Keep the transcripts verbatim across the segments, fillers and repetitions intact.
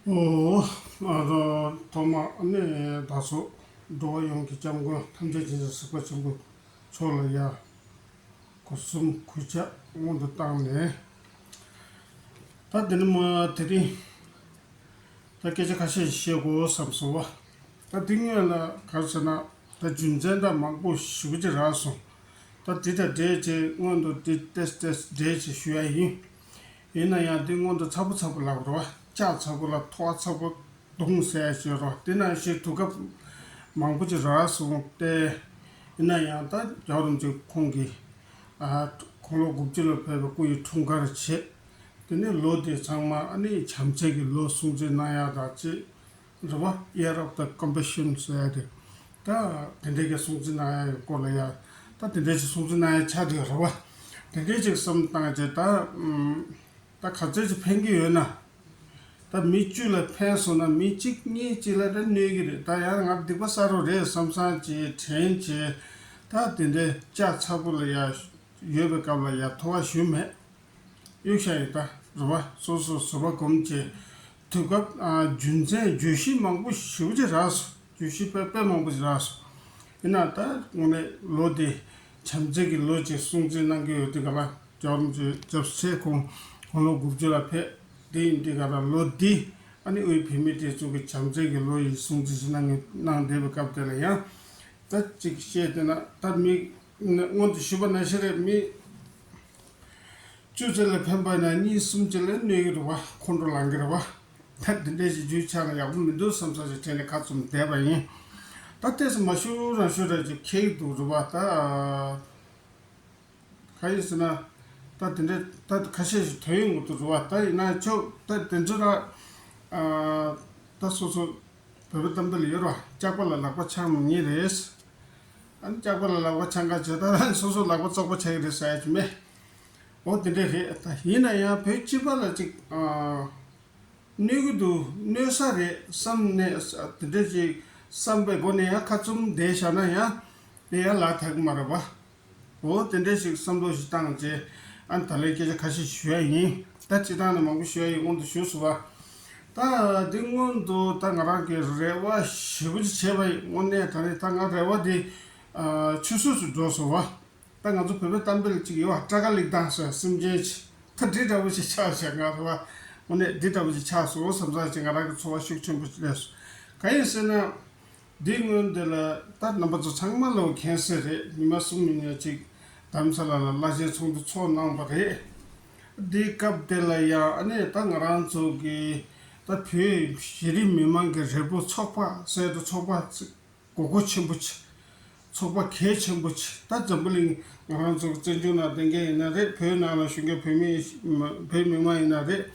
ཨོ། ཨ་རོ། ཐོག་མ་ནས་ད་སོ་འགྲོ་བ་ཡོངས་ཀྱི་སྐྱབས་མགོན་ཐམས་ཅད་མཁྱེན་ཅིང་གཟིགས་པ་ཆེན་པོ་མཆོག་ལ་ཡ། སྒོ་གསུམ་གུས་ཕྱག་སྔོན་དུ་བཏང་ནས། ད་འདི་ནི་མ་དེ་རིང་ད་སྐད་ཆ་ཁ་ཤས་ཤིག་བཤད་དགོས་བསམ་སོང་བ། ད་འདི་སྔོན་ལ་ག་རེ་ཟེར་ན། ད་རྒྱུ་མཚན་ད་མང་པོ་ཞེ་པོ་ཅིག་རག་སོང་། ད་འདི་དང་འབྲེལ་བྱས་སྔོན་དུ་འདི་ཏེས་ཏེས་འབྲེལ་བྱས་ཞུ་ཡ་ཡིན། ཡིན་ན་ཡང་འདི་སྔོན་དུ་ཚ་པོ་ཚ་པོ་ལབ་རེད་བ། ལྕགས་ཚ་པོ་ལ་ཐོ་བ་ཚ་པོ་བརྡུངས་ཟེར་ཡ་ཞིག་ཡོད་རེད་བ། དེ་ནང་བཞིན་དུས་སྐབས་མང་པོ་ཅིག་རག་སོང་སྟེ། ཡིན་ན་ཡང་ད་རྒྱལ་བ་རིན་པོ་ཆེ་ཁོང་གིས་ཨ་དགུང་ལོ་དགུ་བཅུ་ལ་ཕེབས་པའི་སྐུ་ཡི་འཁྲུངས་སྐར་བྱེད། དེ་ནས་ལོ་དེ་ཚང་མ་ཨ་ནི་བྱམས་བརྩེ་གི་ལོ་སྲུང་བརྩི་གནང་ཡག་དང་བཅས། རེད་བ། Year of the Compassion ཟེར་ཡ་དེ། ད་དེ་འདྲའི་གི་སྲུང་བརྩི་གནང་ཡ་ཡི་སྐོར་ལ་ཡ། ད་དེ་འདྲའི་ཅིག་སྲུང་བརྩི་གནང་ཡ་ཆགས་བསྡད་ཡོད་རེད་བ། དེ་འདྲའི་ཅིག་བསམ་བཏང་བྱས་ད། ཨམ། ད་ག་ཚོད་ཅིག་ཕན་གྱི་ཡོད་ན། ད་མི་བཅུ་ལ་ཕན་སོང་ན་མི་གཅིག་གཉིས་གཅིག་ལ་ད་གནོད་ཀྱི་རེད། ད་ཡང་ང་སྡིག་པ་བསགས་རོགས་རེད་བསམ་བསམ་བྱས་དྲན་བྱས། ད་དེ་འདྲའི་ལྕགས་ཚ་པོ་ལ་ཡ་ཡོད་པའི་སྐབས་ལ་ཡ་ཐོ་བ་ཞུས་མེད། གཡུག་བཞག་ཡོད་ད། རེད་བ། སོ་སོ་བཟོད་པ་སྒོམ་བྱས། དུས་སྐབས་ཨ་རྒྱུ་མཚན་བརྗོད་གཞི་མང་པོ་ཞེ་པོ་ཅིག་རག་སོང་། བརྗོད་གཞི་དཔེ་དཔེ་མང་པོ་ཅིག་རག་སོང་། ཡིན་ན་ད་དངོས་གནས་ལོ་འདི་བྱམས་བརྩེ་གི་ལོ་ཅིག་སྲུང་བརྩི་གནང་གི་ཡོད་དུས་ག་ལ། རྒྱལ་བ་རིན་པོ་ཆེ་སྐྱབས་སུ་མཆི། ཁོང་དགུང་ལོ་དགུ་བཅུ་ལ་ཕེབས། དེ་ཡིན་དུས་ག་ལ་ལོ་འདི་ཨ་ནི་དབུས་བོད་མིའི་སྒྲིག་འཛུགས་ཀྱི་བྱམས་བརྩེ་གི་ལོ་ཡི་སྲུང་བརྩི་ཞིག་གནང་གི་གནང་བསྡད་པའི་སྐབས་དེ་ལ་ཡང་། ད་ཅིག་བཤད་བསྡད་ན་ད་མི་སྔོན་དུ་ཞུས་པ་ནང་བཞིན་རེད། མི་བཅུ་ཙམ་ལ་ཕན་པ་ན་གཉིས་གསུམ་ཅིག་ལ་གནོད་ཀྱི་རེད་བ། ཁོང་ཁྲོ་ལངས་ཀྱི་རེད་བ། ད་འདི་འདྲས་ཞིག་རྒྱུ་ཆགས་ན་ཡག་པོ་མི་འདུག་བསམ་ས་ཞིག་དྲན་ནས་ཁ་བཙུམ་བསྡད་པ་ཡིན། ད་ལྟས་སུ་མ་ཞུ་རང་ཞུ་ར་ཅིག་ཁེག་འདུག་རེད་བ། ད་ག་ཡིན་ཟེར་ན། ད་དེ་འདྲས་ད་ཁ་ཤས་ཤིག་ཐོན་ཡོང་གི་འདུག་རེད་བ། ད་ཡིན་ན་ཆོག་ད་དེ་ཚོ་ལ་ཨ་ད་སོ་སོ་བོད་པའི་གཏམ་དཔེ་ལ་ཡོད་རེད་བ། ལྕགས་པ་ལ་ལག་པ་འཆང་མི་ཉན་རེད། ཨ་ནི་ལྕགས་པ་ལ་ལག་པ་འཆང་ག་བྱེད་ད་སོ་སོ་ལག་པ་བཙོག་པ་ཆགས་ཀྱི་རེད་ཟེར་ཡ་ཅིག་མེད། འོ་དེ་འདྲས་རེད། ད་ཡིན་ན་ཡང་བོད་སྤྱི་པ་ལ་ཅིག་ཨ་གནོད་ཀྱི་འདུག་གནོད་ས་རེད་བསམ་ནས་དེ་འདྲས་ཅིག་བསམ་པའི་སྒོ་ནས་ཡང་ཁ་བཙུམ་བསྡད་བཞག་ན་ཡང་དེ་ཡང་ལག་ཐག་གི་མ་རེད་བ། འོ་དེ་འདྲས་ཞིག་བསམ་བློ་ཞིག་བཏང་རྗེས་ཨ་ནི་ད་ལན་སྐད་ཆ་ཁ་ཤས་ཞུ་ཡ་ཡིན། ད་སྤྱིར་བཏང་ནས་མང་པོ་ཞུ་ཡ་ཡིན། སྔོན་དུ་ཞུས་སོང་བ། ད་འདི་སྔོན་དུ་ད་ང་རང་གི་རེ་བ་ཞེ་པོ་ཅིག་བྱས་པ་ཡིན། དངོས་གནས་དྲང་གནས་ད་ང་རེ་བ་འདི་ཨ་ཆུད་ཟོས་སུ་འགྲོ་སོང་བ། ད་ང་ཚོ་བོད་པའི་གཏམ་དཔེ་ལ་ཅིག་ཡོད་བ། སྐྲ་དཀར་ལེགས་བཏང་ཟེར་སེམས་ཅན་ཅིག་ད་འདི་འདྲ་བོ་ཞིག་ཆགས་བཞག་ང་རེ་བ། དངོས་གནས་འདི་འདྲ་བོ་ཞིག་ཆགས་སོང་བསམ་བསམ་ཅིག་ང་རང་གི་ཚོར་བ་ཤུགས་ཆེན་པོ་ཞིག་སླེབས་སོང་། གང་ཡིན་ཟེར་ན། འདི་སྔོན་འདི་ལ་ད་རྣམ་པ་ཚོ་ཚང་མ་ལོ་མཁྱེན་གསལ་རེད། ཉི་མ་གསུམ་ཉིན་ཅིག་རྡ་རམ་ས་ལ་ལ་བླ་ཆེན་ཚོགས་འདུ་ཚོགས་གནང་བ་རེད། འདི་སྐབས་དེ་ལ་ཡང་ཨ་ནི་ད་ང་རང་ཚོ་གི་ད་བོད་གཞི་རིམ་མི་མང་གི་རེ་སྤོབས་ཚོགས་པ་ཟེར་དུ་ཚོགས་པ་ཚིག་དགོས་མཁོ་ཆེན་པོ་ཆེ། ཚོགས་པ་གལ་ཆེན་པོ་ཆེ། ད་འཛམ་བུ་གླིང་ང་རང་ཚོ་བཙན་བྱོལ་ནང་བསྡད་མཁན་ཡིན་ན་རེད། བོད་ནང་ལ་བཞུགས་མཁན་བོད་མི་བོད་མི་མང་ཡིན་ན་རེད།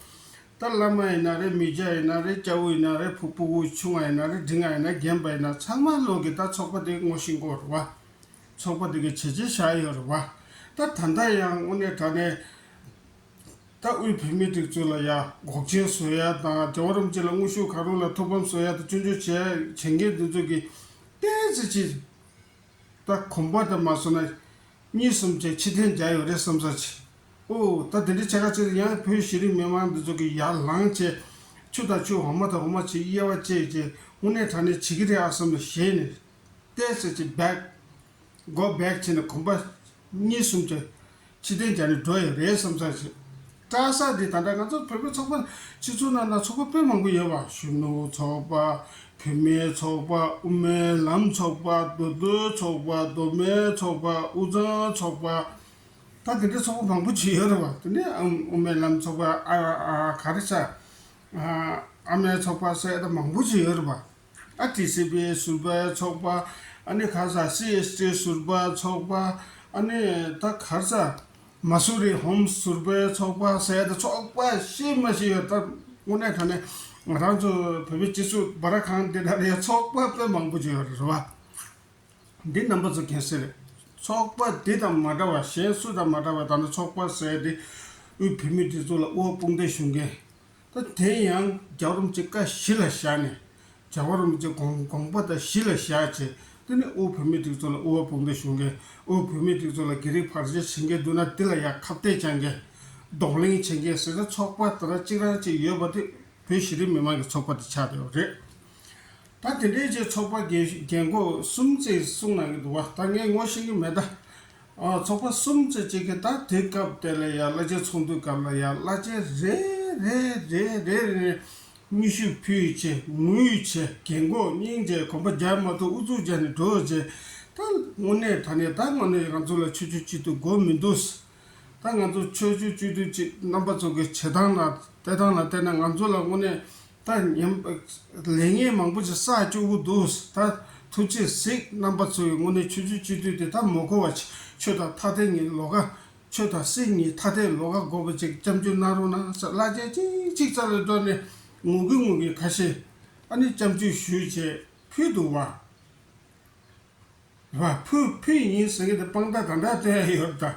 ད་བླ་མ་ཡིན་ན་རེད། མི་སྐྱ་ཡིན་ན་རེད། སྐྱ་བོ་ཡིན་ན་རེད། ཕྲུ་གུ་ཆུང་བ་ཡིན་ན་རེད། འབྲིང་བ་ཡིན་ན་རྒན་པ་ཡིན་ན་ཚང་མ་ལོག་གི་ད་ཚོགས་པ་དེ་ངོ་ཤེས་དགོས་རེད་བ། ཚོགས་པ་དེ་གི་བྱས་རྗེས་བཞག་ཡོད་རེད་བ། ད་ད་ལྟ་ཡང་དངོས་གནས་དྲང་གནས་ད་དབུས་བོད་མིའི་སྒྲིག་འཛུགས་ལ་ཡ་འགོག་རྐྱེན་བཟོ་ཡ་དང་རྒྱལ་བ་རིན་པོ་ཆེ་ལ་དངོས་ཤུགས་གང་རུང་ལ་ཐུགས་ཕམ་བཟོ་ཡ་དང་སྐྱོན་བརྗོད་བྱེད་ཡ་བྱེད་མཁན་འདི་ཚོ་གི་ཏོག་ཙམ་ཅིག་ད་གོམ་པ་དང་མ་སོང་ན་གཉིས་གསུམ་བྱས་ཕྱིར་འཐེན་རྒྱག་ཡོད་རེད་བསམ་ས་ཅིག་ཨོ་ད་དེ་འདྲའི་བྱ་དགའ་ཅིག་ཡང་བོད་གཞི་རིམ་མི་མང་འདི་ཚོ་གི་ཡར་ལངས་བྱས་ཆུ་དང་ཆུ་འོ་མ་དང་འོ་མ་བྱས་དབྱེ་བ་བཅད་བྱས་དངོས་གནས་དྲང་གནས་བྱེད་ཀྱི་རེད་ཨ་བསམ་ནས་ཞེད་ནས་ཏོག་ཙམ་ཅིག་བེག་མགོ་བེག་བྱས་ནས་གོམ་པ་གཉིས་གསུམ་བྱས་ཕྱིར་འཐེན་རྒྱག་ནས་འགྲོ་ཡོད་རེད་བསམ་ས་ཅིག་སྐྲག་ས་འདི་ད་ལྟ་ང་ཚོ་བོད་པའི་ཚོགས་པ་སྤྱི་ཚོགས་ནང་ན་ཚོགས་པ་དཔེ་མང་པོ་ཡོད་པ། གཞོན་ནུ་ཚོགས་པ། བུད་མེད་ཚོགས་པ། དབུ་མའི་ལམ་ཚོགས་པ། མདོ་སྟོད་ཚོགས་པ། མདོ་སྨད་ཚོགས་པ། དབུས་གཙང་ཚོགས་པ། ད་དེ་འདྲའི་ཚོགས་པ་མང་པོ་ཅིག་ཡོད་རེད་བ། དེ་ནས་ཨམ་དབུ་མའི་ལམ་ཚོགས་པ། ཨ་ཨ་ག་རེ་ཟ། ཨ་ཨ་མའི་ཚོགས་པ་ཟེར་ད་མང་པོ་ཅིག་ཡོད་རེད་བ། ཨ་ཊི་སི་པི་ཟུར་པའི་ཚོགས་པ། ཨ་ནི་ག་རེ་ཟ། སི་ཨེས་ཊི་ཟུར་པ་ཚོགས་པ། ཨ་ནི་ད་ག་རེ་ཟ། མ་སུ་རི་ཧོམ་ཟུར་པའི་ཚོགས་པ་ཟེར་ད་ཚོགས་པ་ཤེས་མ་ཤེས་ཡོད། ད་དངོས་གནས་དྲང་གནས་ང་རང་ཚོ་བོད་པའི་སྤྱི་ཚོགས་སྦ་ར་ཁང་འདི་འདྲ་ལ་ཡ་ཚོགས་པ་དཔེ་མང་པོ་ཅིག་ཡོད་རེད་བ། འདི་རྣམ་པ་ཚོ་མཁྱེན་གསལ་རེད། ཚོགས་པ་འདི་དང་མ་འདྲ་བ་གཞན་སུ་དང་མ་འདྲ་བ་ད་ནི་ཚོགས་པ་ཟེར་ཏེ་དབུས་བོད་མིའི་སྒྲིག་འཛུགས་ལ་དབུ་བ་དཔུང་སྡེ་ཞུ་མཁན། ད་དེ་ཡང་རྒྱལ་བ་རིན་པོ་ཆེ་བཀའ་གཞི་ལ་བཞག་ནས་རྒྱལ་བ་རིན་པོ་ཆེ་དགོངས་དགོངས་པ་དང་གཞི་ལ་བཞག་བྱས་དེ་ནི་དབུས་བོད་མིའི་སྒྲིག་འཛུགས་ལ་དབུ་བ་དཔུང་སྡེ་ཞུ་མཁན། དབུས་བོད་མིའི་སྒྲིག་འཛུགས་ལ་ག་རེ་བར་ཆད་བྱེད་མཁན་འདུག་ན་དེ་ལ་ཡང་ཁ་གཏད་བཅག་མཁན། གདོང་ལེན་བྱེད་མཁན་ཟེར་ན་ཚོགས་པ་དེ་འདྲ་གཅིག་རང་གཅིག་ཡོད་པ་དེ། བོད་གཞི་རིམ་མི་མང་གི་ཚོགས་པ་དེ་ཆགས་བསྡད་ཡོད་རེད། ད་དེ་འདྲའི་ཅིག་ཚོགས་པ་རྒན་རྒན་འཁོགས་གསུམ་ཙམ་གསུངས་གནང་གི་འདུག་བ། ད་ངས་ངོ་ཤེས་ཀྱི་མེད་ད། ཨ། ཚོགས་པ་གསུམ་ཙམ་ཅིག་གིས་ད་དེ་སྐབས་དེ་ལ་ཡ་བླ་ཆེན་ཚོགས་འདུའི་སྐབས་ལ་ཡ་བླ་ཆེན་རེ་རེ་རེ་རེ་རེ་ནས་སྙན་ཞུ་ཕུལ་བྱས། ངུས་བྱས། རྒན་འཁོགས་སྙིང་རྗེ། གོམ་པ་རྒྱག་མ་ཐུབ་ཨུ་ཚུགས་རྒྱག་ནས་འགྲོ་བྱས། ད་དངོས་གནས་དྲང་གནས་ད་དངོས་གནས་ང་ཚོ་ལ་ཆོས་བརྒྱུད་སྤྱི་འཐུས་དགོས་མི་འདུག། ད་ང་ཚོ་ཆོས་བརྒྱུད་སྤྱི་འཐུས་ཅིག་རྣམ་པ་ཚོ་གི་བྱེད་སྟངས་ལ་བལྟས་སྟངས་ལ་བལྟས་ན། ང་ཚོ་ལ་དངོས་གནས་ད་ཉམས་ལས་ངན་མང་པོ་ཅིག་བསགས་བཅུག་གི་འདུག། ད་ཐུགས་རྗེ་གཟིགས། རྣམ་པ་ཚོ་ཡིས་དངོས་གནས་ཆོས་བརྒྱུད་སྤྱི་འཐུས་དེ་ད་མ་དགོས་པ་ཆོས་དང་ཐ་དད་ངེས་ལོགས་ཀ། ཆོས་དང་སྲིད་གཉིས་ཐ་དད་ལོགས་ཀ་དགོས་པ་ཅིག་སྐྱབས་འཇུག་གནང་རོགས་གནང་ཟེར་བླ་ཆེན་གཅིག་གཅིག་རྩ་ལ་འགྲོ་ནས་ངུ་གི་ངུ་གི་ཁ་ཤས་ཨ་ནི་སྐྱབས་འཇུག་ཞུས་བྱས་ཕུལ་འདུག་བ། རེད་བ། ཕུལ་ཕུལ་ཡིན་ཟེར་གི་དེ་དཔང་རྟགས་ག་འདྲ་སྟོན་ཡ་ཡོད་རེད་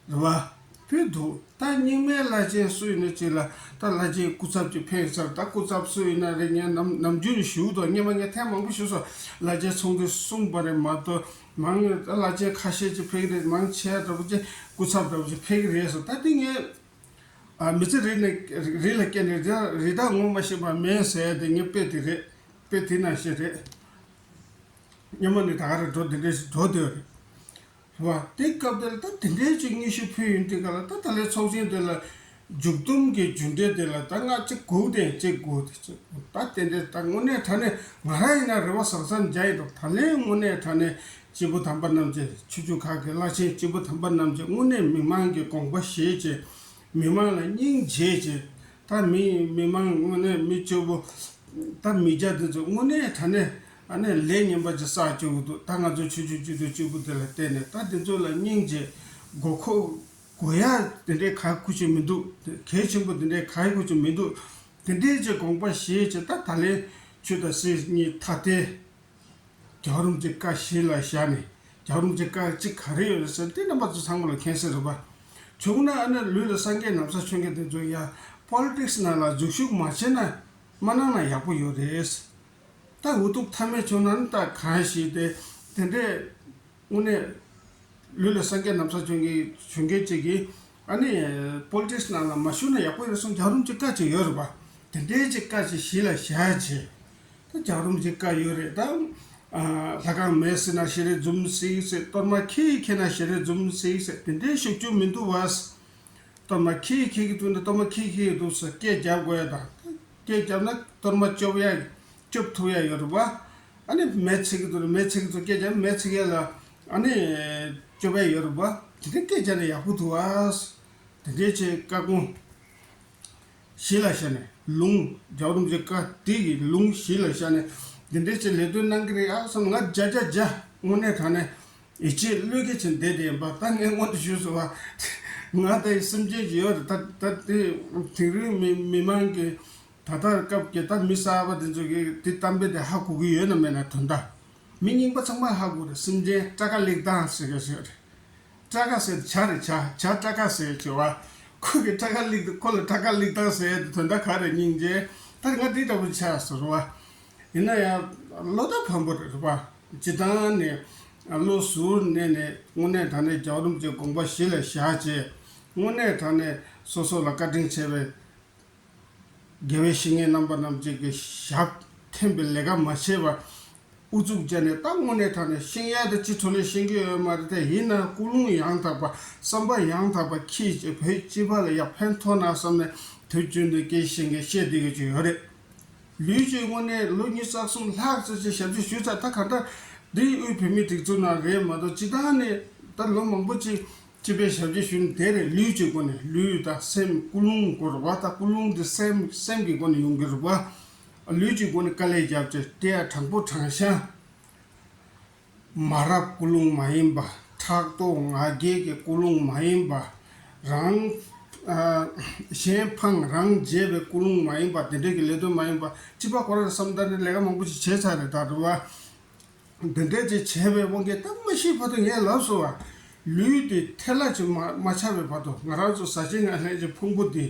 ད། རེད་བ། ཕུལ་འདུག། ད་རྙིང་མའི་བླ་ཆེན་སུ་ཡིན་ན་ཅིག་ལ་ད་བླ་ཆེན་སྐུ་ཚབ་ཅིག་ཕེབས་ཚར། ད་སྐུ་ཚབ་སུ་ཡིན་ན་རེད། ངས་ནམ་ནམ་རྒྱུན་ནས་ཞུ་འདུག། སྔོན་མ་ངས་ཐེངས་མང་པོ་ཞུས་སོང་། བླ་ཆེན་ཚོགས་འདུ་གསུམ་པ་རེད་མ་གཏོགས་མང་ད་བླ་ཆེན་ཁ་ཤས་ཅིག་ཕེབས་ཀྱི་རེད། མང་ཆེ་བ་འདྲ་པོ་ཅིག་སྐུ་ཚབ་འདྲ་པོ་ཅིག་ཕེབས་ཀྱི་རེད་ཟེར། ད་དེ་ངས། ཨ། མི་ཚེ་རིང་ནས་རིང་ལ་སྐྱེལ་ནས་རི་རི་དྭགས་ངོ་མ་ཤེས་པ་མེད་ཟེར་ཡ་དེ་ངས་དཔེ་དེ་རེད། དཔེ་དེ་ནང་བཞིན་རེད། སྔོན་མ་ནས་ད་ག་རེ་འགྲོ་དེ་འདྲས་ཞིག་འགྲོ་བསྡད་ཡོད་རེད། རེད་བ། དེ་སྐབས་དེ་ལ་ད་དེ་འདྲའི་ཅིག་སྙན་ཞུ་ཕུལ་ཡོང་དུས་སྒང་ལ་ད་ད་ལན་ཚོགས་ཆེན་དེ་ལ་མཇུག་བསྡོམས་ཀྱི་རྒྱུ་འབྲས་དེ་ལ་ད་ང་ཅིག་སྒུག་དེ་ཅིག་སྒུག་དེ་ཅིག་སྒུག། ད་དེ་འདྲས་ད་དངོས་གནས་དྲང་གནས་ང་རང་ཡིན་ན་རེ་བ་ཟང་ཟིང་རྒྱག་ཡིན་འགྲོ། ད་ལན་དངོས་གནས་དྲང་གནས་སྐྱེས་བུ་དམ་པ་རྣམས་ཀྱི་ཆོས་བརྒྱུད་ཁག་གི་བླ་ཆེན་སྐྱེས་བུ་དམ་པ་རྣམས་ཀྱི་དངོས་གནས་མི་མང་གི་དགོངས་པ་བཞེས་བྱས། མི་མང་ལ་སྙིང་རྗེ་བྱས། ད་མི་མི་མང་དངོས་གནས་མི་སྐྱོ་པོ། ད་མི་སྐྱ་འདི་ཚོ་དངོས་གནས་དྲང་གནས་ཨ་ནི་ལས་ངན་པ་ཅིག་བསགས་བཅུག་གི་འདུག། ད་ང་ཚོ་ཆོས་བརྒྱུད་སྤྱི་འཐུས་གཅིག་པུ་དེ་ལ་བརྟེན་ནས་ད་འདི་ཚོ་ལ་སྙིང་རྗེ། དགོས་མཁོ་དགོས་ཡ་དེ་འདྲའི་ག་ཁུ་ཅིག་མི་འདུག། གལ་ཆེན་པོ་དེ་འདྲའི་ག་ཁུ་ཅིག་མི་འདུག། དེ་འདྲའི་ཅིག་དགོངས་པ་བཞེས་བྱས། ད་ད་ལན་ཆོས་དང་སྲིད་གཉིས་ཐ་དད། རྒྱལ་བ་རིན་པོ་ཆེའི་བཀའ་གཞི་ལ་བཞག་ནས། རྒྱལ་བ་རིན་པོ་ཆེའི་བཀའ་གཅིག་ག་རེ་ཡོད་རེད་ཟེར་དེ་རྣམ་པ་ཚོ་ཚང་མ་ལ་མཁྱེན་གསལ་རེད་པ། བྱུང་ན་ཨ་ནི་ལུས་ལ་སངས་རྒྱས་ན་བཟའ་མཆོད་མཁན་དེ་ཚོ་ཡ་པོ་ལི་ཊིག་སི་ནང་ལ་འཛུལ་ཞུགས་མ་བྱས་ན། མ་གནང་ན་ཡག་པོ་ཡོད་རེད། ད་འུ་ཐུག་ཐབས་མེད་བྱུང་ན་ནི་ད་གང་ཞིག་དེ་དེ་འདྲས། དངོས་གནས་ལུས་ལ་སངས་རྒྱས་ན་བཟའ་མཆོད་མཁན་མཆོད་མཁན་ཅིག་གིས་ཨ་ནི་པོ་ལི་ཊིག་སི་ནང་ལ་མ་ཞུགས་ན་ཡག་པོ་ཡོད་རེད་གསུངས། རྒྱལ་བ་རིན་པོ་ཆེའི་བཀའ་ཅིག་ཡོད་རེད་པ། དེ་འདྲའི་ཅིག་བཀའ་ཅིག་གཞི་ལ་བཞག་བྱས། ད་རྒྱལ་བ་རིན་པོ་ཆེའི་བཀའ་ཡོད་རེད་ད། ཨ། ལྷ་ཁང་མེད་ཟེར་ན་ཞལ་རས་འཛུམ་གཟིགས་ཟེར། གཏོར་མ་ཁྱེར་ཁྱེར་ན་ཞལ་རས་འཛུམ་གཟིགས་ཟེར། དེ་འདྲའི་ཞུ་རྒྱུ་མི་འདུག་བ། གཏོར་མ་ཁྱེར་ཁྱེར་གྱི་འདུག་ན་གཏོར་མ་ཁྱེར་ཁྱེར་གྱི་འདུག་ཟེར་སྐད་རྒྱབ་དགོས་ཡ་དང་། སྐད་རྒྱབ་ན་གཏོར་མ་སྐྱོབ་ཡ། སྐྱོབ་ཐུབ་ཡ་ཡོད་རེད་པ། ཨ་ནི་མེ་ཚིག་གི་འདུག་ན་མེ་ཚིག་གི་འདུག་སྐད་རྒྱབ་ན་མེ་ཚིག་ཡ་ལ་ཨ་ནི་སྐྱོབ་ཡ་ཡོད་རེད་པ། དེ་འདྲའི་སྐད་རྒྱབ་ན་ཡག་པོ་འདུག་ཨ། དེ་འདྲའི་ཆེ་བཀའ་དགོངས་གཞི་ལ་བཞག་ནས། ལུང་རྒྱལ་བ་རིན་པོ་ཆེའི་བཀའ་དེ་གི་ལུང་གཞི་ལ་བཞག་ནས་དེ་འདྲའི་ཆེ་ལས་དོན་གནང་གི་རེད་ཨ་བསམ། ང་བརྒྱ་ཆ་བརྒྱ་དངོས་གནས་དྲང་གནས། ཡིད་ཆེས་བློས་འགེལ་བྱས་བསྡད་དེ་ཡིན་པ། ད་ངས་སྔོན་དུ་ཞུས་སོང་བ། ང་ད་ཡི་སེམས་ཅན་ཅིག་ཡོད་རེད། ད་ད་དེ་དེང་རིང་མི་མི་མང་གི་ད་ལྟ་སྐབས་ཀྱི་ད་མི་གསར་པ་དེ་ཚོ་གི་དེ་གཏམ་དཔེ་དེ་ཧ་གོ་གི་ཡོད་ན་མེད་ན་དོན་དག། མི་རྙིང་པ་ཚང་མ་ཧ་གོ་རེད། སེམས་ཅན་སྐྲ་ཁ་ལེགས་དང་ཟེར་གི་ཟེར་རེད། སྐྲ་ཁ་ཟེར་བྱ་རེད། བྱ་བྱ་སྐྲ་ཁ་ཟེར་བྱ་བ། ཁོ་གི་སྐྲ་ཁ་ལེགས། ཁོ་ལ་སྐྲ་ཁ་ལེགས་དང་ཟེར་དེ་དོན་དག་ག་རེ་སྙིང་རྗེ། ད་ང་འདི་འདྲ་པོ་ཆགས་སོང་རེད་བ། ཡིན་ན་ཡང་བློ་ཐག་ཕམ་པོ་རེད་པ། སྤྱི་བཏང་ནས་བློ་གཟུར་གནས་ནས་དངོས་གནས་དྲང་གནས་རྒྱལ་བ་རིན་པོ་ཆེའི་དགོངས་པ་གཞི་ལ་བཞག་བྱས། དངོས་གནས་དྲང་གནས་སོ་སོ་ལ་བཀའ་དྲིན་ཆེ་བའི་དགེ་བའི་བཤེས་གཉེན་རྣམ་པ་རྣམས་ཀྱི་ཞབས་འཐེན་པའི་ལས་ཀ་མ་བྱས་པ། ཨུ་ཚུགས་བྱས་ནས་ད་དངོས་གནས་དྲང་གནས་ཤེས་ཡ་དེ་ཅི་ཐོག་ལས་ཤེས་ཀྱི་ཡོད་མ་རེད། དེ་ཡིན་ན་ཀུན་སློང་ཡང་དག་པ། བསམ་པ་ཡང་དག་པ་འཁྱེར་བྱས་བོད་སྤྱི་པ་ལ་ཡ་ཕན་ཐོགས་ན་བསམ་ནས་དུས་རྒྱུན་དུ་སྐད་ཆ་བཤད་མཁན་བཤད་བསྡད་མཁན་ཅིག་ཡོད་རེད། ལུས་ཀྱི་ངོས་ནས་ལོ་ཉི་ཤུ་རྩ་གསུམ་ལྷག་ཙམ་ཅིག་ཞབས་ཕྱི་ཞུས་ཚར། ད་ག་འདྲ་འདི་དབུས་བོད་མིའི་སྒྲིག་འཛུགས་ནང་རེད་མ་གཏོགས་སྤྱི་བཏང་ནས་ད་ལོ་མང་པོ་ཅིག་སྤྱི་པའི་ཞབས་ཕྱི་ཞུས་ནས་དེ་རེད། ལུས་ཀྱི་སྒོ་ནས། ལུས་དང་སེམས། ཀུན་སློང་དགོས་རེད་བ། ད་ཀུན་སློང་འདི་སེམས་སེམས་ཀྱི་སྒོ་ནས་ཡོང་གི་རེད་བ། ལུས་ཀྱི་སྒོ་ནས་དཀའ་ལས་བརྒྱབ་བྱས་དེ་ཡང་དྲང་པོ་དྲང་བཞག། མ་རབས་ཀུན་སློང་མ་ཡིན་པ། ཕྲག་དོག་ང་རྒྱལ་གྱི་ཀུན་སློང་མ་ཡིན་པ། རང་ཨ་གཞན་ཕངས་རང་བརྗེད་པའི་ཀུན་སློང་མ་ཡིན་པ། དེ་འདྲའི་གི་ལས་དོན་མ་ཡིན་པ། སྤྱི་པ་ཁོ་རང་བསམ་ད་ནི་ལས་ཀ་མང་པོ་ཞིག་བྱས་ཚར་རེད་ད་རེད་བ། འདི་འདྲ་ཅིག་བྱས་པའི་དབང་གིས་ད་མ་ཤི་བར་དུ་ངས་ལབ་སོང་བ། ལུས་དེ་ཐལ་བ་ཅིག་མ་མ་ཆགས་པའི་བར་དུ་ང་རང་ཚོ་ཟ་ཆས་ངན་ལྷད་ཀྱི་ཕུང་པོ་འདི་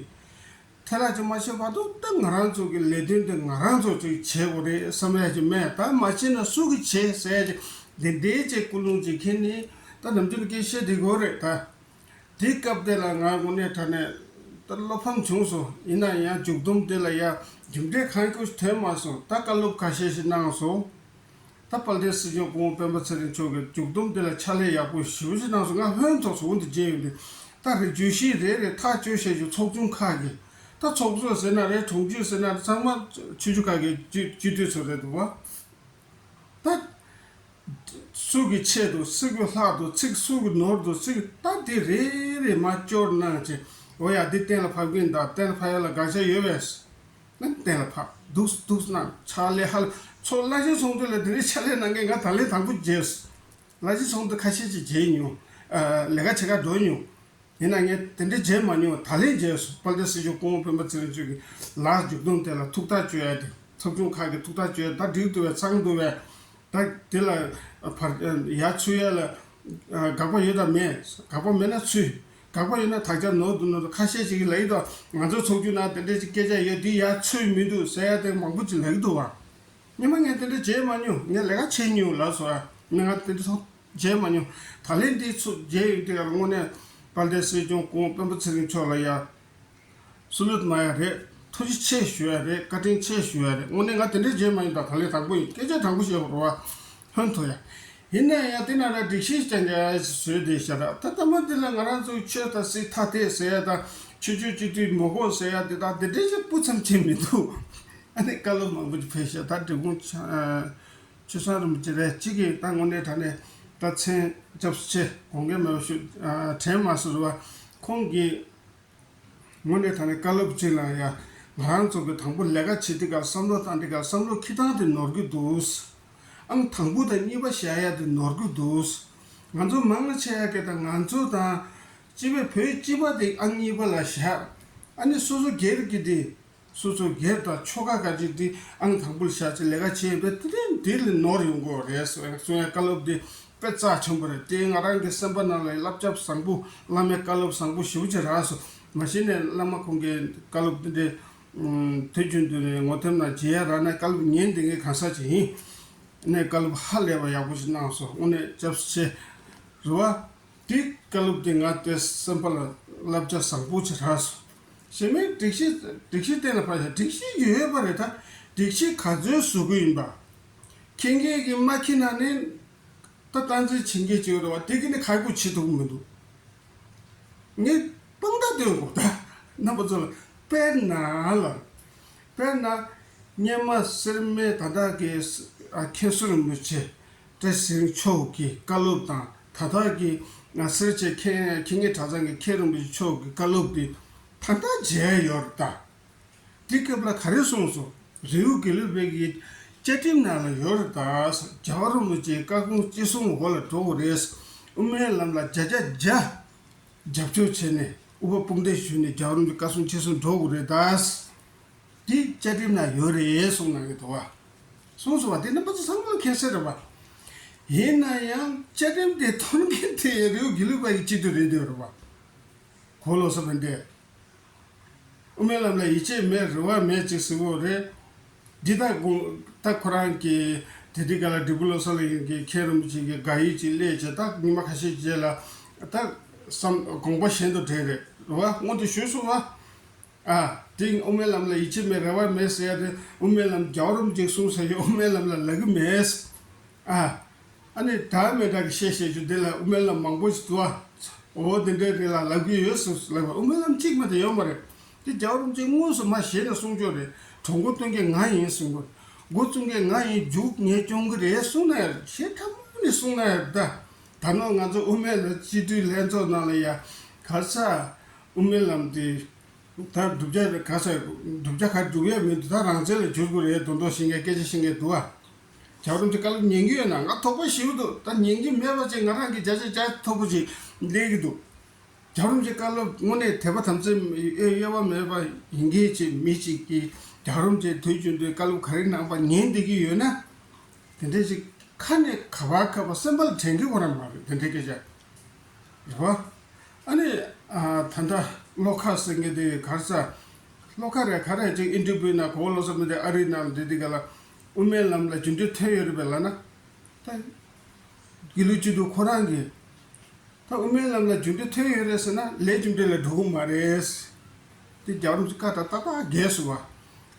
ཐལ་བ་ཅིག་མ་ཆགས་བར་དུ་ད་ང་རང་ཚོ་གི་ལས་དོན་འདི་ང་རང་ཚོ་ཅིག་བྱེད་དགོས་རེད་བསམ་ཡ་ཅིག་མེད། ད་མ་བྱེད་ན་སུ་གིས་བྱེད་ཟེར་ཡ་ཅིག་འདི་འདྲའི་ཅིག་ཀུན་སློང་ཅིག་འཁྱེར་ནས་ད་ནམ་རྒྱུན་སྐད་བཤད་བསྡད་དགོས་རེད་ད། དེ་སྐབས་དེ་ལ་ང་དངོས་གནས་དྲང་གནས་ད་ བློ་ཕམ་བྱུང་སོང་། ཡིན་ན་ཡང་མཇུག་སྡོམ་དེ་ལ་ཡང་རྒྱུ་འབྲས་གང་ཡང་ཐོན་མ་སོང་། ད་བཀའ་སློབ་ཁ་ཤས་ཤིག་གནང་སོང་། ད་དཔལ་ལྡན་སྲིད་སྐྱོང་སྐུ་ངོ་སྤེན་པ་ཚེ་རིང་མཆོག་གིས་མཇུག་སྡོམ་དེ་ལ་ཕྱག་ལས་ཡག་པོ་ཞེ་པོ་ཅིག་གནང་སོང་། ང་ཧོན་ཐོག་སོང་དུ་མཇལ་ཡོང་དུས། ད་རེ་བརྗོད་གཞི་རེ་རེ་ཐག་གཅོད་བྱས་ཀྱི་ཚོགས་ཆུང་ཁག་གིས། ད་ཚོགས་གཙོ་ཟེར་ན་རེད། དྲུང་ཆེ་ཟེར་ན་རེད། ཚང་མ་ཆོས་བརྒྱུད་ཁག་གི་སྤྱི་སྤྱི་འཐུས་ཚོ་རེད་འདུག་བ། ད་སུ་གི་ཆེ་འདུག་སུ་གི་ལྷག་འདུག་ཚིག་སུ་གི་ནོར་འདུག་ཚིག་ད་དེ་རེ་རེ་མ་སྐྱོར་གནང་བྱས། འོ་ཡ་འདི་གཏན་ལ་ཕབ་གིན་གདའ། གཏན་ལ་ཕབ་ཡ་ལ་དགག་བྱ་ཡོད་པས། ནི་གཏན་ལ་ཕབ་འདུག་འདུག་ན་ཕྱག་ལས་ཧ་ལས་ཚོ་བླ་ཆེན་ཚོགས་འདུ་ལ་དེ་རིང་ཕྱག་ལས་གནང་མཁན་ང་ད་ལན་དང་པོ་མཇལ་སོང་། བླ་ཆེན་ཚོགས་འདུ་ཁ་ཤས་ཅིག་མཇལ་མྱོང་། ཨ་ལས་ཀ་བྱེད་ག་འགྲོ་མྱོང་། ཡིན་ན་ངས་དེ་འདྲ་མཇལ་མ་མྱོང་། ད་ལན་མཇལ་སོང་། དཔལ་ལྡན་སྲིད་སྐྱོང་སྐུ་ངོ་སྤེན་པ་ཚེ་རིང་མཆོག་གིས་ལགས་མཇུག་སྡོམ་དེ་ལ་ཐུགས་ཐག་གཅོད་ཡ་དེ། ཚོགས་ཆུང་ཁག་གིས་ཐུགས་ཐག་གཅོད་ཡ་ད་འགྲིག་འདུག་བས། གཙང་འདུག་བས། ད་དེ་ལ་བར་ཡ་ཚུད་ཡ་ལ་དགག་པ་ཡོད་དམ་མེད། དགག་པ་མེད་ན་ཚུད། དགག་པ་ཡོད་ན་དག་ཆ་ནོར་འདུག་ནོར་འདུག་ཁ་ཤས་ཅིག་གིས་ལབ་ཀྱི་འདུག་ང་ཚོའི་ཚོགས་ཆུང་ནང་དེ་འདྲ་ཅིག་སྐད་ཆ་ཡོད། འདི་ཡ་ཚུད་མི་འདུག་ཟེར་ཡ་དེ་མང་པོ་ཅིག་ལབ་ཀྱི་འདུག་བ། སྔོན་མ་ངས་དེ་འདྲ་བྱས་མ་མྱོང་། ངས་ལས་ཀ་བྱེད་མྱོང་ལབ་སོང་ཨ། ངས་ང་དེ་འདྲ་སོང་བྱས་མ་མྱོང་། ད་ལན་འདི་ཚོ་བྱས་ཡོང་དུས་ཀ་ལ་དངོས་གནས་དཔལ་ལྡན་སྲིད་སྐྱོང་སྐུ་ངོ་སྤེན་པ་ཚེ་རིང་མཆོག་ལ་ཡ་སུ་ལུད་མ་ཡ་རེད། ཐུགས་རྗེ་ཆེ་ཞུ་ཡ་རེད། བཀའ་དྲིན་ཆེ་ཞུ་ཡ་རེད། དངོས་གནས་ང་དེ་འདྲ་བྱས་མ་ཡོང་། ད་ད་ལན་དང་པོ་ཡིན། སྐད་ཆ་དྲང་པོ་བཤད་པ་རེད་བ། ཧོན་ཐོ་ཡ། ཡིན་ན་ཡང་དེ་ན་ར་སྒྲིག་གཞི་ཅན་ག་བཟོས་བསྡད་ཤག་ར། ད་ལྟ་མ་འདི་ལ་ང་རང་ཚོའི་ཆོས་དང་སྲིད་ཐ་དད་ཟེར་ཡ་དང་ཆོས་བརྒྱུད་སྤྱི་འཐུས་མི་དགོས་ཟེར་ཡ་དེ་དག་དེ་འདྲ་ཞིག་སྤུ་ཙམ་ཅིག་མི་འདུག་ཨ་ནི་བཀའ་སློབ་མང་པོ་ཅིག་ཕེབས་ཤག་ད་འབྲི་གུང་ཆ་ཆོས་བཟང་རིན་པོ་ཆེ་རེད། གཅིག་གིས་ད་དངོས་གནས་དྲང་གནས་ད་མཚན་སྐྱབས་སུ་མཆི། དགོངས་འགལ་མེད་པ་ཞུ། ཨ་དྲན་མ་སོང་རེད་བ། ཁོང་གིས་དངོས་གནས་དྲང་གནས་བཀའ་སློབ་ཅིག་ལ་ཡ། ང་རང་ཚོ་གི་དང་པོ་ལས་ཀ་བྱེད་དུས་སྐབས་བསམ་བློ་བཏང་དུས་སྐབས་བསམ་བློ་འཁྱེར་སྟངས་དེ་ནོར་གི་འདུག་ཨང་དང་པོ་དང་གཉིས་པ་བཞག་ཡ་དེ་ནོར་གི་འདུག་ང་ཚོ་མང་ཆེ་བ་གི་ད་ང་ཚོ་དང་སྤྱི་པའི་བོད་སྤྱི་པ་དེ་ཨང་གཉིས་པ་ལ་བཞག་ཨ་ནི་སོ་སོ་སྒེར་གྱི་དེ། སོ་སོ་སྒེར་དང་ཆོལ་ཁ་ག་ཅིག་དེ་ཨང་དང་པོ་ལ་བཞག་ཅིག་ལས་ཀ་བྱེད་པའི་དེ་དེ་འདི་ལ་ནོར་ཡོང་གི་རེད་གསུང་ཡ། གསུང་ཡ་བཀའ་སློབ་དེ་དཔེ་རྩ་ཆེན་པོ་རེད། དེ་ང་རང་གི་སེམས་པ་ནང་ལ་བསླབ་བྱ་བཟང་པོ། བླ་མའི་བཀའ་སློབ་བཟང་པོ་ཞེ་པོ་ཅིག་རག་སོང་། མ་གཞི་ནས་བླ་མ་ཁོང་གི་བཀའ་སློབ་དེ་འདྲའི་དུས་རྒྱུན་དུ་ནས་ངོ་དེབ་ནང་མཇལ་ཡ་རག་ན། བཀའ་སློབ་ཉན་བསྡད་མཁན་གང་ཟག་ཅིག་ཡིན་ནས་བཀའ་སློབ་ཧ་ལས་པ་ཡག་པོ་ཞིག་གནང་སོང་། དངོས་གནས་སྐྱབས་སུ་མཆི། རེད་བ། དེ་བཀའ་སློབ་དེ་ང་དེ་སེམས་པ་ལ་བསླབ་བྱ་བཟང་པོ་ཅིག་རག་སོང་། གཞན་མའི་སྒྲིག་གཞི་སྒྲིག་གཞི་གཏན་ལ་ཕབ་བྱས། སྒྲིག་གཞི་ཡོད་པ་རེད། ད་སྒྲིག་གཞི་ག་ཚོད་བཟོ་གི་ཡིན་པ། འཁྱེར་མཁན་གྱིས་མ་འཁྱེར་ན་ནི་ད་སྟངས་འཛིན་བྱེད་མཁན་ཅིག་ཡོད་རེད་བ། དེ་གི་ནི་ཁག་པོ་བྱེད་ཐུབ་ཀྱི་མི་འདུག་ངས་དཔང་རྟགས་སྟོན་དགོས། ད་རྣམ་པ་ཚོ་ལ། དཔེར་ན་ལ། དཔེར་ན། སྔོན་མ་སེར་སྨད་ད་ལྟ་གི་ཨ་མཁན་ཟུར་རིན་པོ་ཆེ་བཀྲ་ཤིས་ཚེ་རིང་མཆོག་གི་བཀའ་སློབ་དང་། ད་ལྟ་གི་ང་སེར་བྱེས་མཁན་མཁན་གྱི་གྲྭ་ཚང་གི་མཁན་རིན་པོ་ཆེ་མཆོག་གི་བཀའ་སློབ་དེ་ད་ལྟ་མཇལ་ཡོད་རེད་ད། དེ་སྐབས་ལ་ག་རེ་གསུངས་སོང་། རི་བོ་དགེ་ལུགས་པའི་གི་བཅའ་ཁྲིམས་ནང་ལ་ཡོད་རེད་ད། རྒྱལ་བ་རིན་པོ་ཆེའི་བཀའ་དགོངས་ཅི་གསུང་འོག་ལ་འགྲོ་དགོས་རེད། དབུ་མའི་ལམ་ལ་བརྒྱ་ཆ་བརྒྱ་རྒྱབ་སྐྱོར་བྱས་ནས་དབུ་བ་དཔུང་འདེགས་ཞུས་ནས་རྒྱལ་བ་རིན་པོ་ཆེའི་བཀའ་གསུང་ཅི་གསུང་འགྲོ་དགོས་རེད་ད། འདི་བཅའ་ཁྲིམས་ནང་ཡོད་རེད་གསུངས་གནང་གི་འདུག་བ། གསུངས་སོང་བ། དེ་རྣམ་པ་ཚོ་ཚང་མ་ལ་མཁྱེན་གསལ་རེད་བ། ཡིན་ན་ཡང་བཅའ་ཁྲིམས་དེ་གཏོར་མཁན་དེ་རི་བོ་དགེ་ལུགས་པ་ཡི་སྤྱི་འཐུས་རེད་འདོད་རེད་བ། གོ་ལོག་ས་བན་དེ། དབུ་མའི་ལམ་ལ་ཡིད་ཆེས་མེད། རེ་བ་མེད་ཅིག་ཟེར་གོ་རེད། འདི་ད་དགོངས་ད་ཁོ་རང་གི་དེ་དུས་ག་ལ་འབྲས་སྤུངས་བློ་གསར་གླིང་གི་མཁན་རིན་པོ་ཆེ་གི་དགག་ཡིག་ཅིག་སླེབས་བྱས། ད་ཉི་མ་ཁ་ཤས་རྗེས་ལ་ད་བསམ་དགོངས་པ་གཞན་དུ་འདྲེས་རེད་རེད་བ། སྔོན་དུ་ཞུས་སོང་བ། ཨ། དེ་དབུ་མའི་ལམ་ལ་ཡིད་ཆེས་མེད། རེ་བ་མེད་ཟེར་ཡ་དེ། དབུ་མའི་ལམ་རྒྱལ་བ་རིན་པོ་ཆེས་གསུངས་ཟེར་གྱི་དབུ་མའི་ལམ་ལ་ལབ་གི་མེད། ཨ། ཨ་ནི་དྲ་མི་དྲ་གི་བཤད་བཤད་རྒྱུ་འདི་ལ་དབུ་མའི་ལམ་མང་པོ་ཞིག་འདུག་ཨ། འོ་དེ་འདྲའི་རེད་ལ་ལབ་གི་ཡོད་ཟེར་ལབ་པ། དབུ་མའི་ལམ་གཅིག་མ་གཏོགས་ཡོད་མ་རེད། དེ་རྒྱལ་བ་རིན་པོ་ཆེས་དངོས་སུ་མ་ཞལ་ནས་གསུང་ཆོག་རེད། གྲོས་འགོ་འདོན་མཁན་ང་ཡིན་གསུང་གི། འགོ་བཙུགས་མཁན་ང་ཡིན། མཇུག་ངས་སྐྱོང་གི་རེད་གསུང་ན་ཡང་ཞལ་ཕྲ་མོ་ནས་གསུང་ན་ཡང་ད། ད་ནང་ང་ཚོ་དབུ་མའི་ལམ་སྤྱི་འཐུས་ལྷན་ཚོགས་ནང་ལ་ཡ་ག་ས་དབུ་མའི་ལམ་དེ། ད་བསྒྲུབ་བྱ་ག་ས་བསྒྲུབ་བྱ་ག་སྒྲུབ་ཡ་མི་འདུག་ད་རང་བཙན་ལ་བསྒྱུར་དགོས་རེད། དོན་དག་ཤེས་མཁན་སྐད་ཆ་ཤེས་མཁན་འདུག་ཨ། རྒྱལ་བ་རིན་པོ་ཆེ་བཀའ་སློབ་ཉན་གི་ཡོད་ན་ང་དོགས་པ་ཞེ་པོ་འདུག་ད་ཉན་གི་མེད་པ་ཅིག་ང་རང་གི་བརྒྱ་ཆ་བརྒྱ་མཐོ་པོ་ཅིག་སླེབས་ཀྱི་འདུག་རྒྱལ་བ་རིན་པོ་ཆེ་བཀའ་སློབ་དངོས་གནས་དད་པ་དམ་ཚིག་གཡོ་བ་མེད་པ་ཡིན་མཁན་ཅིག་མི་ཅིག་གིས་རྒྱལ་བ་རིན་པོ་ཆེ་དུས་རྒྱུན་དུ་བཀའ་སློབ་ག་རེ་གནང་པ་ཉན་བསྡད་ཀྱི་ཡོད་ན། དེ་འདྲ་ཅིག་ཁ་ནས་ག་པར་ག་པར་སེམས་པ་ལ་དྲན་གྱི་ཁོ་རང་མ་རེད། དེ་འདྲའི་སྐད་ཆ་རེད་བ། ཨ་ནི་ཨ་ད་ལྟ་བློ་ཁ་ཟེར་མཁན་དེ་ག་རེ་ཟ། བློ་ཁ་རེད་ག་རེ་ཅིག་ཨིན་ཊར་བིའུ་ནང་གོ་བོ་བློ་བཟང་མི་དེ་ཨ་རི་ནང་ལ་བསྡད་དུས་ག་ལ་དབུ་མའི་ལམ་ལ་རྒྱུ་འབྲས་ཐོན་ཡོད་རེད་པས་ལབ་ན། ད་དགེ་ལུགས་སྤྱི་འཐུས་ཁོ་རང་གིས་ད་དབུ་མའི་ལམ་ལ་རྒྱུ་འབྲས་ཐོན་ཡོད་རེད་ཟེར་ན་ལས་རྒྱུ་འབྲས་ལ་འགྲོ་གི་མ་རེད། དེ་རྒྱལ་བ་རིན་པོ་ཆེ་བཀའ་ལྟར་ཏག་ཏག་འགལ་སོང་བ།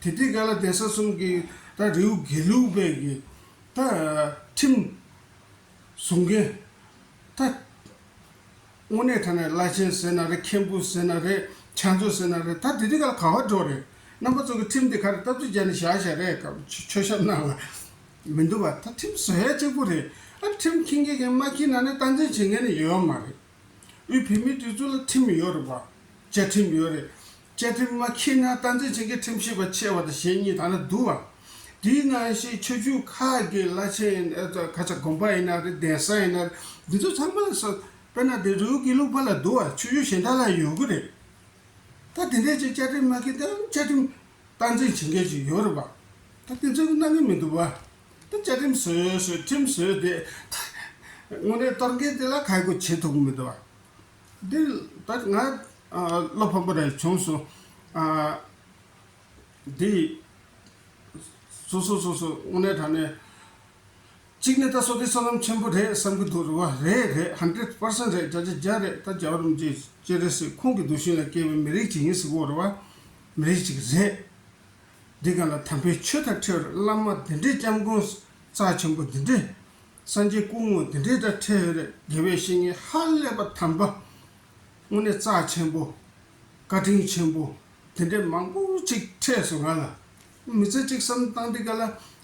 དེ་དུས་སྒང་ལ་གདན་ས་གསུམ་གྱི་ད་རི་བོ་དགེ་ལུགས་པའི་གི་ད་ཁྲིམས་བཟུང་མཁན་ད་དངོས་གནས་དྲང་གནས་བླ་ཆེན་ཟེར་ན་རེད། མཁན་པོ་ཟེར་ན་རེད། ཕྱག་མཛོད་ཟེར་ན་རེད། ད་དེ་དུས་སྒང་ལ་ག་པར་འགྲོ་རེད། རྣམ་པ་ཚོ་གི་ཁྲིམས་དེ་ག་རེ་སྟབས་བདེ་བྱས་ནས་བཞག་བཞག་རེད། ཆོས་ཞབས་ནང་ལ་མི་འདུག་བ། ད་ཁྲིམས་བཟོ་ཡ་གཅིག་པོ་རེད། ཨ་ཁྲིམས་འཁྱེར་མཁན་གྱིས་མ་འཁྱེར་ན་ནི་སྟངས་འཛིན་བྱེད་མཁན་ནི་ཡོད་མ་རེད། དབུས་བོད་མིའི་སྒྲིག་འཛུགས་ལ་ཁྲིམས་ཡོད་རེད་པ། བཅའ་ཁྲིམས་ཡོད་རེད། བཅའ་ཁྲིམས་མ་འཁྱེར་ན་སྟངས་འཛིན་བྱེད་མཁན་ཁྲིམས་ཞིབ་པ་ཆེ་བ་དང་གཞན་གཉིས་ད་ལྟ་འདུག་བ། དེའི་ནང་བཞིན་ཆོས་བརྒྱུད་ཁག་གི་བླ་ཆེན་ཡིན་ན་ཁ་ཆེ་དགོན་པ་ཡིན་ན་རེད། གདན་ས་ཡིན་ན་རེད། འདི་ཚོ་ཚང་མ་ལ་སོ་དཔེར་ན་དེ་རི་བོ་དགེ་ལུགས་པ་ལ་འདུག་བ། ཆོས་བརྒྱུད་གཞན་དག་ལ་ཡོད་གི་རེད། ད་དེ་འདྲས་ཅིག་བཅའ་ཁྲིམས་མ་འཁྱེར་ཏེ་བཅའ་ཁྲིམས་སྟངས་འཛིན་བྱེད་མཁན་ཅིག་ཡོད་རེད་པ། ད་དེ་ཚོ་གི་གནང་གི་མི་འདུག་བ། ད་བཅའ་ཁྲིམས་བཟོས་བཟོས་ཁྲིམས་བཟོས་ཏེ་དངོས་གནས་གཏོར་མཁན་དེ་ལ་ག་རེ་བྱེད་ཐུབ་ཀྱི་མི་འདུག་བ། འདི་ད་ང་བློ་ཕམ་པོ་རེ་བྱུང་སོང་། འདི་སོ་སོ་སོ་སོ་དངོས་གནས་དྲང་གནས། གཅིག་ནས་ད་བསོད་བདེ་བསོད་ནམས་ཆེན་པོ་རེད་བསམ་གྱི་འདུག་རེད་བ། རེད་རེད། ཧན་ཌེ་རེད་པར་སེན་ཊི་རེད། བརྒྱ་ཆ་བརྒྱ་རེད། ད་རྒྱལ་བ་རིན་པོ་ཆེ་སྤྱན་རས་གཟིགས་ཁོང་གི་གདུལ་ཞིང་ལ་སྐྱེས་པའི་མི་རིགས་ཅིག་ཡིན་ཟེར་གྱི་ཡོད་རེད་བ། མི་རིགས་ཅིག་རེད། འདི་ག་ལ་དམ་པའི་ཆོས་དང་འཕྲད་པའི་བླ་མ་འདི་འདྲའི་སྐྱབས་མགོན་རྩ་ཆེན་པོ་འདི་འདྲའི་སངས་རྒྱས་སྐུ་ངོ་འདི་འདྲའི་དང་འཕྲད་ཡོད་རེད། དགེ་བའི་བཤེས་གཉེན་ཧ་ལས་པ་དམ་པ། དངོས་གནས་རྩ་ཆེན་པོ། བཀའ་དྲིན་ཆེན་པོ། དེ་འདྲའི་མང་པོ་ཅིག་འཕྲད་སོང་ང་ལ། མི་ཚེ་གཅིག་བསམ་བཏང་དུས་སྒང་ལ་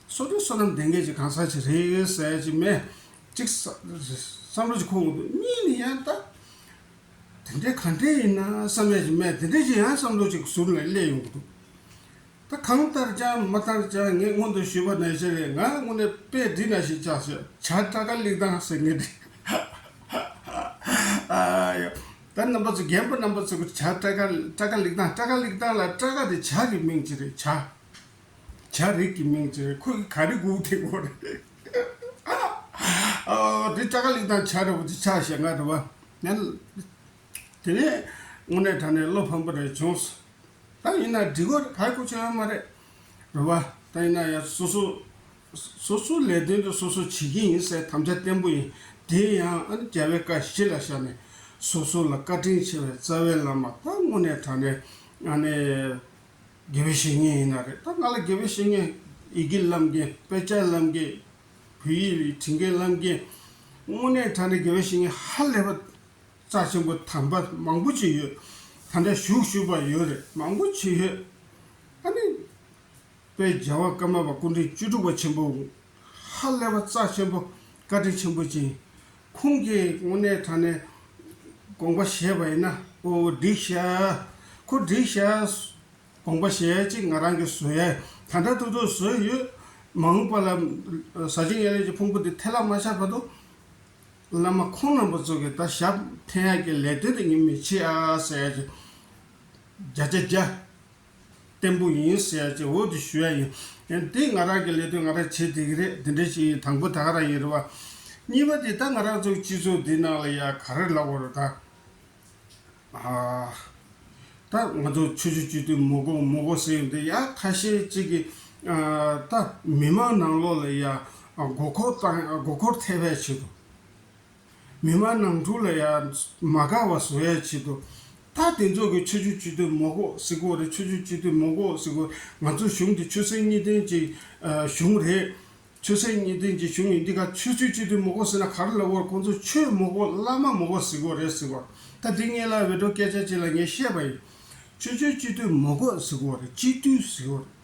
བསོད་བདེ་བསོད་ནམས་ལྡན་མཁན་ཅིག་གང་ཟག་ཅིག་རེད་ཟེར་ཡ་ཅིག་མེད། གཅིག་བསམ་བློ་ཅིག་འཁོར་གྱི་འདུག་གཉིས་ནས་ཡང་ད་དེ་འདྲའི་ག་འདྲའི་ཡིན་ན་བསམ་ཡ་ཅིག་མེད། དེ་འདྲའི་ཅིག་ཡང་བསམ་བློ་ཅིག་ཟུར་ལ་སླེབས་ཡོང་གི་འདུག་ད་གང་ལྟར་ཀྱང་མ་ལྟར་ཀྱང་ངས་སྔོན་དུ་ཞུས་པ་ནང་བཞིན་རེད། ང་དངོས་གནས་དཔེ་འདི་ནང་བཞིན་ཆགས་སོང་། བྱ་སྤྲ་དཀར་གླེགས་ཐང་ཟེར་མཁན་དེ། ཨ་ཡ། ད་རྣམ་པ་ཚོ་རྒན་པ་རྣམ་པ་ཚོ་གི་བྱ་སྤྲ་དཀར་སྤྲ་དཀར་གླེགས་ཐང་། སྤྲ་དཀར་གླེགས་ཐང་ལ་སྤྲ་དཀར་དེ་བྱ་གི་མིང་ཅིག་རེད། བྱ། བྱ་རིགས་ཀྱི་མིང་ཅིག་རེད། ཁོ་གི་ག་རེ་སྒུག་དེ་གོ་རེད། ཨ་དེ་སྤྲ་དཀར་གླེགས་ཐང་བྱ་རེད་པ། དེ་ཆགས་ཤག་ང་རེད་བ། ཡང་དེ་ནས་དངོས་གནས་དྲང་གནས་བློ་ཕམ་པོ་རེ་བྱུང་སོང་། ད་ཡིན་ན་འགྲིག་གོ་རེད། ག་རེ་གོ་ཆོད་ཡོད་མ་རེད། རེད་བ། ད་ཡིན་ན་ཡང་སོ་སོ་སོ་སོའི་ལས་དོན་དེ་སོ་སོ་བྱེད་ཀྱི་ཡིན་ཟེར་དམ་བཅའ་བརྟན་པོ་ཡིན། དེ་ཡང་ཨ་ནི་རྒྱལ་བའི་བཀའ་གཞི་ལ་བཞག་ནས་སོ་སོ་ལ་བཀའ་དྲིན་ཆེ་བའི་རྩ་བའི་བླ་མ་ད་དངོས་གནས་དྲང་གནས་ཨ་ནི་དགེ་བའི་བཤེས་གཉེན་ཡིན་ན་རེད། ད་ང་ལ་དགེ་བའི་བཤེས་གཉེན་ཡི་གེ་བསླབ་མཁན། དཔེ་ཆ་བསླབ་མཁན། བོད་ཡིག་ལ་བྲིས་མཁན་བསླབ་མཁན། དངོས་གནས་དྲང་གནས་དགེ་བའི་བཤེས་གཉེན་ཧ་ལས་པ་རྩ་ཆེན་པོ་དམ་པ་མང་པོ་ཅིག་ཡོད། ད་ལྟ་བཞུགས་བཞུགས་པ་ཡོད་རེད། མང་པོ་ཅིག་ཡོད། ཨ་ནི་དཔལ་རྒྱལ་བ་ཀརྨ་པ་སྐུ་ཕྲེང་བཅུ་དྲུག་པ་ཆེན་པོ་ཧ་ལས་པ་རྩ་ཆེན་པོ། བཀའ་དྲིན་ཆེན་པོ་ཅིག་ཁོང་གིས་དངོས་གནས་དྲང་གནས་དགོངས་པ་བཞེས་པ་ཡིན་ན། ཨོ་འགྲིག་ཤག་ཁོ་འགྲིག་ཤག་དགོངས་པ་བཞེས་ཡ་ཅིག་ང་རང་གིས་བཟོ་ཡ། ད་ལྟ་ཐུག་ཐུག་བཟོས་ཡོད། མ་འོངས་པ་ལ་ཟབ་ཆོས་དབྱིངས་ལས་ཀྱི་ཕུང་པོ་འདི་ཐལ་མ་ཆགས་བར་དུ་བླ་མ་ཁོང་རྣམ་པ་ཚོ་གི་ད་ཞབས་འཐེན་ཡ་གི་ལས་དོན་དེ་ངས་མི་བྱེད་ཨ་ཟེར་ཡ་ཅིག་བརྒྱ་ཆ་བརྒྱ་བརྟན་པོ་ཡིན་ཟེར་ཡ་ཅིག་འོ་དེ་ཞུ་ཡ་ཡིན། ཡང་དེ་ང་རང་གི་ལས་དོན་ང་རང་བྱེད་བསྡད་ཀྱི་རེད། འདི་འདྲ་ཞིག་ཡིན། དང་པོ་ད་ག་རང་ཡིན་རེད་བ། གཉིས་པ་དེ་ད་ང་རང་ཚོ་སྤྱི་ཚོགས་འདི་ནང་ལ་ཡ་ག་རེ་ལབ་དགོས་རེད་ད། ཨ། ད་ང་ཚོ་ཆོས་བརྒྱུད་སྤྱི་འཐུས་མི་དགོས་མི་དགོས་ཟེར་ཡོང་དུས་ཡ་ཁ་ཤས་ཅིག་གིས་ཨ། ད་མི་མང་ནང་ལོགས་ལ་ཡ་མགོ་འཁོར་བཏང་མགོ་འཁོར་ཐེབས་པའི་ཆེད་དུ། མི་མང་ནང་ཁུལ་ལ་ཡ་མ་དགའ་བ་བཟོ་ཡའི་ཆེད་དུ། ད་དེ་ཚོ་གིས་ཆོས་བརྒྱུད་སྤྱི་འཐུས་མི་དགོས་ཟེར་གྱི་ཡོད་རེད། ཆོས་བརྒྱུད་སྤྱི་འཐུས་མི་དགོས་ཟེར་གྱི་ཡོད། ང་ཚོ་གཞུང་འདི་ཆོས་སྲིད་གཉིས་ལྡན་གྱི་ཨ། གཞུང་རེད། ཆོས་སྲིད་གཉིས་ལྡན་གྱི་གཞུང་ཡིན་དུས་ཀ་ཆོས་བརྒྱུད་སྤྱི་འཐུས་མི་དགོས་ཟེར་ན་ག་རེ་ལབ་དགོས་རེད། ཁོང་ཚོ་ཆོས་མི་དགོས་བླ་མ་མི་དགོས་ཟེར་གྱི་ཡོད་རེད་ཟེར་གྱི་ཡོད། ད་འདི་སྔོན་ལ་བི་ཌི་ཡོ་སྐད་ཆ་ཅིག་ལ་ངས་བཤད་པ་ཡིན། ཆོས་བརྒྱུད་སྤྱི་འཐུས་མི་དགོས་ཟེར་གྱི་ཡོད་རེད། སྤྱི་འཐུས་ཟེར་གྱི་ཡོད་རེད།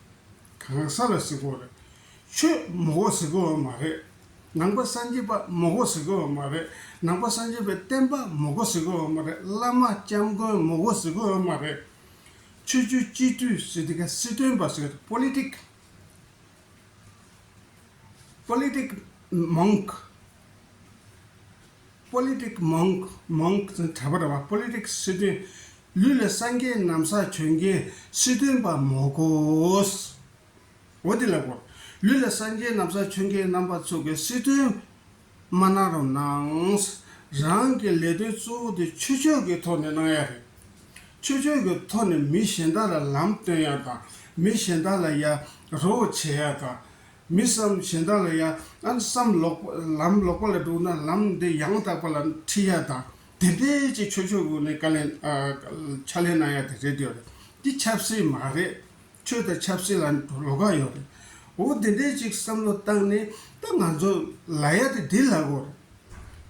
གང་ཟག་ལ་ཟེར་གྱི་ཡོད་རེད། ཆོས་མི་དགོས་ཟེར་གྱི་ཡོད་མ་རེད། ནང་པ་སངས་རྒྱས་པ་མི་དགོས་ཟེར་གྱི་ཡོད་མ་རེད། ནང་པ་སངས་རྒྱས་པའི་བསྟན་པ་མི་དགོས་ཟེར་གྱི་ཡོད་མ་རེད། བླ་མ་སྐྱབས་མགོན་མི་དགོས་ཟེར་གྱི་ཡོད་མ་རེད། ཆོས་བརྒྱུད་སྤྱི་འཐུས་ཟེར་དུས་ཀ་སྲིད་དོན་པ་ཟེར་གྱི་རེད། པོ་ལི་ཊིག་པོ་ལི་ཊིག་མོང་ཀི། པོ་ལི་ཊིག་མོང་ཀི། མོང་ཀི་ཟེར་གྲྭ་པ་རེད་བ། པོ་ལི་ཊིག་སྲིད་དོན། ལུས་ལ་སངས་རྒྱས་ན་བཟའ་གྱོན་མཁན་སྲིད་དོན་པ་མི་དགོས། འོ་དེ་ལ་གོ། ལུས་ལ་སངས་རྒྱས་ན་བཟའ་གྱོན་མཁན་རྣམ་པ་ཚོ་གིས་སྲིད་དོན་མ་གནང་རོགས་གནང་། རང་གི་ལས་དོན་གཙོ་བོ་དེ་ཆོས་ཕྱོགས་ཀྱི་ཐོག་ནས་གནང་ཡ་རེད། ཆོས་ཕྱོགས་ཀྱི་ཐོག་ནས་མི་གཞན་དག་ལ་ལམ་སྟོན་ཡ་དང་། མི་གཞན་དག་ལ་ཡ་རོགས་བྱེད་ཡ་དང་། མི་བསམ་གཞན་དག་ལ་ཡ་ཨ་ནི་བསམ་ལོག་པ་ལམ་ལོག་པ་ལ་འགྲོ་ན་ལམ་དེ་ཡང་དག་པ་ལ་ཁྲིད་ཡ་དང་། དེ་འདྲའི་ཅིག་ཆོས་ཕྱོགས་ཀྱི་ངོས་ནས་བཀའ་ལན་ཨ། ཕྱག་ལས་གནང་ཡ་དེ་རེད་ཡོད་རེད། འདི་ཆབ་སྲིད་མ་རེད། ཆོས་དང་ཆབ་སྲིད་ལ་ལོགས་ཀ་ཡོད་རེད། འོ་དེ་འདྲའི་ཅིག་བསམ་བློ་བཏང་ནས་ད་ང་ཚོ་ལབ་ཡ་དེ་འདི་ལབ་དགོས་རེད།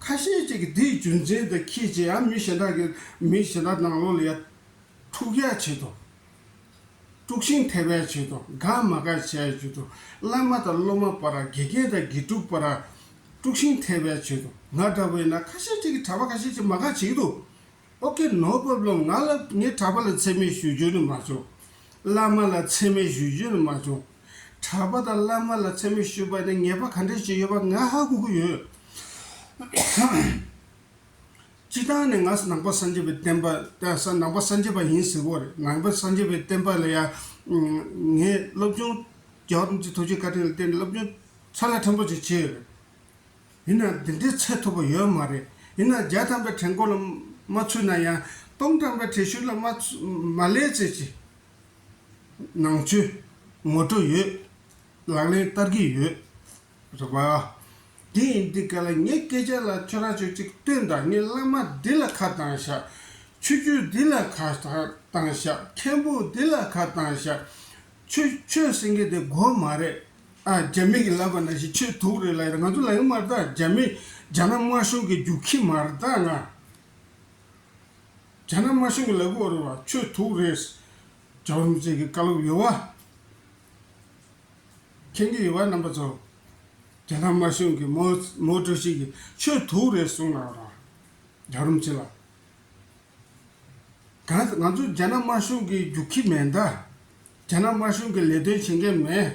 ཁ་ཤས་ཅིག་གིས་འདིའི་རྒྱུ་མཚན་དེ་ཁྱེད་ཀྱིས་ཡང་མི་གཞན་དག་གི་མི་གཞན་དག་ནང་ལོགས་ལ་ཡ་འཁྲུག་ཡ་བྱེད་དོ། དཀྲུག་ཤིང་ཐེབས་ཡ་བྱེད་དོ། དགའ་མ་དགའ་བྱེད་ཡ་བྱེད་དོ། བླ་མ་དང་སློབ་མ་བར་དགེ་རྒན་དང་དགེ་ཕྲུག་བར་དཀྲུག་ཤིང་ཐེབས་ཡ་བྱེད་དོ། ང་འདྲ་བོ་ཡིན་ན་ཁ་ཤས་ཅིག་གིས་གྲྭ་པ་ཁ་ཤས་ཅིག་མ་དགའ་བྱེད་ཀྱི་འདུག Okay, no problem. ང་ལ་ངའི་གྲྭ་པ་ལ་མཚན་སྨད་ཞུ་རྒྱུ་ནི་མ་བྱུང་། བླ་མ་ལ་མཚན་སྨད་ཞུ་རྒྱུ་ནི་མ་བྱུང་། གྲྭ་པ་དང་བླ་མ་ལ་མཚན་སྨད་ཞུས་པ་ནི་ཉེས་པ་ག་འདྲ་ཞིག་ཡོད་པ་ང་ཧ་གོ་གི་ཡོད། སྤྱིར་བཏང་ནས་ང་ནང་པ་སངས་རྒྱས་པའི་བསྟན་པ་ད་ས་ནང་པ་སངས་རྒྱས་པ་ཡིན་ཟེར་གོ་རེད། ནང་པ་སངས་རྒྱས་པའི་བསྟན་པ་ལ་ཡ་ངས་སློབ་སྦྱོང་རྒྱལ་བ་རིན་པོ་ཆེ་ཐུགས་རྗེ་བཀའ་དྲིན་ལ་བརྟེན་ནས་སློབ་སྦྱོང་ཚ་ལ་ཕྲན་བུ་ཅིག་བྱས་ཡོད་རེད། ཡིན་ན་འདི་འདྲའི་ཚད་མཐོ་པོ་ཡོད་མ་རེད། ཡིན་ན་བརྒྱ་ཐམ་པའི་གྲས་མགོ་ལ་མ་ཚུད་ན་ཡང་སྟོང་ཐམ་པའི་གྲས་ཤུལ་ལ་མ་ཚུད་མ་སླེབས་ཚེ་ཅི། ནང་ཆོས་ངོ་སྤྲོད་ཡོད། ལག་ལེན་བསྟར་གྱི་ཡོད། རེད་བ། དེ་ཡིན་དུས་ག་ལ་ངས་སྐད་ཆ་ལ་ཁྱོད་རང་ཚོས་ཅིག་སྟོན་དང་། ངས་བླ་མ་འདི་ལ་ཁ་བཏང་ཤག་ཆོས་བརྒྱུད་འདི་ལ་ཁ་བཏང་ཤག་མཁན་པོ་འདི་ལ་ཁ་བཏང་ཤག་ཆོས་ཆོས་ཟེར་མཁན་དེ་དགོས་མ་རེད། ཨ། རྒྱ་མི་གིས་ལབ་པ་ནང་བཞིན་ཆོས་དུག་རེད་ལབ་ཡ་རེད། ང་ཚོ་ལབ་ཡོད་མ་རེད་ད། རྒྱ་མི་རྒྱ་ནག་དམར་གཞུང་གིས་རྒྱུག་ཁྱི་མ་རེད་ད། ང་རྒྱ་ནག་དམར་གཞུང་གིས་ལབ་གི་ཡོད་རེད་བ། ཆོས་དུག་རེད། རྒྱལ་བ་རིན་པོ་ཆེ་གི་བཀའ་སློབ་ཡོད་བ། མཁྱེན་གྱི་ཡོད་བ་རྣམ་པ་ཚོ། རྒྱ་ནག་དམར་གཞུང་གིས་མའོ་མའོ་ཀྲུའུ་ཞི་གིས་ཆོས་དུག་རེད་གསུངས་ལབ་རེད་བ། རྒྱལ་བ་རིན་པོ་ཆེ་ལ། གང་ང་ཚོ་རྒྱ་ནག་དམར་གཞུང་གི་རྒྱུག་ཁྱི་མེད་ད། རྒྱ་ནག་དམར་གཞུང་གི་ལས་དོན་བྱེད་མཁན་མེད།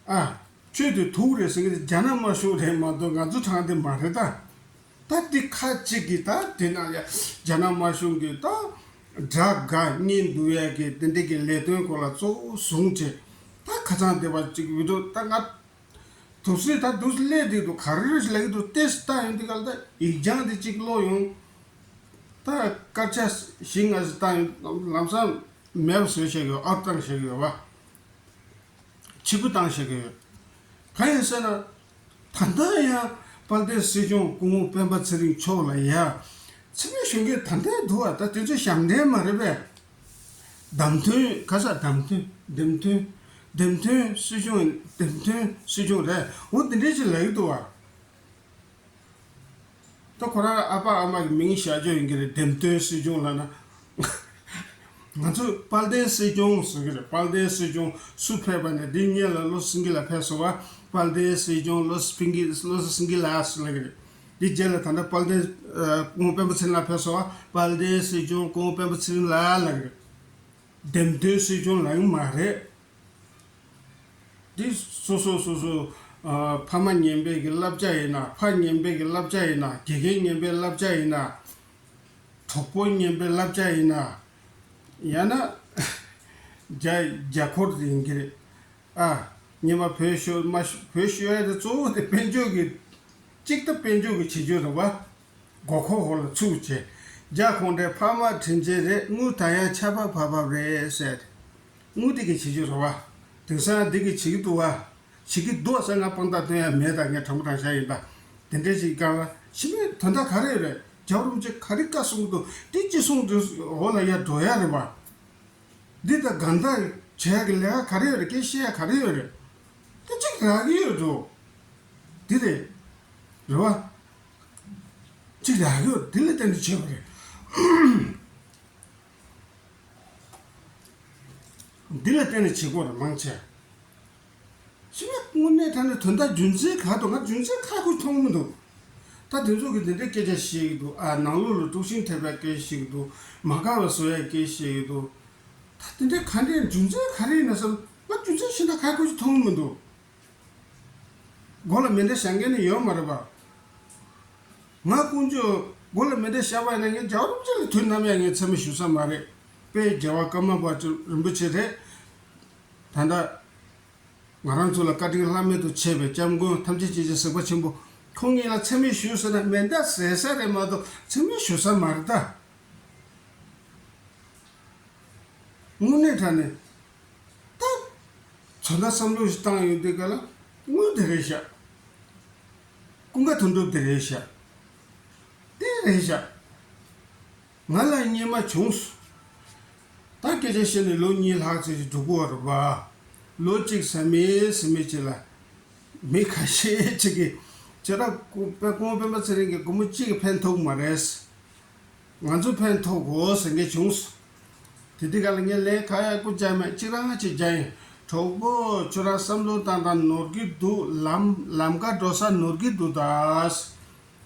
ཨ། ཆོས་དེ་དུག་རེད་ཟེར་མཁན་དེ་རྒྱ་ནག་དམར་གཞུང་རེད་མ་གཏོགས་ང་ཚོ་གྲས་དེ་མ་རེད་ད། ད་འདི་ཁ་ཅིག་གིས་ད་དེ་ན་ཡ་རྒྱ་ནག་དམར་གཞུང་གིས་ད་དགྲ་དགའ་གཉེན་སྡུག་ཡ་གི་དེ་འདྲ་གི་ལས་དོན་སྐོར་ལ་གཙོ་བོ་བཟུང་བྱས་ད་ཁ་སང་དེ་བ་ཅིག་བི་ཌིའོ་ད་ང་དུ་སྲིད་ད་དུ་སྲིད་སླེབས་དུས་དུ་ག་རེ་རེ་ཞིག་ལབ་ཀྱི་འདུག་ཏེ་སི་ལྟ་ཡོང་དུས་ག་ལ་ད་ཡིག་བྱང་དེ་གཅིག་ཀློག་ཡོང་། ད་སྐར་ཆ་བཞི་ལྔ་ཞིག་བཏང་ཡོང་། ལམ་སང་མེད་པ་བཟོས་བཞག་ཡོད། ཨོབ་བཏང་བཞག་ཡོད་བ། ཕྱི་པོ་བཏང་བཞག་ཡོད། གང་ཡིན་ཟེར་ན། ད་ལྟ་ཡང་དཔལ་ལྡན་སྲིད་སྐྱོང་སྐུ་ངོ་སྤེན་པ་ཚེ་རིང་མཆོག་ལ་ཡ་མཚན་སྨད་ཞུ་མཁན་ད་ལྟ་འདུག་བ། ད་དེ་ཚོ་ཞབས་འདྲེན་མ་རེད་པས། བདམས་ཐོན་ག་ས་བདམས་ཐོན་འདེམས་ཐོན་འདེམས་ཐོན་སྲིད་སྐྱོང་འདེམས་ཐོན་སྲིད་སྐྱོང་རེད། འོ་དེ་འདྲས་ཅིག་ལབ་ཀྱི་འདུག་བ། ད་ཁོ་རང་ཨ་ཕ་ཨ་མ་གི་མིང་བཞག་རྒྱུ་ཡིན་གྱི་རེད། འདེམས་ཐོན་སྲིད་སྐྱོང་ལབ་ན། ང་ཚོས་དཔལ་ལྡན་སྲིད་སྐྱོང་ཟེར་གྱི་རེད། དཔལ་ལྡན་སྲིད་སྐྱོང་སུ་ཕེབས་པ་ནས་འདི་སྔོན་ལ་བློ་བཟང་སེང་གེ་ལགས་ཕེབས་སོང་བ། དཔལ་ལྡན་སྲིད་སྐྱོང་བློ་བཟང་སེང་གེ་བློ་བཟང་སེང་གེ་ལགས་ཟེར་ལབ་ཀྱི་རེད། འདི་རྗེས་ལ་ད་ལྟ་དཔལ་ལྡན་སྐུ་ངོ་སྤེན་པ་ཚེ་རིང་ལགས་ཕེབས་སོང་བ། དཔལ་ལྡན་སྲིད་སྐྱོང་སྐུ་ངོ་སྤེན་པ་ཚེ་རིང་ལགས་ལབ་ཀྱི་རེད། འདེམས་ཐོན་སྲིད་སྐྱོང་ལབ་ཡོང་མ་རེད། འདི་སོ་སོ་སོ་སོ། ཨ། ཕ་མ་ངན་པའི་གི་བསླབ་བྱ་ཡིན་ན། ཕ་ངན་པའི་གི་བསླབ་བྱ་ཡིན་ན། དགེ་རྒན་ངན་པའི་བསླབ་བྱ་ཡིན་ན། གྲོགས་པོ་ངན་པའི་བསླབ་བྱ་ཡིན་ན། ཡང་ན་རྒྱ་རྒྱ་འཁོར་དེ་ཡིན་གྱི་རེད། ཨ། སྔོན་མ་བོད་ཤོར་མ་བོད་ཤོར་ཡ་དེ་གཙོ་བོ་དེ་དཔལ་འབྱོར་གྱི་གཅིག་ད་དཔལ་འབྱོར་གྱི་བྱེད་སྤྱོད་རེད་བ། མགོ་འཁོར་འོག་ལ་ཚུད་བྱས། རྒྱ་ཁོང་ཁྲའི་ཕ་མ་དྲིན་ཆེན་རེད། དངུལ་ད་ཡང་ཆར་པ་བབས་བབས་རེད་ཟེར། དངུལ་འདི་གི་བྱེད་རྒྱུ་རེད་བ། དེང་སང་འདི་གི་བྱེད་ཀྱི་འདུག་བ། བྱེད་ཀྱི་འདུག་ཟེར་ང་དཔང་རྟགས་སྟོན་ཡ་མེད། ད་ངས་དྲང་པོ་དྲང་བཞག་ཡིན་ད། དེ་འདྲའི་ཞིག་གང་ལ་ཕྱི་མའི་དོན་དག་ག་རེ་ཡོད་རེད། རྒྱལ་བ་རིན་པོ་ཆེ་ག་རེ་བཀའ་གསུང་གི་འདུག་འདི་ཅི་གསུང་འདུག་འོག་ལ་ཡར་འགྲོ་ཡ་རེད་བ། འདི་ད་གང་ལྟར་བྱེད་ཡ་གི་ལས་ཀ་ག་རེ་ཡོད་རེད། སྐད་བཤད་ཡ་ག་རེ་ཡོད་རེད། དེ་གཅིག་རག་གི་ཡོད་འགྲོ། འདི་རེད། རེད་བ། གཅིག་རག་གི་ཡོད། འདི་ལ་བརྟེན་ནས་བྱས་པ་རེད། འདི་ལ་བརྟེན་ནས་བྱེད་དགོས་རེད་མང་ཆེ། ཕྱི་མ་དངོས་གནས་དྲང་གནས་དོན་དག་རྒྱུ་མཚན་ག་འདུག་ང་རྒྱུ་མཚན་ཁ་ཁུ་མཐོང་མི་འདུག་ད་དེ་ཚོ་གིས་འདི་འདྲའི་སྐད་ཆ་བཤད་ཀྱི་འདུག་ཨ། ནང་ལོགས་ལ་དཀྲུག་ཤིང་ཐེབས་པའི་སྐད་བཤད་ཀྱི་འདུག་མ་དགའ་བ་བཟོ་ཡའི་སྐད་བཤད་ཀྱི་འདུག་ད་དེ་འདྲའི་ག་འདྲའི་རྒྱུ་མཚན་ག་རེ་ཡིན་ན་བསམ། ང་རྒྱུ་མཚན་ཤེས་ན་ཁ་ཁུ་ཅིག་མཐོང་མི་འདུག་མགོ་ལ་མེ་མདའ་བཞག་མཁན་ནི་ཡོད་མ་རེད་པ། ང་དཀོན་མཆོག་མགོ་ལ་མེ་མདའ་བཞག་པ་ཡིན་ན་ངས་རྒྱལ་བ་རིན་པོ་ཆེ་ལ་དུས་ནམ་ཡང་ངས་མཚན་སྨད་ཞུ་ས་མ་རེད། དཔལ་རྒྱལ་བ་ཀརྨ་པ་རིན་པོ་ཆེ་རེད། ད་ལྟ་ང་རང་ཚོ་ལ་བཀའ་དྲིན་བླ་མེད་དུ་ཆེ་བའི་སྐྱབས་མགོན་ཐམས་ཅད་མཁྱེན་ཅིང་གཟིགས་པ་ཆེན་པོ་ཁོང་ཉིད་ལ་མཚན་སྨད་ཞུ་ཟེར་ན་མེ་མདའ་ཟེར་ས་རེད་མ་གཏོགས་མཚན་སྨད་ཞུ་ས་མ་རེད་ད། དངོས་གནས་དྲང་གནས། ད། ཚོད་ལྟ་བསམ་བློ་ཞིག་བཏང་ཡོང་དུས་ག་ལ་དངུལ་དེ་རེད་ཤག་ཀུན་དགའ་དོན་གྲུབ་དེ་རེད་ཤག་དེ་རེད་ཤག་ང་ལ་སྔོན་མ་བྱུང་སོང་ ད་སྐད་ཆ་བཤད་ནས་ལོ་གཉིས་ལྷག་ཙམ་ཞིག་འགྲོ་གི་ཡོད་རེད་པ། ལོ་གཅིག་ཟ་མེད་ཟ་མེད་ཅིག་ལ། མི་ཁ་ཤས་ཅིག་གིས་ཁྱེད་རང་སྐུ་དཔེ་སྐུ་ངོ་སྤེན་པ་ཚེ་རིང་གིས་སྒོར་མོ་གཅིག་གིས་ཕན་ཐོགས་མ་རེད། ང་ཚོ་ཕན་ཐོགས་དགོས་ཟེར་མཁན་བྱུང་སོང་། དེ་དུས་ག་ལ་ངས་ལན་གང་ཡང་བསྐུར་རྒྱུ་མེད། གཅིག་རང་གཅིག་རྒྱག་ཡིན། གྲོགས་པོ་ཁྱོད་རང་བསམ་བློ་བཏང་དང་ནོར་གྱི་འདུག་ལམ་ལམ་ཁ་འགྲོ་ས་ནོར་གྱི་འདུག་ད།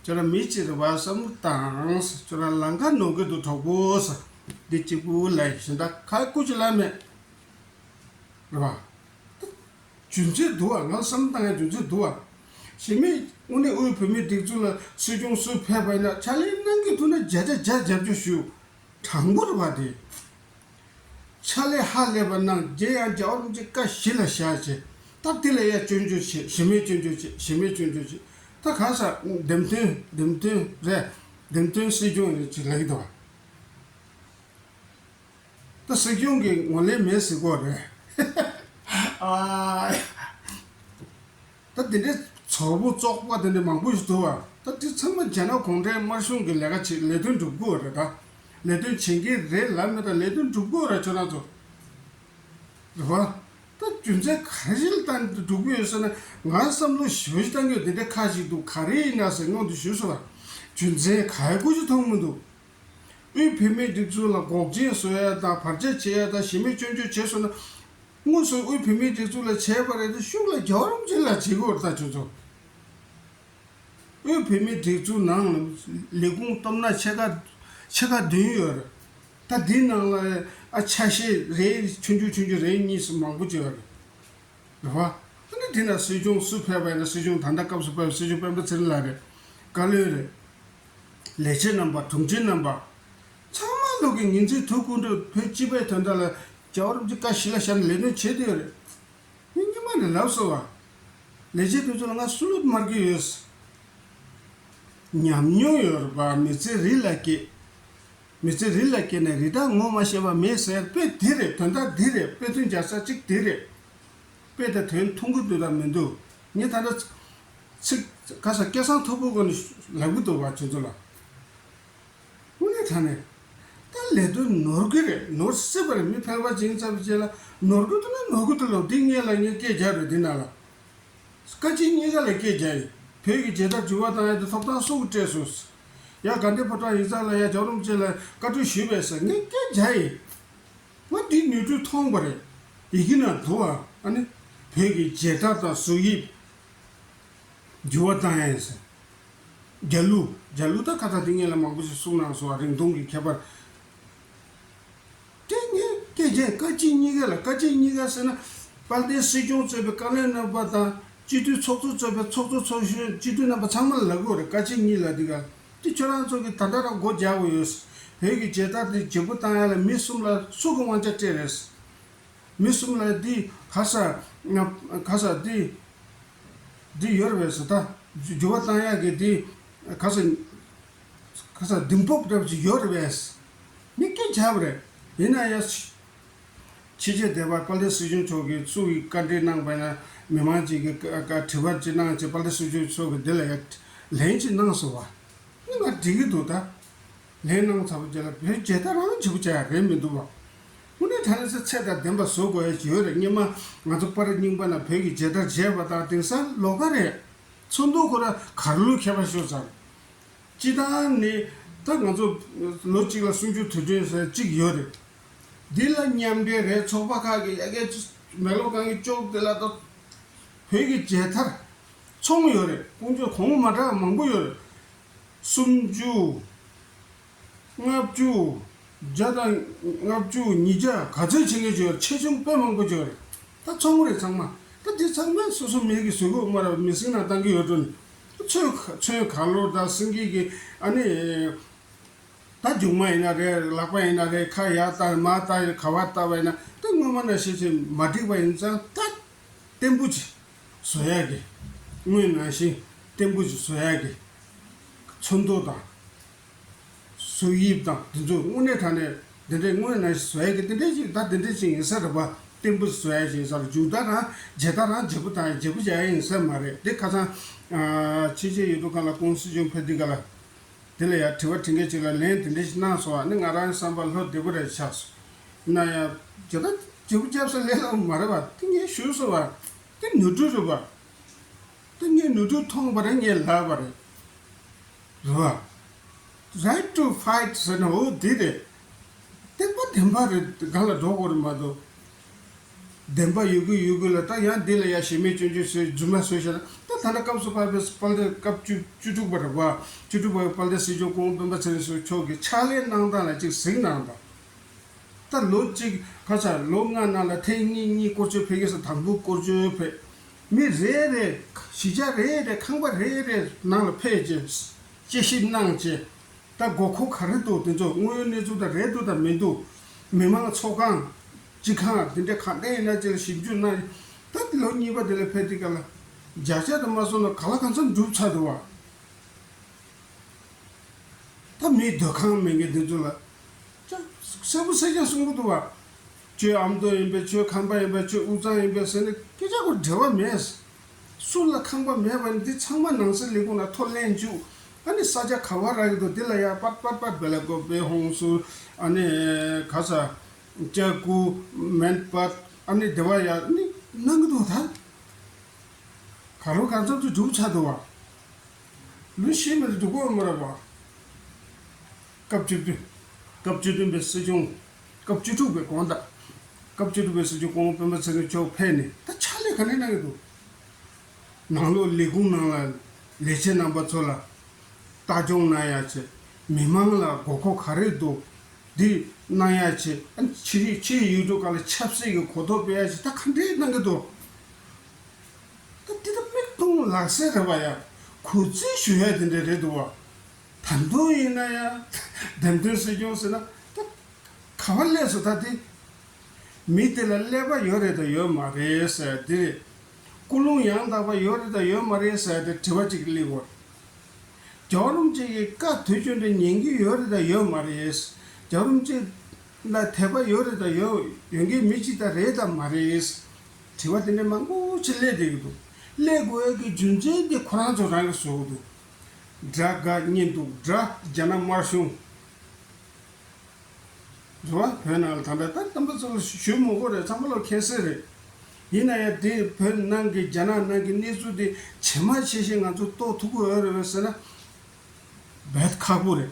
ཁྱོད་རང་མི་གཅིག་རེད་པ། བསམ་བློ་བཏང་། ཁྱོད་རང་ལམ་ཁ་ནོར་གྱི་འདུག་གྲོགས་པོ་ཟེར། འདི་གཅིག་པུ་ལབ་ཡིན། གཞན་དག་ག་སྐུ་ཅི་ལ་མེད། རེད་པ། རྒྱུ་མཚན་འདུག་པ། ང་བསམ་བཏང་ཡ་རྒྱུ་མཚན་འདུག་པ། གཞན་མི་དངོས་གནས་དབུས་བོད་མིའི་སྒྲིག་འཛུགས་ལ་སྲིད་སྐྱོང་སུ་ཕེབས་པ་ཡིན་ན་ཕྱག་ལས་གནང་གི་འདུག་ན་བརྒྱ་ཆ་བརྒྱ་རྒྱབ་སྐྱོར་ཞུ། དྲང་པོ་རེད་པ་དེ། ཕྱག་ལས་ཧ་ལས་པ་གནང་། རྗེས་ཡང་རྒྱལ་བ་རིན་པོ་ཆེ་བཀའ་གཞི་ལ་བཞག་བྱས། ད་དེ་ལ་ཡ་སྐྱོན་བརྗོད་བྱེད། གཞན་མི་སྐྱོན་བརྗོད་བྱེད། གཞན་མི་སྐྱོན་བརྗོད་བྱེད། ད་ག་ས་འདེམས་ཐོན་འདེམས་ཐོན་རེད། འདེམས་ཐོན་སྲིད་སྐྱོང་རེད་ཅེས་ལབ་ཀྱི་འདུག་པ། ད་སྲིད་སྐྱོང་གི་ངོས་ལེན་མེད་ཟེར་གྱི་ཡོད་རེད། ཨ། ད་དེ་འདྲའི་ཚོགས་པ་བཙོག་པ་དེ་འདྲ་མང་པོ་ཞིག་འདུག་པ། ད་དེ་ཚང་མ་རྒྱ་ནག་གུང་ཁྲན་དམར་གཞུང་གི་ལས་ཀ་བྱེད། ལས་དོན་སྒྲུབ་ཀྱི་ཡོད་རེད། ད་ལས་དོན་བྱེད་མཁན་རེད་ལབ་མེད། ད་ལས་དོན་སྒྲུབ་ཀྱི་ཡོད་རེད། ཁྱོད་རང་ཚོ། རེད་པ། ད་རྒྱུ་མཚན་ག་རེ་ལ་བརྟེན་ནས་སྒྲུབ་ཀྱི་ཡོད་ཟེར་ན། ང་བསམ་བློ་ཞེ་པོ་ཞིག་བཏང་གི་ཡོད། དེ་འདྲ་ཁག་ཅིག་འདུག་ག་རེ་ཡིན་ན་ཟེར་སྔོན་དུ་ཞུས་སོང་བ། རྒྱུ་མཚན་ག་ཡེ་སྐུ་ཅི་མཐོང་མི་འདུག་དབུས་བོད་མིའི་སྒྲིག་འཛུགས་ལ་འགོག་རྐྱེན་བཟོ་ཡ་དང་བར་ཆད་བྱེད་ཡ་དང་གཞན་མི་སྐྱོན་བརྗོད་བྱས་སོང་ན། དངོས་སུ་དབུས་བོད་མིའི་སྒྲིག་འཛུགས་ལ་བྱས་པ་རེད་དེ། ཤུགས་ལ་རྒྱལ་བ་རིན་པོ་ཆེ་ལ་བྱེད་དགོས་རེད། ད་ཁྱོད་ཚོ། དབུས་བོད་མིའི་སྒྲིག་འཛུགས་ནང་ལ་ལས་ཁུངས་སྟོབས་ན་ཆེ་ཁག་ཆེ་ཁག་བདུན་ཡོད་རེད། ད་འདི་ནང་ལ་ཨ་ཆ་ཤས་རེ་ཆུང་ཆུང་ཆུང་ཆུང་རེ་གཉིས་སུ་མང་པོ་ཅིག་ཡོད་རེད། རེད་པ། ཨ་ནི་དེ་ན་སྲིད་སྐྱོང་སུ་ཕེབས་པ་ཡིན་ན། སྲིད་སྐྱོང་ད་ལྟ་སྐབས་སུ་ཕེབས་སྲིད་སྐྱོང་སྤེན་པ་ཚེ་རིང་ལགས་རེད། བཀའ་བློན་རེད། ལས་བྱེད་རྣམ་པ། དྲུང་ཆེ་རྣམ་པ། ཚང་མ་ལོག་གི་ཉིན་མཚན་དུས་ཀུན་ཏུ་བོད་སྤྱི་པའི་དོན་དག་ལ་རྒྱལ་བ་རིན་པོ་ཆེ་བཀའ་གཞི་ལ་བཞག་ནས་ལས་དོན་བྱེད་བསྡད་ཡོད་རེད། ངས་སྔོན་མ་ནས་ལབ་སོང་བ། ལས་བྱེད་དེ་ཚོ་ལ་ང་སུ་ལུད་མར་གི་ཡོད། ཉམས་མྱོང་ཡོད་རེད་པ། མི་ཚེ་རི་ལ་སྐྱེས། མི་ཚེ་རི་ལ་སྐྱེས་ནས་རི་དྭགས་ངོ་མ་ཤེས་པ་མེད་ཟེར་དཔེ་འདི་རེད། དོན་དག་འདི་རེད། དཔེ་མཚོན་རྒྱག་ས་གཅིག་འདི་རེད། དཔེ་དང་དོན་མཐུན་གི་འདུག་དང་མི་འདུག་ངས་ད་ལྟ་ཚིག་ག་ས་སྐལ་བཟང་མཐོ་པོའི་སྒོ་ནས་ལབ་གི་འདུག་བ། ཁྱོད་ཚོ་ལ། དངོས་གནས་དྲང་གནས། ད་ལས་དོན་ནོར་གི་རེད། ནོར་སྲིད་པ་རེད། མི་ཕལ་པ་ཅིག་ཡིན་ཙམ་པའི་རྗེས་ལ་ནོར་གི་འདུག་ན་ནོར་གི་འདུག་ལབ། འདི་སྔོན་ལ་ངས་སྐད་རྒྱབ་རེད། འདི་ནང་ལ། སྐད་ཅིག་གཉིས་ཀ་ལ་སྐད་རྒྱག་ཡིན། བོད་ཀྱི་མཇལ་དར་འགྱུར་བ་བཏང་ཡ་དེ་ཐོབ་ཐང་སུ་གིས་སྤྲད་སོང་། ཡ་དགའ་ལྡན་ཕོ་བྲང་ཡིག་ཚང་ལ་ཡ་རྒྱལ་བ་རིན་པོ་ཆེ་ལ་བཀའ་འཁྲོལ་ཞུས་པས་ཟེར་ངས་སྐད་རྒྱག་ཡིན། ང་འདིའི་ནོར་འཁྲུལ་མཐོང་བ་རེད། ཡི་གེ་ནང་འདུག་ཨ། ཨ་ནི་བོད་ཀྱི་མཇལ་དར་དང་གཟུགས་དབྱིབས་འགྱུར་བ་བཏང་ཡ་ཡིན་ཟེར། རྒྱ་གླུ། རྒྱ་གླུ་ད་ཁ་ཐག་དེ་སྔོན་ལ་མང་པོ་ཞིག་གསུངས་གནང་སོང་བ། རིང་ཐུང་གི་ཁྱད་པར། དེ་ངས་སྐད་ཆ་སྐད་ཅིག་གཉིས་ཀ་ལ། སྐད་ཅིག་གཉིས་ཀ་ཟེར་ན། དཔལ་ལྡན་སྲིད་སྐྱོང་གཙོས་པའི་བཀའ་བློན་རྣམ་པ་དང་སྤྱི་འཐུས་ཚོགས་གཙོ་གཙོས་པའི་ཚོགས་གཙོ་ཚོགས་གཞོན་སྤྱི་འཐུས་རྣམ་པ་ཚང་མ་ལ་ལབ་དགོས་རེད། སྐད་ཅིག་གཉིས་ལ་འདི་ག། དེ་ཁྱོད་རང་ཚོ་གིས་ད་ལྟ་རང་སྒོ་རྒྱག་དགོས་ཡོད། བོད་ཀྱི་མཇལ་དར་དེ་བརྗེ་པོ་བཏང་ཡ་ལ་མི་གསུམ་ལ་སུ་གིས་དབང་ཆ་སྤྲད་རེད། མི་གསུམ་ལ་འདི་ག་ས་ག་ས་འདི་འདི་ཡོད་རེད་པས་ཟེར། ད་འགྱུར་བ་བཏང་ཡག་གི་འདི་ག་ས་ག་ས་འདེམས་སྤོབས་འདྲ་པོ་ཅིག་ཡོད་རེད་པས། མི་སྐད་རྒྱབ་རེད། ཡིན་ན་ཡང་ཕྱི་རྒྱལ་སྡེ་པ་དཔལ་ལྡན་སྲིད་སྐྱོང་མཆོག་གིས་སུ་ཡིས་བཀའ་འདྲི་གནང་པ་ཡིན་ན། མི་མང་ཅིག་གིས་བཀའ་བཀའ་དྲི་བ་ཅིག་གནང་བྱས། དཔལ་ལྡན་སྲིད་སྐྱོང་མཆོག་གིས་འདི་ལ་ཡང་ལན་ཅིག་གནང་སོང་བ། ཨ་ནི་ང་འགྲིག་གི་འདུག་ད། ལན་གནང་ཚར་བའི་རྗེས་ལ་བོད་མཇལ་དར་རང་བརྗེ་པོ་བྱ་ཡག་རེད་མི་འདུག་བ། དངོས་གནས་དྲང་གནས་ཚེ་ཚད་དང་ལྡན་པ་བཟོ་དགོས་ཡ་ཅིག་ཡོད་རེད། སྔོན་མ་ང་ཚོ་པར་རྙིང་པ་ནང་བོད་ཀྱི་མཇལ་དར་མཇལ་བ་དང་དེང་སང་ལོགས་ཀ་རེད། ཚོགས་འདུ་ཁོ་ར་ག་རེ་ལུགས་ཁྱད་པར་ཤོར་ཚར། སྤྱིར་བཏང་ནི་ད་ང་ཚོ་ལོ་གཅིག་ལ་གསུང་ཆོས་དུས་དྲན་ཟེར་གཅིག་ཡོད་རེད། འདི་ལ་མཉམ་འབྲེལ་རེད། ཚོགས་པ་ཁག་གི་ཡ་གི་མེག་ལོར་གང་གི་ཅོག་དེ་ལ་ད་བོད་ཀྱི་མཇལ་དར་ཚོང་ཡོད་རེད། ཀུན་སྤྱོད་གོང་མ་འདྲ་བ་མང་པོ་ཡོད་རེད། སུམ་ཅུ། ལྔ་བཅུ། བརྒྱ་དང་ལྔ་བཅུ། ཉིས་བརྒྱ། ག་ཚོད་བྱེད་མཁན་ཅིག་ཡོད་རེད། ཆེ་ཆུང་དཔེ་མང་པོ་ཅིག་ཡོད་རེད། ད་ཚོང་རེད་ཚང་མ། ད་འདི་ཚང་མ་སོ་སོ་མི་གིས་བཟོ་གི་ཡོད་མ་རེད། མི་སེར་ནང་བཏང་གི་ཡོད་འགྲོ་ནི། ཚོས་ཚོས་ག་ལོར་ད་སེང་གེ་གི་ཨ་ནི། ད་མཇུག་མ་ཡིན་ན་རེད། ལག་པ་ཡིན་ན་རེད། ཁ་ཡར་བལྟ་མར་བལྟ། ག་པར་བལྟ་བ་ཡིན་ན་ད་སྔོན་མ་ནང་བཞིན་བྱས་མ་འགྲིག་པ་ཡིན་ཙང་ད་བརྟན་པོ་ཅིག་བཟོ་ཡག་གི། སྔོན་ནང་བཞིན་བརྟན་པོ་ཅིག་བཟོ་ཡག་གི་ཚོན་མདོག་དང་། གཟུགས་དབྱིབས་དང་དེ་ཚོ་དངོས་གནས་དྲང་གནས་དེ་འདྲའི་སྔོན་ནང་བཟོ་ཡག་གི་དེ་འདྲའི་ཅིག་ད་དེ་འདྲའི་ཅིག་ཡིན་ས་རེད་པ། བརྟན་པོ་བཟོ་ཡག་ཅིག་ཡིན་ས་རེད། མཇུག་མཐའ་རང་མཇལ་དར་རང་བརྗེ་པོ་བཏང་ཡག་བརྗེ་པོ་བྱ་ཡག་ཡིན་ས་མ་རེད། དེ་ཁ་སང་ཕྱི་རྒྱལ་ཡུལ་གྲུ་ཁག་ལ་ཀུང་སི་ཅུང་ཕེབས་དུས་ག་ལ། དེ་ལ་ཡང་དྲི་བ་དྲི་མཁན་ཅིག་ལ་ལན་དེ་འདྲ་ཞིག་གནང་སོང་བ་ནི་ང་རང་བསམ་པ་བློ་བདེ་པོ་རེ་ཆགས་ ན་ཡང་ཇི་ལྟར་ཇེ་པོ་རྒྱབ་ས་ལས་སླ་པོ་མ་རེད་པ། དེ་ངས་ཞུས་སོང་བ། དེ་ནོར་འཁྲུལ་རེད་པ། དེ་ངས་ནོར་འཁྲུལ་མཐོང་བ་རེད། ངས་ལབ་པ་རེད། རེད་པ། Right to fight ཟེར་ན་འོ་དེ་རེད། བསྟན་པ་བདེན་པ་རེད། གང་ལ་འགྲོ་དགོས་རེད་མ་གཏོགས། བདེན་པ་ཡོད་གི་ཡོད་གི་ལ་ད་ཡང་འདི་ལ་ཡ་ཞེ་མེད་སྐྱོན་བརྗོད་བཟོས་རྫུན་མ་བཟོས་བཞག་ན། ད་ད་ལྟ་སྐབས་སུ་བབས་པའི་དཔལ་ལྡན་སྐབས་བཅུ་བཅུ་དྲུག་པ་རེད་པ། བཅུ་དྲུག་པའི་དཔལ་ལྡན་སྲིད་སྐྱོང་སྐུ་ངོ་སྤེན་པ་ཚེ་རིང་མཆོག་གི་ཕྱག་ལས་གནང་སྟངས་ལ་ཅིག་གཟིགས་གནང་དང་། ད་ལོ་གཅིག་ག་ས་ལོ་ལྔ་ནང་ལ་ཐེངས་གཉིས་གཉིས་སྐོར་སྐྱོད་ཕེབས་ཀྱི་ས། དང་པོ་སྐོར་སྐྱོད་ཕེབས། མི་རེ་རེ་གཞིས་ཆགས་རེ་རེ་ཁང་པ་རེ་རེ་ནང་ལ་ཕེབས་བྱས་དཔྱད་ཞིབ་གནང་བྱས། ད་དགོས་མཁོ་ག་རེ་འདུག་དེ་ཚོ་དངོས་ཡོད་གནས་ཚུལ་དང་རེད་འདུག་དང་མི་འདུག་མི་མང་ཚོགས་ཁང་སྤྱི་ཁང་དེ་འདྲ་གང་འདྲ་ཡིན་ན་ཅིག་ལ་ཞིབ་འཇུག་གནང་། ད་ལོ་གཉིས་པ་དེ་ལ་ཕེབས་དུས་སྐབས་ལ་བརྒྱ་ཆ་དུ་མ་སོང་ན་ག་ལ་གང་འཚམ་འགྲུབ་ཚར་འདུག་བ། ད་མིའི་སྡོད་ཁང་མེད་མཁན་དེ་ཚོ་ལ་ཅག་གསལ་པོ་གསལ་རྐྱང་གསུང་གི་འདུག་བ། ཁྱོད་ཨ་མདོ་ཡིན་པས། ཁྱོད་ཁམས་པ་ཡིན་པས། ཁྱོད་དབུས་གཙང་ཡིན་པས་ཟེར་ནས་སྐད་ཆ་གོ་འབྲེལ་བ་མེད། སུ་ལ་ཁང་པ་མེད་པ་ནི་འདི་ཚང་མ་ནང་སྲིད་ལས་ཁུངས་ལ་ཐོ་ལེན་བཅུག་ཨ་ནི་ས་ཆ་ག་བ་རག་གི་འདུག་འདི་ལ་ཡ་པར་པར་པར་སྦེ་ལ་གོ་བེ་ཧོང་སུར་ཨ་ནི་ག་ས་ཅ་ཀུ་མན་པར་ཨ་ནི་དེ་བ་ཡ་ནི་གནང་གི་འདུག་ད་ག་རུ་ག་ཚོད་དུ་འགྲུབ་ཚར་འདུག་བ། ལུས་ཤེས་མེད་དུ་འགྲོ་གི་ཡོད་མ་རེད་པ། སྐབས་བཅུ་བདུན། སྐབས་བཅུ་བདུན་པའི་སྲིད་སྐྱོང་། སྐབས་བཅུ་དྲུག་པའི་དགོངས་དག་སྐབས་བཅུ་དྲུག་པའི་སྲིད་སྐྱོང་སྐུ་ངོ་སྤེན་པ་ཚེ་རིང་མཆོག་ཕེབས་ནས་ད་ཕྱག་ལས་ག་ནས་གནང་གི་འདུག་ནང་ལོགས་ལས་ཁུངས་ནང་ལ་ལས་བྱེད་རྣམ་པ་ཚོ་ལ་ལྟ་སྐྱོང་གནང་ཡ་བྱས། མི་མང་ལ་དགོས་མཁོ་ག་རེ་འདུག་འདི་གནང་ཡ་བྱས། ཨ་ཕྱི་ཕྱི་ཡུལ་གྲུ་ཁག་ལ་ཆབ་སྲིད་ཀྱི་གོ་རྟོགས་སྤེལ་ཡ་བྱས། ད་ག་འདྲས་གནང་གི་འདུག་ད་འདི་ད་མིག་མཐོང་ལག་ཟིན་རེད་པ་ཡ། གུས་བརྩི་ཞུ་ཡ་དེ་འདྲ་རེད་འདུག་བ། ད་དུང་ཡིན་ན་ཡ། འདེམས་ཐོན་སྲིད་སྐྱོང་ཟེར་ན་ད་ག་བ་སླེབས་སོང་ད་དེ། མི་དེ་ལ་ཀླད་པ་ཡོད་རེད་དང་ཡོད་མ་རེད་ཟེར་དེ་རེད། ཀུན་སློང་ཡང་དག་པ་ཡོད་རེད་དང་ཡོད་མ་རེད་ཟེར་དེ་དྲི་བ་གཅིག་སླེབས་ཡོད། རྒྱལ་བ་རིན་པོ་ཆེ་གི་བཀའ་དུས་རྒྱུན་དུ་ཉན་གྱི་ཡོད་རེད་དང་ཡོད་མ་རེད། རྒྱལ་བ་རིན་པོ་ཆེ་ལ་དད་པ་ཡོད་རེད་དང་ཡོད་ཡོད་མཁན་མི་གཅིག་དང་རེད་དང་མ་རེད། དྲི་བ་དེ་འདྲ་མང་པོ་ཅིག་སླེབས་བསྡད་ཀྱི་འདུག་སླེབས་དགོས་ཡ་གི་རྒྱུ་མཚན་དེ་ཁོ་རང་ཚོ་རང་གིས་བཟོ་གི་འདུག་དགྲ་དགའ་གཉེན་སྡུག་དགྲ་རྒྱ་ནག་དམར་གཞུང་། རེད་བ། བོད་ནང་ལ་ད་ལྟ་རྣམ་པ་ཚོ་ལ་ཞུ་མི་དགོས་རེད། ཚང་མ་ལ་མཁྱེན་གསལ་རེད། ཡིན་ན་ཡང་དེ་བོད་ནང་གི་རྒྱ་ནག་ནང་གི་གནས་ཚུལ་དེ་ཇེ་མང་ཇེ་ཞན་ང་ཚོ་རྟོགས་ཐུབ་ཀྱི་ཡོད་རེད་པས་ཟེར་ན། བེད་ཁག་པོ་རེད།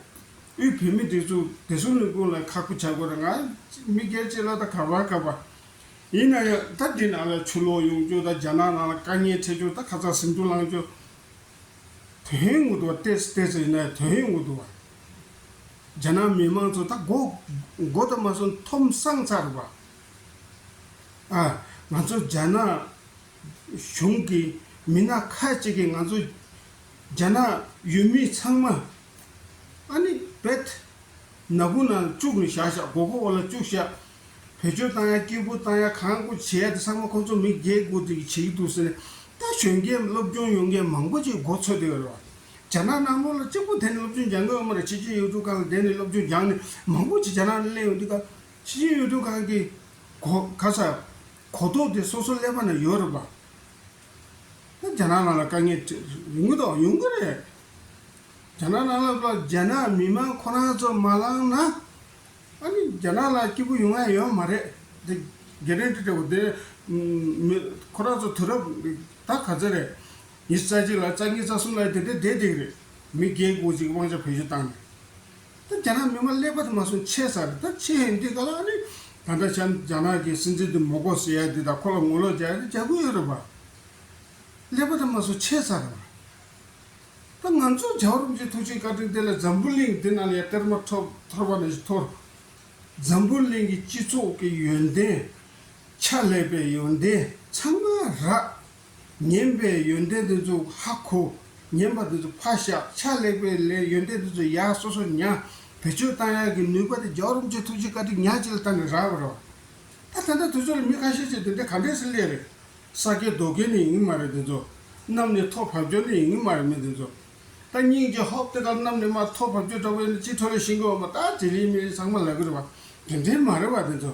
དབུས་བོད་མི་སྒྲིག་འཛུགས་བདེ་སྲུང་ལས་ཁུངས་ལ་ཁག་པོ་བྱ་དགོས་རེད། ང་མི་སྒེར་གཅིག་ལ་ད་ག་པར་ག་པར། ཡིན་ན་ཡང་ད་འདི་ནང་ལ་ཆུ་ལོག་ཡོང་རྒྱུ་དང་རྒྱ་ནག་ནང་ལ་དཀའ་ངལ་འཕྲད་རྒྱུ་དང་ཁ་ཚ་ཟིང་འཁྲུག་ལངས་རྒྱུ། དོན་ཡོད་འདུག་བ། ཏོག་ཙམ་ཏོག་ཙམ་ཡིན་ན་ཡང་དོན་ཡོད་འདུག་བ། རྒྱ་ནག་མི་མང་ཚོ་ད་མགོ་མགོ་ད་མ་སོང་འཐོམ་སངས་ཚར་བ། ཨ། ང་ཚོ་རྒྱ་ནག་གཞུང་གི་མི་སྣ་ཁག་ཅིག་གིས་ང་ཚོ་རྒྱ་ནག་ཡུལ་མི་ཚང་མ་ཨ་ནི་བེད་ནག་ཁུང་ནང་བཅུག་ནས་བཞག་བཞག་སྒོ་ཁོག་འོག་ལ་བཅུག་བཞག་བེད་སྤྱོད་བཏང་ཡ་སྐྱིད་པོ་བཏང་ཡ་གང་དགོས་བྱེད་ཡ་དེ་ཚང་མ་ཁོང་ཚོ་མི་སྒེར་དགོས་དེ་གི་བྱེད་ཀྱི་འདུག་ཟེར་ནས་ད་གཞོན་སྐྱེས་སློབ་སྦྱོང་ཡོང་མཁན་མང་པོ་ཅིག་མགོ་ཚོས་བསྡད་ཡོད་རེད་བ། རྒྱ་ནག་ནང་ལོགས་ལ་གཅིག་པུ་དེ་ནས་སློབ་སྦྱོང་སྦྱང་གི་ཡོད་མ་རེད། ཕྱི་རྒྱལ་ཡུལ་གྲུ་ཁག་ལ་བསྡད་ནས་སློབ་སྦྱོང་སྦྱངས་ནས་མང་པོ་ཅིག་རྒྱ་ནག་ལ་སླེབས་ཡོང་དུས་ཀ་ཕྱི་རྒྱལ་ཡུལ་གྲུ་ཁག་གི་གོ་ག་ས་གོ་རྟོགས་དེ་སོ་སོ་ཀླད་པ་ན་ཡོད་རེད་བ། ད་རྒྱ་ནག་ནང་ལ་དཀའ་ངལ་ཡོང་གི་དང་ཡོང་གི་རེད། རྒྱ་ནག་ནང་ལ་རྒྱ་ནག་མི་མང་ཁོ་རང་ཚོ་མ་ལངས་ན། ཨ་ནི་རྒྱ་ནག་ལ་སྐྱིད་པོ་ཡོང་ཡ་ཡོད་མ་རེད། དེ་གེ་རན་ཊི་སྤྲད་དགོས་དེ། མི་ཁོ་རང་ཚོ་དུས་རབས་ད་ག་ཚོད་རེད། ཉི་ཤུ་རྩ་གཅིག་ལ་རྩ་གཉིས་རྩ་གསུམ་ལ་དེ་འདྲ་བསྡད་བསྡད་ཀྱི་རེད། མི་སྒེར་དགོས་ཅིག་དབང་ཆ་བེད་སྤྱོད་བཏང་ནས། ད་རྒྱ་ནག་མི་མང་ཀླད་པ་དེ་མ་སོང་ཆད་ཚར་རེད། ད་ཆད་ཡོང་དུས་ག་ལ་ཨ་ནི་ད་ལྟ་ཆ་རྒྱ་ནག་གི་སྲིད་འཛིན་དེ་མོ་གོ་ཟེར་ཡ་དེ་དང་ཁོ་ལ་ངོ་ལོག་རྒྱག་ཡ་དེ་རྒྱག་གི་ཡོད་རེད་པ། ཀླད་པ་དེ་མ་སོང་ཆད་ཚར་རེད་པ། ད་ང་ཚོ་རྒྱལ་བ་རིན་པོ་ཆེ་ཐུགས་རྗེ་བཀའ་དྲིན་དེ་ལ་འཛམ་བུ་གླིང་འདི་ནང་ལ་ཡ་གཏེར་མ་འཐོར་འཐོར་བ་ནས་ཞིག་འཐོར། འཛམ་བུ་གླིང་གི་སྤྱི་ཚོགས་ཀྱི་ཡོན་ཏན། ཕྱག་ལས་པའི་ཡོན་ཏན་ཚང་མ་རག་ཉན་པའི་ཡོན་ཏན་དེ་ཚོ་ཧ་གོ། ཉན་པ་དེ་ཚོ་ཕར་བཞག་ཕྱག་ལས་པའི་ལས་ཡོན་ཏན་དེ་ཚོ་ཡར་སོ་སོ་ཉར་བེད་སྤྱོད་བཏང་ཡག་གི་ནུས་པ་དེ་རྒྱལ་བ་རིན་པོ་ཆེ་ཐུགས་རྗེ་བཀའ་དྲིན་ཉག་གཅིག་ལ་བརྟེན་ནས་རག་པ་རེད་བ། ད་ད་ལྟ་དུས་ཚོད་ལ་མི་ཁ་ཤས་ཅིག་དེ་འདྲ་ག་འདྲས་སེ་སླེབས་རེད། ས་སྐྱེས་རྡོ་སྐྱེས་ནི་ཡིན་གྱི་མ་རེད་དེ་ཚོ། གནམ་ནས་ཐོག་བབས་འགྱོ་ནི་ཡིན་གྱི་མ་རེད་མི་དེ་ཚོ། ད་སྙིང་རྗེ་ཧོབ་དེ་གར་གནམ་ནས་མར་ཐོག་བབས་འགྱོ་འདྲ་བོ་ཡིན་ན་ཅི་ཐོག་ལ་ཤིང་གི་འོ་མ་ད་དེ་རིང་མི་རིང་ཚང་མ་ལབ་གི་རེད་བ། དེ་འདྲའི་མ་རེད་བ་དེ་ཚོ།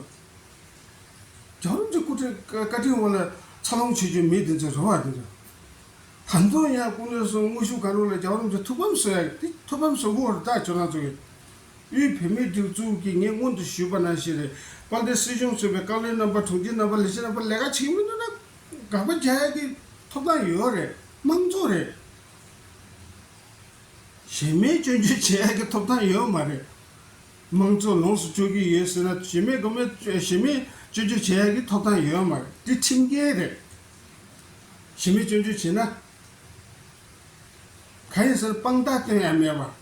རྒྱལ་བ་རིན་པོ་ཆེ་སྐུ་ཕྲེང་བཀའ་དྲིན་འོག་ལ་འཚར་ལོངས་བྱེད་རྒྱུའི་མི་དེ་ཚོ་རེད་བ་དེ་ཚོ། ད་དུང་ཡང་སྐུ་ངོ་སོང་དངོས་ཤུགས་གང་རུང་ལ་རྒྱལ་བ་རིན་པོ་ཆེ་ཐུགས་ཕམ་བཟོ་ཡ་དེ་ཐུགས་ཕམ་བཟོ་དགོས་རེད་ད་ཁྱོད་རང་ཚོ་གིས། དབུས་བོད་མིའི་སྒྲིག་འཛུགས་ཀྱིས་ངས་སྔོན་དུ་ཞུས་པ་ནང་བཞིན་རེད། དཔལ་ལྡན་སྲིད་གཞུང་གཙོས་པའི་བཀའ་བློན་རྣམ་པ། དྲུང་ཆེ་རྣམ་པ། ལས་བྱེད་རྣམ་པ་ལས་ཀ་བྱེད་ཀྱི་མི་འདུག་ན། དགག་པ་རྒྱག་ཡ་གི་ཐོབ་ཐང་ཡོད་རེད། དམངས་གཙོ་རེད། གཞན་མིས་སྐྱོན་བརྗོད་བྱེད་ཡ་གི་ཐོབ་ཐང་ཡོད་མ་རེད། དམངས་གཙོ་ལོངས་སུ་སྤྱོད་ཀྱི་ཡོད་ཟེར་ན། གཞན་མིས་དགོས་མེད་གཞན་མིས་སྐྱོན་བརྗོད་བྱེད་ཡ་གི་ཐོབ་ཐང་ཡོད་མ་རེད། དེ་ཁྲིམས་འགལ་རེད། གཞན་མིས་སྐྱོན་བརྗོད་བྱེད་ན། གང་ཡིན་ཟེར་ན་དཔང་རྟགས་སྟོན་ཡ་མེད་པ།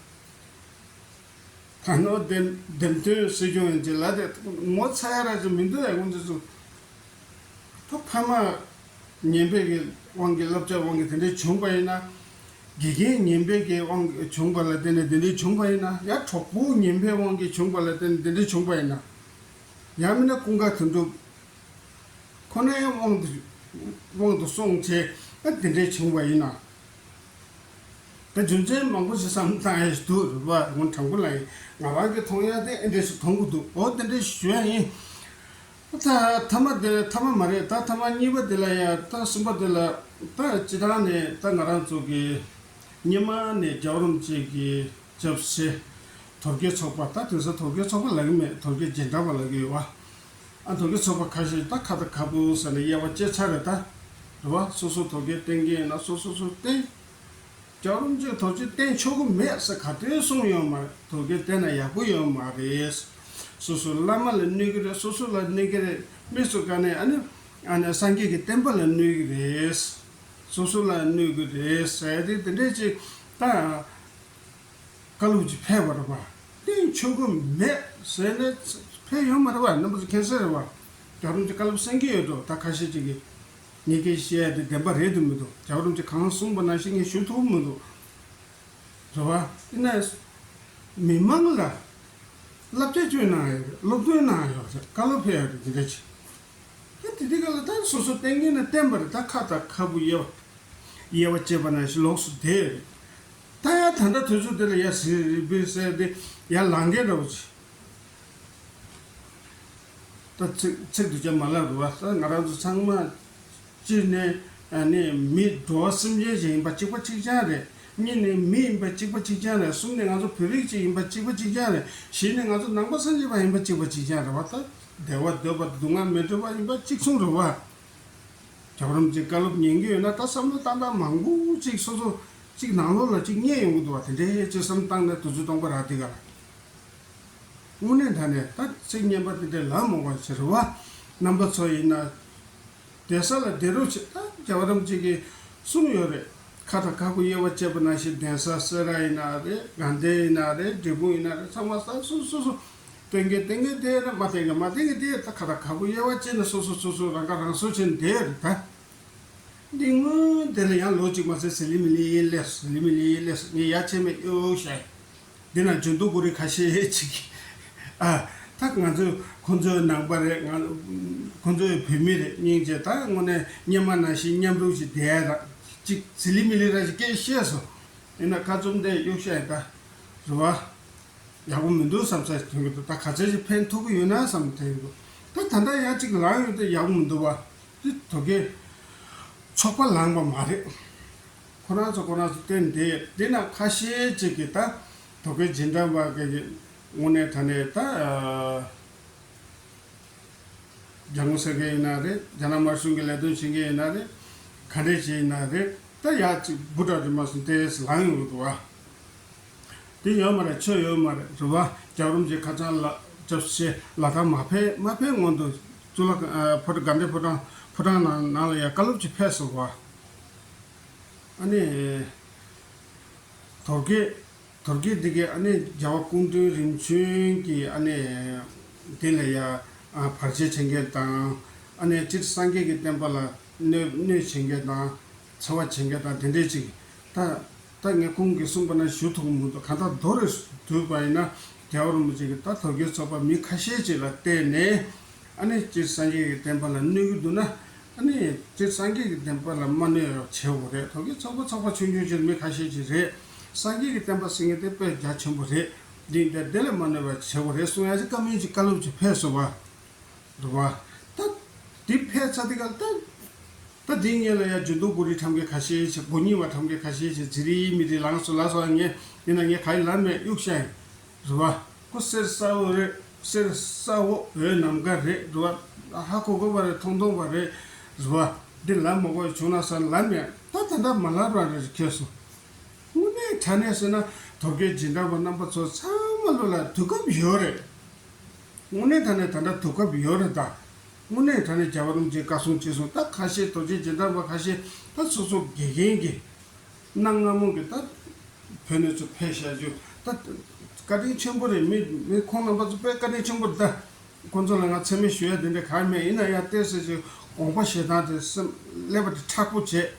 ད་ནོར་འདེམས་འདེམས་ཐོན་སྲིད་སྐྱོང་ཡིན་ཅེས་ལབ་དེ་ངོ་ཚ་ཡ་ར་ཅིག་མི་འདུག་ཡ། ཁོང་ཚོ་ཚོ་ད་ཕ་མ་ངན་པའི་གི་དབང་གིས། བསླབ་བྱ་དབང་གིས་དེ་འདྲས་བྱུང་པ་ཡིན་ན། དགེ་རྒན་ངན་པའི་གི་དབང་གིས་བྱུང་པ་ལ་བརྟེན་ནས་དེ་འདྲས་བྱུང་པ་ཡིན་ན། ཡང་གྲོགས་པོ་ངན་པའི་དབང་གིས་བྱུང་པ་ལ་བརྟེན་ནས་དེ་འདྲས་བྱུང་པ་ཡིན་ན། ཡང་མིན་ན་ཀུན་དགའ་དོན་གྲུབ། ཁོ་ནའི་དབང་དུ་དབང་དུ་སོང་བྱས་ཨ་དེ་འདྲས་བྱུང་བ་ཡིན་ན། ད་རྒྱུ་མཚན་མང་པོ་ཞིག་བསམ་བློ་བཏང་ཡས་འདུག་རེད་པ། ངོ་དྲང་པོ་ལ་ཡིན། ང་རང་གི་མཐོང་ཡ་དེ་ཨེ་འདྲས་ཞིག་མཐོང་གི་འདུག་འོ་དེ་འདྲས་ཞུ་ཡ་ཡིན། ད་ཐ་མ་དེ་ཐ་མ་མ་རེད། ད་ཐ་མ་གཉིས་པ་དེ་ལ་ཡ། ད་གསུམ་པ་དེ་ལ། ད་སྤྱི་བཏང་ནས་ད་ང་རང་ཚོ་གི་སྔོན་མ་ནས་རྒྱལ་བ་རིན་པོ་ཆེ་གི་ཞབས་ཕྱི། དོལ་རྒྱལ་ཚོགས་པ། ད་དེང་སང་དོལ་རྒྱལ་ཚོགས་པ་ལབ་ཀྱི་མེད། དོལ་རྒྱལ་རྗེས་འབྲང་པ་ལབ་ཀྱི་ཡོད་པ། ཨ་དོལ་རྒྱལ་ཚོགས་པ་ཁ་ཤས་ད་ཁ་དང་ཁ་སྤུ་ཟེར་ནས་དབྱེ་བ་ཕྱེ་ཚར་རེད་ད། རེད་བ། སོ་སོ་དོལ་རྒྱལ་བསྟེན་གྱི་ཡིན་ན་སོ་སོ་སོ་བསྟེན། རྒྱལ་བ་རིན་པོ་ཆེས་དོལ་རྒྱལ་བསྟེན་ཆོག་གི་མེད་ཟེར་ག་དུས་གསུངས་ཡོད་མ་རེད། དོལ་རྒྱལ་བསྟེན་ན་ཡག་པོ་ཡོད་མ་རེད། སོ་སོ་བླ་མ་ལ་གནོད་ཀྱི་རེད། སོ་སོ་ལ་གནོད་ཀྱི་རེད། མི་སུ་ག་ནས་ཨ་ནི་ཨ་ནི་སངས་རྒྱས་ཀྱི་བསྟན་པ་ལ་གནོད་ཀྱི་རེད། སོ་སོ་ལ་གནོད་ཀྱི་རེད་ཟེར་ཏེ་དེ་འདྲས་ཅིག་ད། བཀའ་སློབ་ཅིག་ཕེབས་པ་རེད་པ། བསྟེན་ཆོག་གི་མེད་ཟེར་ནས་ཕེབས་ཡོད་མ་རེད་པ། རྣམ་པ་ཚོ་མཁྱེན་གསལ་རེད་པ། རྒྱལ་བ་རིན་པོ་ཆེས་བཀའ་སློབ་གསན་གྱི་ཡོད་འགྲོ། ད་ཁ་ཤས་ཅིག་གིས་ངས་སྐད་བཤད་ཡ་དེ་བདེན་པ་རེད་འདུག་མི་འདུག་རྒྱལ་བ་རིན་པོ་ཆེས་གང་གསུངས་པ་ནང་བཞིན་ངས་ཞུ་ཐུབ་མི་འདུག་རེད་པ། ཡིན་ན་མི་མང་ལ་བསླབ་བྱ་བཅོས་གནང་ཡོད་རེད། སློབ་སྟོན་གནང་ཡོད་རེད། བཀའ་སློབ་ཕེབས་ཡོད་རེད། དེ་འདྲ་ཅིག་ད་དེ་དུས་སྐབས་ལ་ད་སོ་སོ་བསྟེན་མཁན་ན་བསྟེན་པ་རེད། ད་ཁ་དང་ཁ་སྤུ་དབྱེ་བ་དབྱེ་བ་བྱེད་པ་ནང་བཞིན་ལོགས་སུ་བསྡད་ཡོད་རེད། ད་ཡང་ད་ལྟ་དུས་ཚོད་དེ་ལ་ཡ་ཟི་རི་བི་ཟེར་ཏེ་ཡར་ལངས་མཁན་འདྲ་བོ་ཅིག་ད་ཚིག་ཚིག་སྡུག་ཅག་མ་ལབ་རོགས། ད་ང་རང་ཚོ་ཚང་མ་གཅིག་ནས་ཨ་ནི་མི་འགྲོ་བ་སེམས་ཅན་ཞིག་ཡིན་པ་གཅིག་པ་གཅིག་རྐྱང་རེད། གཉིས་ནས་མི་ཡིན་པ་གཅིག་པ་གཅིག་རྐྱང་རེད། གསུམ་ནས་ང་ཚོ་བོད་རིགས་གཅིག་ཡིན་པ་གཅིག་པ་གཅིག་རྐྱང་རེད། བཞི་ནས་ང་ཚོ་ནང་པ་སངས་རྒྱས་པ་ཡིན་པ་གཅིག་པ་གཅིག་རྐྱང་རེད་བ། ད་བདེ་བ་འདོད་པ་སྡུག་བསྔལ་མི་འདོད་པ་ཡིན་པ་གཅིག་མཚུངས་རེད་བ། རྒྱལ་བ་རིན་པོ་ཆེའི་བཀའ་སློབ་ཉན་གྱི་ཡོད་ན་ད་བསམ་བློ་བཏང་སྟངས་མང་པོ་ཅིག་སོ་སོ་ཅིག་ནང་ལོགས་ལ་ཅིག་རྙེད་ཡོང་གི་འདུག་བ། དེ་འདྲའི་ཅིག་བསམ་བཏང་ནས་དུས་ཚོད་སྟོང་པ་རག་དེ་ག་ལ། དངོས་གནས་ད་ནས་ད་ཚིག་སྙན་པ་དེ་འདྲའི་ལབ་མ་དགོས་ཟེར་བ། རྣམ་པ་ཚོ་ཡིན་ན་བསྡད་ས་ལ་བསྡད་རོགས་བྱེད། ད་རྒྱལ་བ་རིན་པོ་ཆེ་གིས་གསུངས་ཡོད་རེད། ཁ་དང་ཁ་སྤུ་དབྱེ་བ་བྱས་པ་ནང་བཞིན་གདན་ས་སེ་ར་ཡིན་ན་རེད། དགའ་ལྡན་ཡིན་ན་རེད། འབྲས་སྤུངས་ཡིན་ན་རེད། ཚང་མ་ས་སོ་སོ་སོ་བསྟེན་མཁན་བསྟེན་མཁན་དེ་རེད། མ་བསྟེན་མཁན་མ་བསྟེན་མཁན་དེ་རེད། ད་ཁ་དང་ཁ་སྤུ་དབྱེ་བ་བྱས་ནས་སོ་སོ་སོ་སོ་རང་ཁ་རང་གསོ་བྱས་ནས་བསྡད་ཡོད་རེད་ད། འདི་སྔོན་དེ་ལ་ཡང་ལོ་གཅིག་མ་ཟད་ཟི་ལི་མི་ལི་སླེབས། ཟི་ལི་མི་ལི་སླེབས། ངས་ཡ་ཆེ་མེད་གཡོག་ཤ། འདི་ན་འཇོན་ཐང་གོ་རིགས་ཁ་ཤས་ཅིག་ཨ། ད་ང་ཚོ་ཁོང་ཚོའི་ནང་པ་རེད། ང་ཁོང་ཚོའི་བོད་མི་རེད། སྙིང་རྗེ། ད་དངོས་གནས་སྔོན་མ་ནང་བཞིན་མཉམ་རུབ་ཅིག་བསྡད་ཡ་ར་ཅིག་ཟི་ལི་མི་ལི་ར་ཅིག་སྐད་བཤད་སོང་། ཡིན་ན་ཁ་བཙུམ་བསྡད་གཡོག་ཤ་ཡིན་ད། རེད་བ། ཡག་པོ་མི་འདུག་བསམ་ས་ཞིག་ཐོན་གྱི་འདུག་ད་ག་ཚོད་ཅིག་ཕན་ཐོགས་ཀྱི་ཡོད་ན་བསམ་ཐོན་གྱི་འདུག་ད་ད་ལྟ་ཡང་ཅིག་ལངས་ཡོང་དུས་ཡག་པོ་མི་འདུག་བ། དེ་དོལ་རྒྱལ་ཚོགས་པ་ལངས་པ་མ་རེད། ཁོ་རང་ཚོ་ཁོ་རང་ཚོ་བསྟེན་བསྡད། དེ་ན་ཁ་ཤས་ཅིག་གིས་ད་དོལ་རྒྱལ་རྗེས་འབྲང་པ་གི་དངོས་གནས་དྲང་གནས་ད་རྒྱ་ངོ་ཟེར་མཁན་ཡིན་ན་རེད། རྒྱ་ནག་དམར་གཞུང་གི་ལས་དོན་བྱེད་མཁན་ཡིན་ན་རེད། ག་འདྲས་བྱས་ཡིན་ན་རེད། ད་ཡག་ཅིག་འབུ་དྲག་དེ་མ་སོང་དེ་ལངས་ཡོང་གི་འདུག་བ། དེ་ཡོད་མ་རེད། ཆོས་ཡོད་མ་རེད། རེད་བ། རྒྱལ་བ་རིན་པོ་ཆེ་ཁ་སང་ལ་སྐྱབས་ཆེ་ལ་དྭགས་མ་ཕེབས་མ་ཕེབས་སྔོན་དུ་གཙུག་ལག་ཨ་ཕོ་བྲང་དགའ་ལྡན་ཕོ་བྲང་ཕོ་བྲང་ནང་ནང་ལ་ཡང་བཀའ་སློབ་ཅིག་ཕེབས་སོང་བ། ཨ་ནི་དོལ་རྒྱལ་དོལ་རྒྱལ་འདི་གའི་ཨ་ནི་རྒྱལ་བ་སྐུ་ཕྲེང་རིམ་བྱོན་གྱི་ཨ་ནི་དེ་ལ་ཡང་ཨ་བར་ཆད་བྱེད་མཁན་དང་། ཨ་ནི་སྤྱིར་སངས་རྒྱས་ཀྱི་བསྟན་པ་ལ་གནོད་གནོད་བྱེད་མཁན་དང་། འཚེ་བ་བྱེད་མཁན་དང་དེ་འདྲས་ཅིག་ད་ད་ངས་ཁོང་གིས་གསུངས་པ་ན་ཞུ་ཐུབ་མི་འདུག་གང་ལྟར་མདོ་རུ་བསྡུས་པ་ཡིན་ན། རྒྱལ་བ་རིན་པོ་ཆེ་གིས་ད་དོལ་རྒྱལ་ཚོགས་པ་མི་ཁ་ཤས་ཅིག་ལ་བརྟེན་ནས། ཨ་ནི་སྤྱིར་སངས་རྒྱས་ཀྱི་བསྟན་པ་ལ་གནོད་ཀྱི་འདུག་ན། ཨ་ནི་སྤྱིར་སངས་རྒྱས་ཀྱི་བསྟན་པ་ལ་མ་གནོད་པ་བྱེད་དགོས་རེད། དོལ་རྒྱལ་ཚོགས་པ་ཚོགས་པ་ཆུང་ཆུང་ཅིག་མི་ཁ་ཤས་ཅིག་རེད། སངས་རྒྱས་ཀྱི་བསྟན་པ་ཟེར་མཁན་དེ་དཔེ་རྒྱ་ཆེན་པོ་རེད། འདི་འདི་འདི་ལ་མ་གནོད་པ་བྱེད་དགོས་རེད་གསུང་ཡ་ཅིག་བཀའ་མོལ་ཅིག་བཀའ་སློབ་ཅིག་ཕེབས་སོང་བ། རེད་བ། ད་འདི་ཕལ་ཆེར་འདི་ག་ད། ད་འདི་ངེད་ལ་ཡ་འཇུ་འདུག་གོ་རི་ཁྲམ་གི་ཁ་ཤས་ཤིག་གོ་ཉིད་བ་ཁྲམ་གི་ཁ་ཤས་ཤིག་ཛི་རི་མི་རི་ལངས་སོ་ལ་སོ་ངས་ཡིན་ན་ངས་ག་ཡི་ལ་མེད་གཡུག་ཤ་ཡིན། རེད་བ། གསེར་ས་འོག་རེད། གསེར་ས་འོག་འོད་ནམ་མཁའ་རེད་འདུག་བ། ཧ་གོ་གོ་བ་རེད། མཐོང་མཐོང་བ་རེད། རེད་བ། འདི་ལབ་མ་དགོས་བྱུང་ན་ས་ལམ་ཡང་ད་ད་ལྟ་མ་ལབ་ར་རེད་ཁྱེད་སོ། དངོས་གནས་དྲང་གནས་ཟེར་ན་དོལ་རྒྱལ་རྗེས་འབྲང་པ་རྣམ་པ་ཚོ་ཚང་མ་ལོ་ལ་དུས་སྐབས་ཡོད་རེད། དངོས་གནས་དྲང་གནས་ད་ལྟ་དུས་སྐབས་ཡོད་རེད་ད། དངོས་གནས་དྲང་གནས་རྒྱལ་བ་རིན་པོ་ཆེའི་བཀའ་གསུང་ཅི་གསུང་ད་ཁ་ཤས་དོལ་རྒྱལ་རྗེས་འབྲང་པ་ཁ་ཤས་ད་སོ་སོ་དགེ་རྒན་གྱི་གནའ་སྔ་མོ་གི་ད་བོད་ནས་ཚུར་ཕེབས་བཞག་རྒྱུ་ད་བཀའ་དྲིན་ཆེན་པོ་རེད། མི་མི་ཁོང་རྣམ་པ་ཚོ་དཔེ་བཀའ་དྲིན་ཆེན་པོ་རེད་ད། ཁོང་ཚོ་ལ་ང་མཚན་སྨད་ཞུ་ཡ་དེ་འདྲ་གང་མེད། ཡིན་ན་ཡང་ཏོག་ཙམ་ཅིག་དགོངས་པ་བཞེས་སྟངས་དེ་སེམས་ཀླད་པ་དེ་མཁྲེགས་པོ་བྱེད།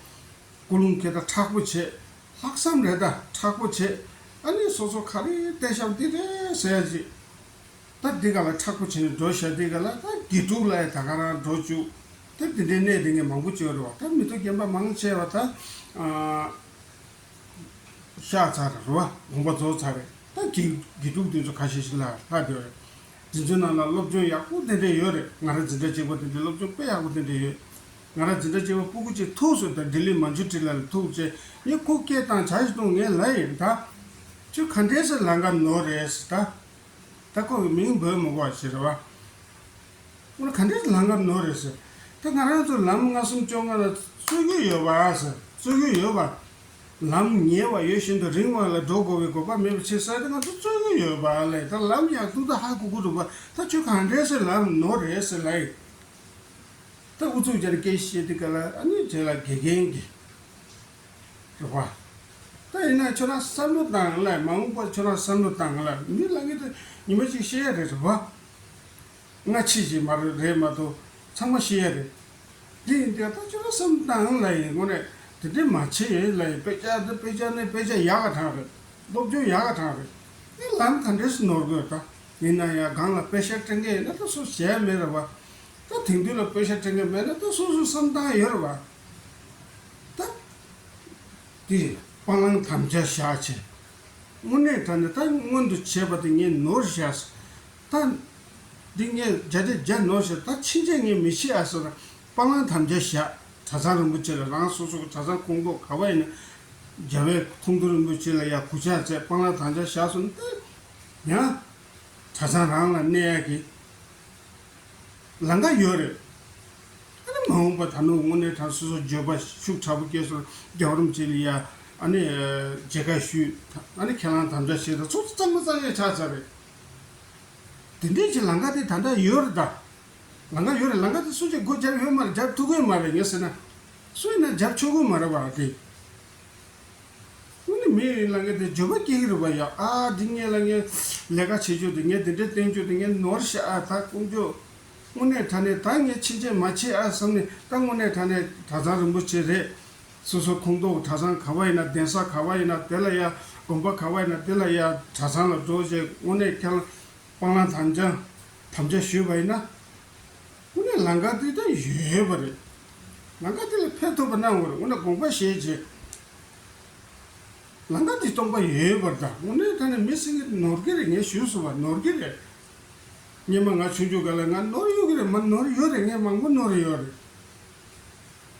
ཀུན་སློང་སྐད་གྲགས་མཁྲེགས་པོ་བྱེད། ལྷག་བསམ་རེད་ད་མཁྲེགས་པོ་བྱེད། ཨ་ནི་སོ་སོ་ག་རེ་བལྟས་ཤག་འདི་རེད་ཟེར་ཡ་ཅིག་ད་འདི་ག་ལ་མཁྲེགས་པོ་བྱེད་ནས་འགྲོ་ཤག་འདི་ག་ལ་ད་དགེ་ཕྲུག་ལ་ཡ་ད་ག་རང་འགྲོ་བཅུག་ད་འདི་འདྲའི་གནས་འདི་ངས་མང་པོ་བྱས་རེད་བ། ད་མི་ཐོག་རྒན་པ་མང་ཆེ་བ་ད་ཨ་ཤག་ཚར་རེད་བ། དགོངས་པ་རྫོགས་ཚར་རེད། ད་དགེ་དགེ་ཕྲུག་དེ་ཚོ་ཁ་ཤས་ཤིག་ལ་ལྷག་བསྡད་རེད། འཛིན་གྲྭ་ནང་ལ་སློབ་སྦྱོང་ཡག་པོ་དེ་འདྲས་ཡོད་རེད། ང་རང་འཛིན་གྲྭ་གཅིག་པ་དེ་འདྲས་སློབ་སྦྱོང་དཔེ་ཡག་པོ་དེ་འདྲས་ཡོད། ང་རང་འཛིན་གྲྭ་གཅིག་པ་སྤུ་གུ་གཅིག་ཐུག་སོང་། ད་ལྡི་ལི་མན་ཇུ་ཊི་ལ་ལ་ཐུག་བྱས་ངས་ཁོ་སྐད་བཏང་བྱ་ཞིག་བཏང་ངས་ལབ་ཡིན། ད་ཁྱོད་ག་འདྲས་སེ་ལམ་ཁ་ནོར་རེད་ཟེར། ད་ད་ཁོ་གི་མིང་འབོད་མི་དགོས་ཟེར་བ། ཁོ་ག་འདྲས་ལམ་ཁ་ནོར་རེད་ཟེར། ད་ང་རང་ཚོ་ལམ་ལྔ་གསུམ་བཅོ་ལྔ་ལ་རྩོད་རྒྱུ་ཡོད་པ་ཟེར། རྩོད་རྒྱུ་ཡོད་པ། ལམ་ཉེ་བ་ཡོད་བཞིན་དུ་རིང་བ་ལ་འགྲོ་དགོས་པའི་དགོས་པ་མེད་པ་བྱེད་ས་དེ་ང་ཚོ་རྩོད་རྒྱུ་ཡོད་པ་ལས། ད་ལམ་ཡག་ཏུ་ད་ཧ་གོ་གོ་འདུག་པ། ད་ཁྱོད་ག་འདྲས་སེ་ལམ་ནོར་རེད་ཟེར་ལབ་ཡིན། ད་ཨུ་ཚུགས་རྒྱག་སྐད་བཤད་དེ་ག་ལ་ཨ་ནི་རྗེས་ལ་དགེ་རྒན་གྱི་རེད་བ། ད་ཡིན་ན་ཁྱོད་རང་བསམ་བློ་བཏང་ལ་མ་འོངས་པར་ཁྱོད་རང་བསམ་བློ་བཏང་ལ་མི་ལ་ངེས་དུ་ཉི་མ་གཅིག་བཤད་ཡ་རེད་རེད་བ། སྔ་ཕྱི་ཞིག་མ་རེད་མ་གཏོགས་ཚང་མ་ཤེས་ཡ་རེད། འདི་ཡིན་དེ་ད་ཁྱོད་རང་བསམ་བློ་བཏང་ལ་ཡིན་དངོས་གནས་དེ་འདྲས་མ་བྱེད་ཡིན་ལ་ཡིན། དཔེ་ཆ་འདི་དཔེ་ཆ་ནི་དཔེ་ཆ་ཡག་ག་དྲང་རེད། སློབ་སྦྱོང་ཡག་ག་དྲང་རེད། ངས་ལམ་ག་འདྲས་སེ་ནོར་དགོས་ད། ཡིན་ན་ཡང་སྒང་ལ་པེ་ཤ་སྤྲད་མཁན་ཡིན་ན་ད་སུ་བྱས་མེད་རེད་བ། ད་དེང་དུས་ལ་པེ་ཤ་སྤྲད་མཁན་མེད་ན་ད་སོ་སོ་བསམ་སྟངས་ཡོད་རེད་བ། ད་དེ་སྤང་བླང་དམ་བཅའ་བཞག་བྱས། དངོས་གནས་དྲང་གནས་ད་སྔོན་དུ་བྱས་པ་དེ་ངས་ནོར་བཞག་ད་འདི་ངས་བརྒྱ་ཆ་བརྒྱ་ནོར་བཞག་ད་ཕྱིན་ཆད་ངས་མི་བྱེད་ཨ་ཟེར་ན་སྤང་བླང་དམ་བཅའ་བཞག་གྲྭ་ཚང་རིན་པོ་ཆེ་ལ་རང་སོ་སོ་གི་གྲྭ་ཚང་ཁོངས་གཏོགས་ག་བ་ཡིན་ན་རྒྱལ་བའི་ཁོངས་གཏོགས་རིན་པོ་ཆེ་ལ་ཡ་གུས་ཕྱག་བྱས་སྤང་བླང་དམ་བཅའ་བཞག་སོང་ན་ད་ཡང་གྲྭ་ཚང་རང་ལ་གནས་ཡ་གི་ལམ་ཁ་ཡོད་རེད། ཨ་ནི་མ་འོངས་པ་ད་ནུ་དངོས་གནས་དྲང་སོ་སོ་འགྱོད་པ་ཤུགས་དྲག་པོ་སྐྱེས་སོང་རྒྱལ་བ་རིན་པོ་ཆེ་ལ་ཡ་ཨ་ནི་མཇལ་ཁ་ཞུས། ཨ་ནི་ཁས་བླངས་དམ་བཅའ་བཞེས་དང་ཚོགས་གཙོ་གཙང་མ་གཙང་ཡ་ཆགས་ཚར་རེད། དེ་འདྲའི་ཅིག་ལམ་ཁ་དེ་ད་ལྟ་ཡོད་རེད་ད། ལམ་ཁ་ཡོད་རེད། ལམ་ཁ་དེ་སུ་གཅིག་སྒོ་རྒྱབ་ཡོད་མ་རེད། རྒྱབ་ཐུབ་ཀྱི་མ་རེད་ངས་ཟེར་ན། སུ་ཡིན་ན་རྒྱབ་ཆོག་གི་མ་རེད་བ་དེ། དངོས་གནས་མི་ལ་ངས་དེ་འགྱོད་པ་སྐྱེ་གི་རེད་བ་ཡ། ཨ་འདི་ངས་ལ་ངས་ལས་ཀ་བྱེད་རྒྱུ་དེ་ངས་དེ་འདྲས་བསྟན་རྒྱུ་དེ་ངས་ནོར་ཤག་ཨ་ད་ཀུན་སྤྱོད། དངོས་གནས་དྲང་གནས་ད་ངས་ཕྱིན་ཆད་མ་བྱེད་ཨ་བསམ་ནས་ད་དངོས་གནས་དྲང་གནས་གྲྭ་ཚང་རིན་པོ་ཆེ་རེད། སོ་སོ་ཁོངས་གཏོགས་གྲྭ་ཚང་ག་བ་ཡིན་ན་གདན་ས་ག་བ་ཡིན་ན་དེ་ལ་ཡ་དགོན་པ་ག་བ་ཡིན་ན་དེ་ལ་ཡ་གྲྭ་ཚང་ལ་འགྲོ་བྱས་དངོས་གནས་ཁས་བླངས་སྤང་བླང་དམ་བཅའ་དམ་བཅའ་ཞུས་པ་ཡིན་ན། དངོས་གནས་ལམ་ཁ་དེ་ད་ཡོད་པ་རེད། ལམ་ཁ་དེ་ལ་ཕེབས་ཐུབ་པ་གནང་དགོས་རེད། དངོས་གནས་དགོངས་པ་བཞེས་བྱས། ལམ་ཁ་དེ་སྟོང་པ་ཡོད་པར་ད་དངོས་གནས་ད་ནི་མི་སེང་གེ་ནོར་གི་རེད། ངས་ཞུས་སོང་བ་ནོར་གི་རེད། སྔོན་མ་ང་ཆུང་ཆུང་སྒང་ལ་ང་ནོར་ཡོད་གི་རེད། མ་ནོར་ཡོད་རེད། ངས་མང་པོ་ནོར་ཡོད་རེད།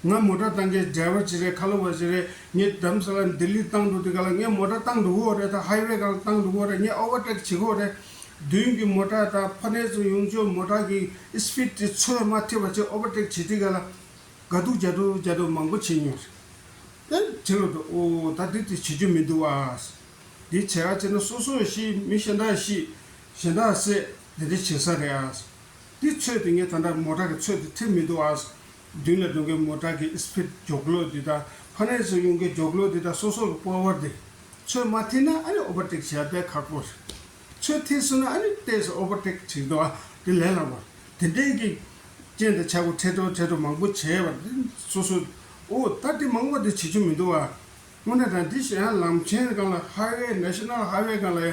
ང་མོ་ཊ་བཏང་མཁན་ཌ་རའི་ཝར་ཅིག་རེད། ཁ་ལོ་བ་ཅིག་རེད། ངས་རྡ་རམ་ས་ལ་ལྡི་ལི་བཏང་འགྲོ་དུས་སྒང་ལ་ངས་མོ་ཊ་བཏང་འགྲོ་གི་ཡོད་རེད། ད་ཧའི་ཝེ་སྒང་ལ་བཏང་འགྲོ་གི་ཡོད་རེད། ངས་ཨོ་ཝར་ཊེག་བྱེད་ཀྱི་ཡོད་རེད། མདུན་གྱི་མོ་ཊ་དང་ཕ་ནས་ཚུར་ཡོང་ཆོག་མོ་ཊ་གི་སི་པིཌ་དེ་ཚོད་མ་ཐིག་པ་བྱས་ཨོ་ཝར་ཊེག་བྱེད་དུས་སྒང་ལ་དགའ་སྡུག་རྒྱག་འགྲོ་རྒྱག་འགྲོ་མང་པོ་བྱས་མྱོང་རེད། ད་དེ་ལོ་དུ་ཨོ་ད་འདི་དེ་བྱེད་རྒྱུ་མི་འདུག་ཨ། འདི་བྱེད་ག་བྱས་ན་སོ་སོ་ཤི། མི་གཞན་དག་ཤི། གཞན་དག་བསད། འདི་འདྲ་བྱེད་ས་རེད་ཨ། འདི་ཚོད་དེ་ངས་ད་ལྟ་མོ་ཊ་གི་ཚོད་དེ་ཐེབས་མི་འདུག་ཨ། མདུན་ལ་འགྲོ་མཁན་མོ་ཊ་གི་སི་པིཌ་མགྱོགས་ལོག་འདི་དང་ཕ་ནས་ཚུར་ཡོང་མཁན་མགྱོགས་ལོག་འདི་དང་སོ་སོ་གི་པ་ཝར་དེ་ཚོད་མ་ཐིག་ན་ཨ་ནི་ཨོ་ཝར་ཊེག་བྱེད་ཡ་དཔེ་ཁག་པོ་རེད། ཚོད་ཐིག་སོང་ན་ཨ་ནི་ཏོག་ཙམ་ཨོ་ཝར་ཊེག་བྱེད་འདུག་ཨ། དེ་ལས་སླ་བ་དེ་འདྲའི་གི་རྐྱེན་དང་ཆག་སྒོ་འཕྲད་འགྲོ་འཕྲད་འགྲོ་མང་པོ་བྱས་པ་དེ་སོ་སོ་ཨོ་ད་དེ་མང་པོ་དེ་བྱེད་རྒྱུ་མི་འདུག་ཨ། དངོས་གནས་དྲང་འདི་གཞན་ལམ་ཆེན་སྒང་ལ་ཧའི་ཝེ་ནེ་ཤ་ནལ་ཧའི་ཝེ་སྒང་ལ་ཡ་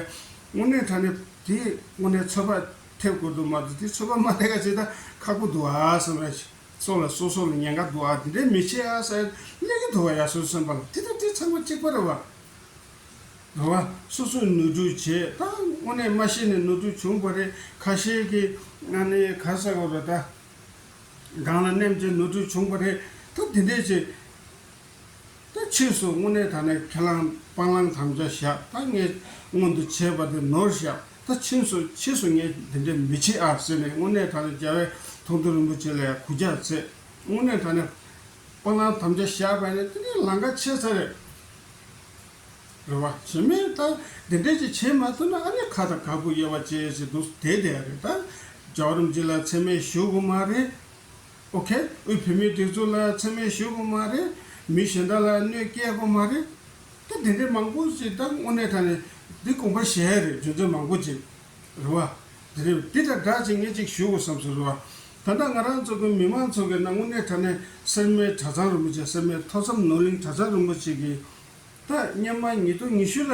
དངོས་གནས་དྲང་གནས་དེ་དངོས་གནས་ཚོད་དཔག་ཐེབས་དགོས་འདུག་མ་གཏོགས་དེ་ཚོད་དཔག་མ་ཐེབས་ག་བྱེད་ད་ཁག་པོ་འདུག་ཨ་བསམ་ར་ཞིག་སོ་ལ་སོ་སོ་ལ་ཉེན་ཁ་འདུག་ཨ། དེ་འདྲའི་མི་བྱེད་ཨ་ཟེར་སླེབས་ཀྱི་འདུག་བ་ཡ། སོ་སོ་སེམས་པ་ལ་དེ་དང་དེ་ཚང་མ་གཅིག་པ་རེད་བ། རེད་བ། སོ་སོས་ནོར་འཁྲུལ་བྱེད་ད་དངོས་གནས་མ་ཤེས་ནས་ནོར་འཁྲུལ་བྱུང་བ་རེད། ཁ་ཤས་ཀྱིས་ཨ་ནི་ག་ཟེར་དགོས་རེད་ད། སྒང་ལ་མནན་བྱས་ནོར་འཁྲུལ་བྱུང་བ་རེད། ད་དེ་འདྲས་བྱེད། ད་ཕྱིས་སུ་དངོས་གནས་དྲང་གནས་ཁས་བླངས་སྤང་བླང་དམ་བཅའ་བཞག་ད་ངས་སྔོན་དུ་བྱས་པ་དེ་ནོར་བཞག་ད་ཕྱིས་སུ་ཕྱིས་སུ་ངས་འདི་འདྲ་མི་བྱེད་ཨ་ཟེར་ནས། དངོས་གནས་དྲང་གནས་རྒྱལ་བའི་མཐོང་ཐོས་རིན་པོ་ཆེ་ལ་ཡང་གུས་ཕྱག་མཛད། དངོས་གནས་དྲང་གནས་དཔང་ལམ་དམ་བཅའ་བཞག་པ་ཡིན་ན་དེ་ནས་ལམ་ཁ་ཕྱེ་ཚར་རེད། རེད་བ། གཞན་མིན་ད་འདི་འདྲ་ཅིག་བྱེད་མ་ཐུབ་ན་ཨ་ནི་ཁ་དང་ཁ་སྤུ་དབྱེ་བ་བྱས་ཅིག་འདུག་བསྡད་བསྡད་ཡ་རེད། ད་རྒྱལ་བ་རིན་པོ་ཆེ་ལ་མཚན་སྨད་ཞུ་དགོས་མ་རེད། ཨོ་ཁེ། དབུས་བོད་མིའི་སྒྲིག་འཛུགས་ལ་མཚན་སྨད་ཞུ་དགོས་མ་རེད། མི་གཞན་དག་ལ་གནོད་སྐྱེལ་དགོས་མ་རེད། ད་དེ་འདྲའི་མང་པོ་ཞིག་ད་དངོས་གནས་དྲང་གནས་འདི་དགོངས་པ་བཞེས་ཡ་རེད། རྒྱུ་མཚན་མང་པོ་ཅིག་རེད་བ། དེ་རེད། འདི་དང་འདྲ་ཅིག་ངས་ཅིག་ཞུ་དགོས་བསམ་སོང་རེད་བ། ད་ལྟ་ང་རང་ཚོ་གི་མི་མང་ཚོ་གི་ནང་དངོས་གནས་དྲང་གནས་སེར་སྨད་གྲྭ་ཚང་རིན་པོ་ཆེ། སེར་སྨད་ཐོས་བསམ་ནོར་གླིང་གྲྭ་ཚང་རིན་པོ་ཆེ་གི་ད་སྔོན་མ་ཉིས་སྟོང་ཉི་ཤུ་ལ་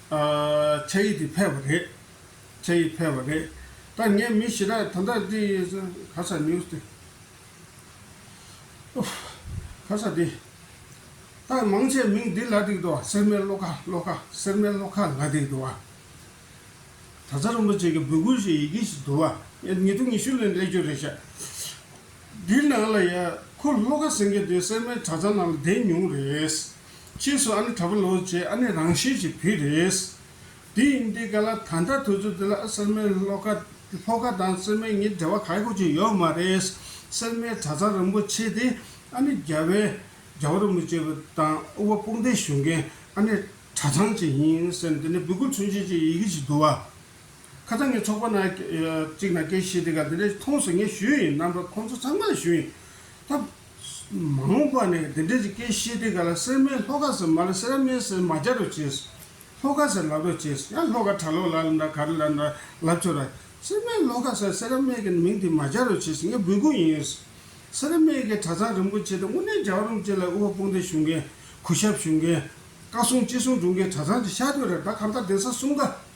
ཨ་ཕྱག་ཡིག་དེ་ཕེབས་པ་རེད། ཕྱག་ཡིག་ཕེབས་པ་རེད། ད་ངས་མི་ཞེ་དྲག་ད་ལྟ་འདི་ག་ས་ནིའུ་སི་དེ། ཨུ། ག་ས་དེ། ད་མང་ཆེ་མིང་འདི་ལབ་བསྡད་འདུག་བ། སེར་སྨད་བློ་དགའ། བློ་དགའ། སེར་སྨད་བློ་དགའ་ལབ་བསྡད་འདུག་བ། གྲྭ་ཚང་རིན་པོ་ཆེ་གི་འབོད་སྐུལ་ཞིག་ཡི་གེ་ཞིག་འདུག་བ། ཉིས་སྟོང་ཉི་ཤུ་ལ་སླེབས་རྒྱུ་རེད་ཤག་འདིའི་ནང་ལ་ཡ་ཁོ་བློ་དགའ་ཟེར་མཁན་དེ་སེར་སྨད་གྲྭ་ཚང་ནང་ལ་བསྡད་མྱོང་རེད། ཕྱིས་སུ་ཨ་ནི་གྲྭ་པ་ལོག་བྱས་ཨ་ནི་རང་ཤི་ཞིག་བུད་རེད། དེ་ཡིན་དུས་ག་ལ་ད་ལྟ་དུས་ཚོད་དེ་ལ་སེར་སྨད་བློ་དགའ་བློ་དགའ་དང་སེར་སྨད་གཉིས་འབྲེལ་བ་ག་གེ་ཅིག་ཡོད་མ་རེད། སེར་སྨད་གྲྭ་ཚང་རིན་པོ་ཆེ་དེ་ཨ་ནི་རྒྱལ་བའི་རྒྱལ་བ་རིན་པོ་ཆེ་དང་དབུ་པ་དཔུང་སྡེ་བཞུགས་མཁན་ཨ་ནི་གྲྭ་ཚང་ཅིག་ཡིན་ཟེར་ནས་དེ་ནས་འབོད་སྐུལ་མཚོན་བྱེད་ཅིག་ཡི་གེ་ཅིག་འདུག་བ། ཁ་སང་ངས་ཚོགས་པ་ནང་གཅིག་ནང་སྐད་བཤད་དུས་ག་འདི་འདྲ་ཞིག་མཐོང་སོང་། ངས་ཞུས་ཡིན། རྣམ་པ་ཁོང་ཚོ་ཚང་མར་ཞུས་ཡིན། ད་མ་འོངས་པ་ནས་འདི་འདྲ་ཞིག་སྐད་བཤད་དུས་ག་ལ་སེར་སྨད་ལྷོ་ཁ་ཟེར་མ་ལ་སེར་སྨད་ཟེར་མ་རྒྱག་རོགས་བྱེད། ལྷོ་ཁ་ཟེར་ལབ་རོགས་བྱེད། ཡང་ལྷོ་ཁ་གྲྭ་ལོག་ལབ་ན་ག་རེ་ལབ་ན་ལབ་ཆོག་ར། སེར་སྨད་ལྷོ་ཁ་ཟེར་སེར་སྨད་ཀྱི་མིང་དེ་མ་རྒྱག་རོགས་བྱེད་ཟེར་ངས་འབོད་སྐུལ་ཡིན། སེར་སྨད་ཀྱི་གྲྭ་ཚང་རིན་པོ་ཆེ་དེ་དངོས་གནས་རྒྱལ་བ་རིན་པོ་ཆེ་ལ་དབུ་པ་དཔུང་སྡེ་བཞུགས་མཁན། གུས་ཞབས་ཞུ་མཁན། བཀའ་གསུང་ཅི་གསུང་སྒྲུབ་མཁན་གྲྭ་ཚང་ཅིག་ཆགས་བསྡད་ཡོད་རེད། ད་གང་ལྟར་གདན་ས་གསུམ་ཀ།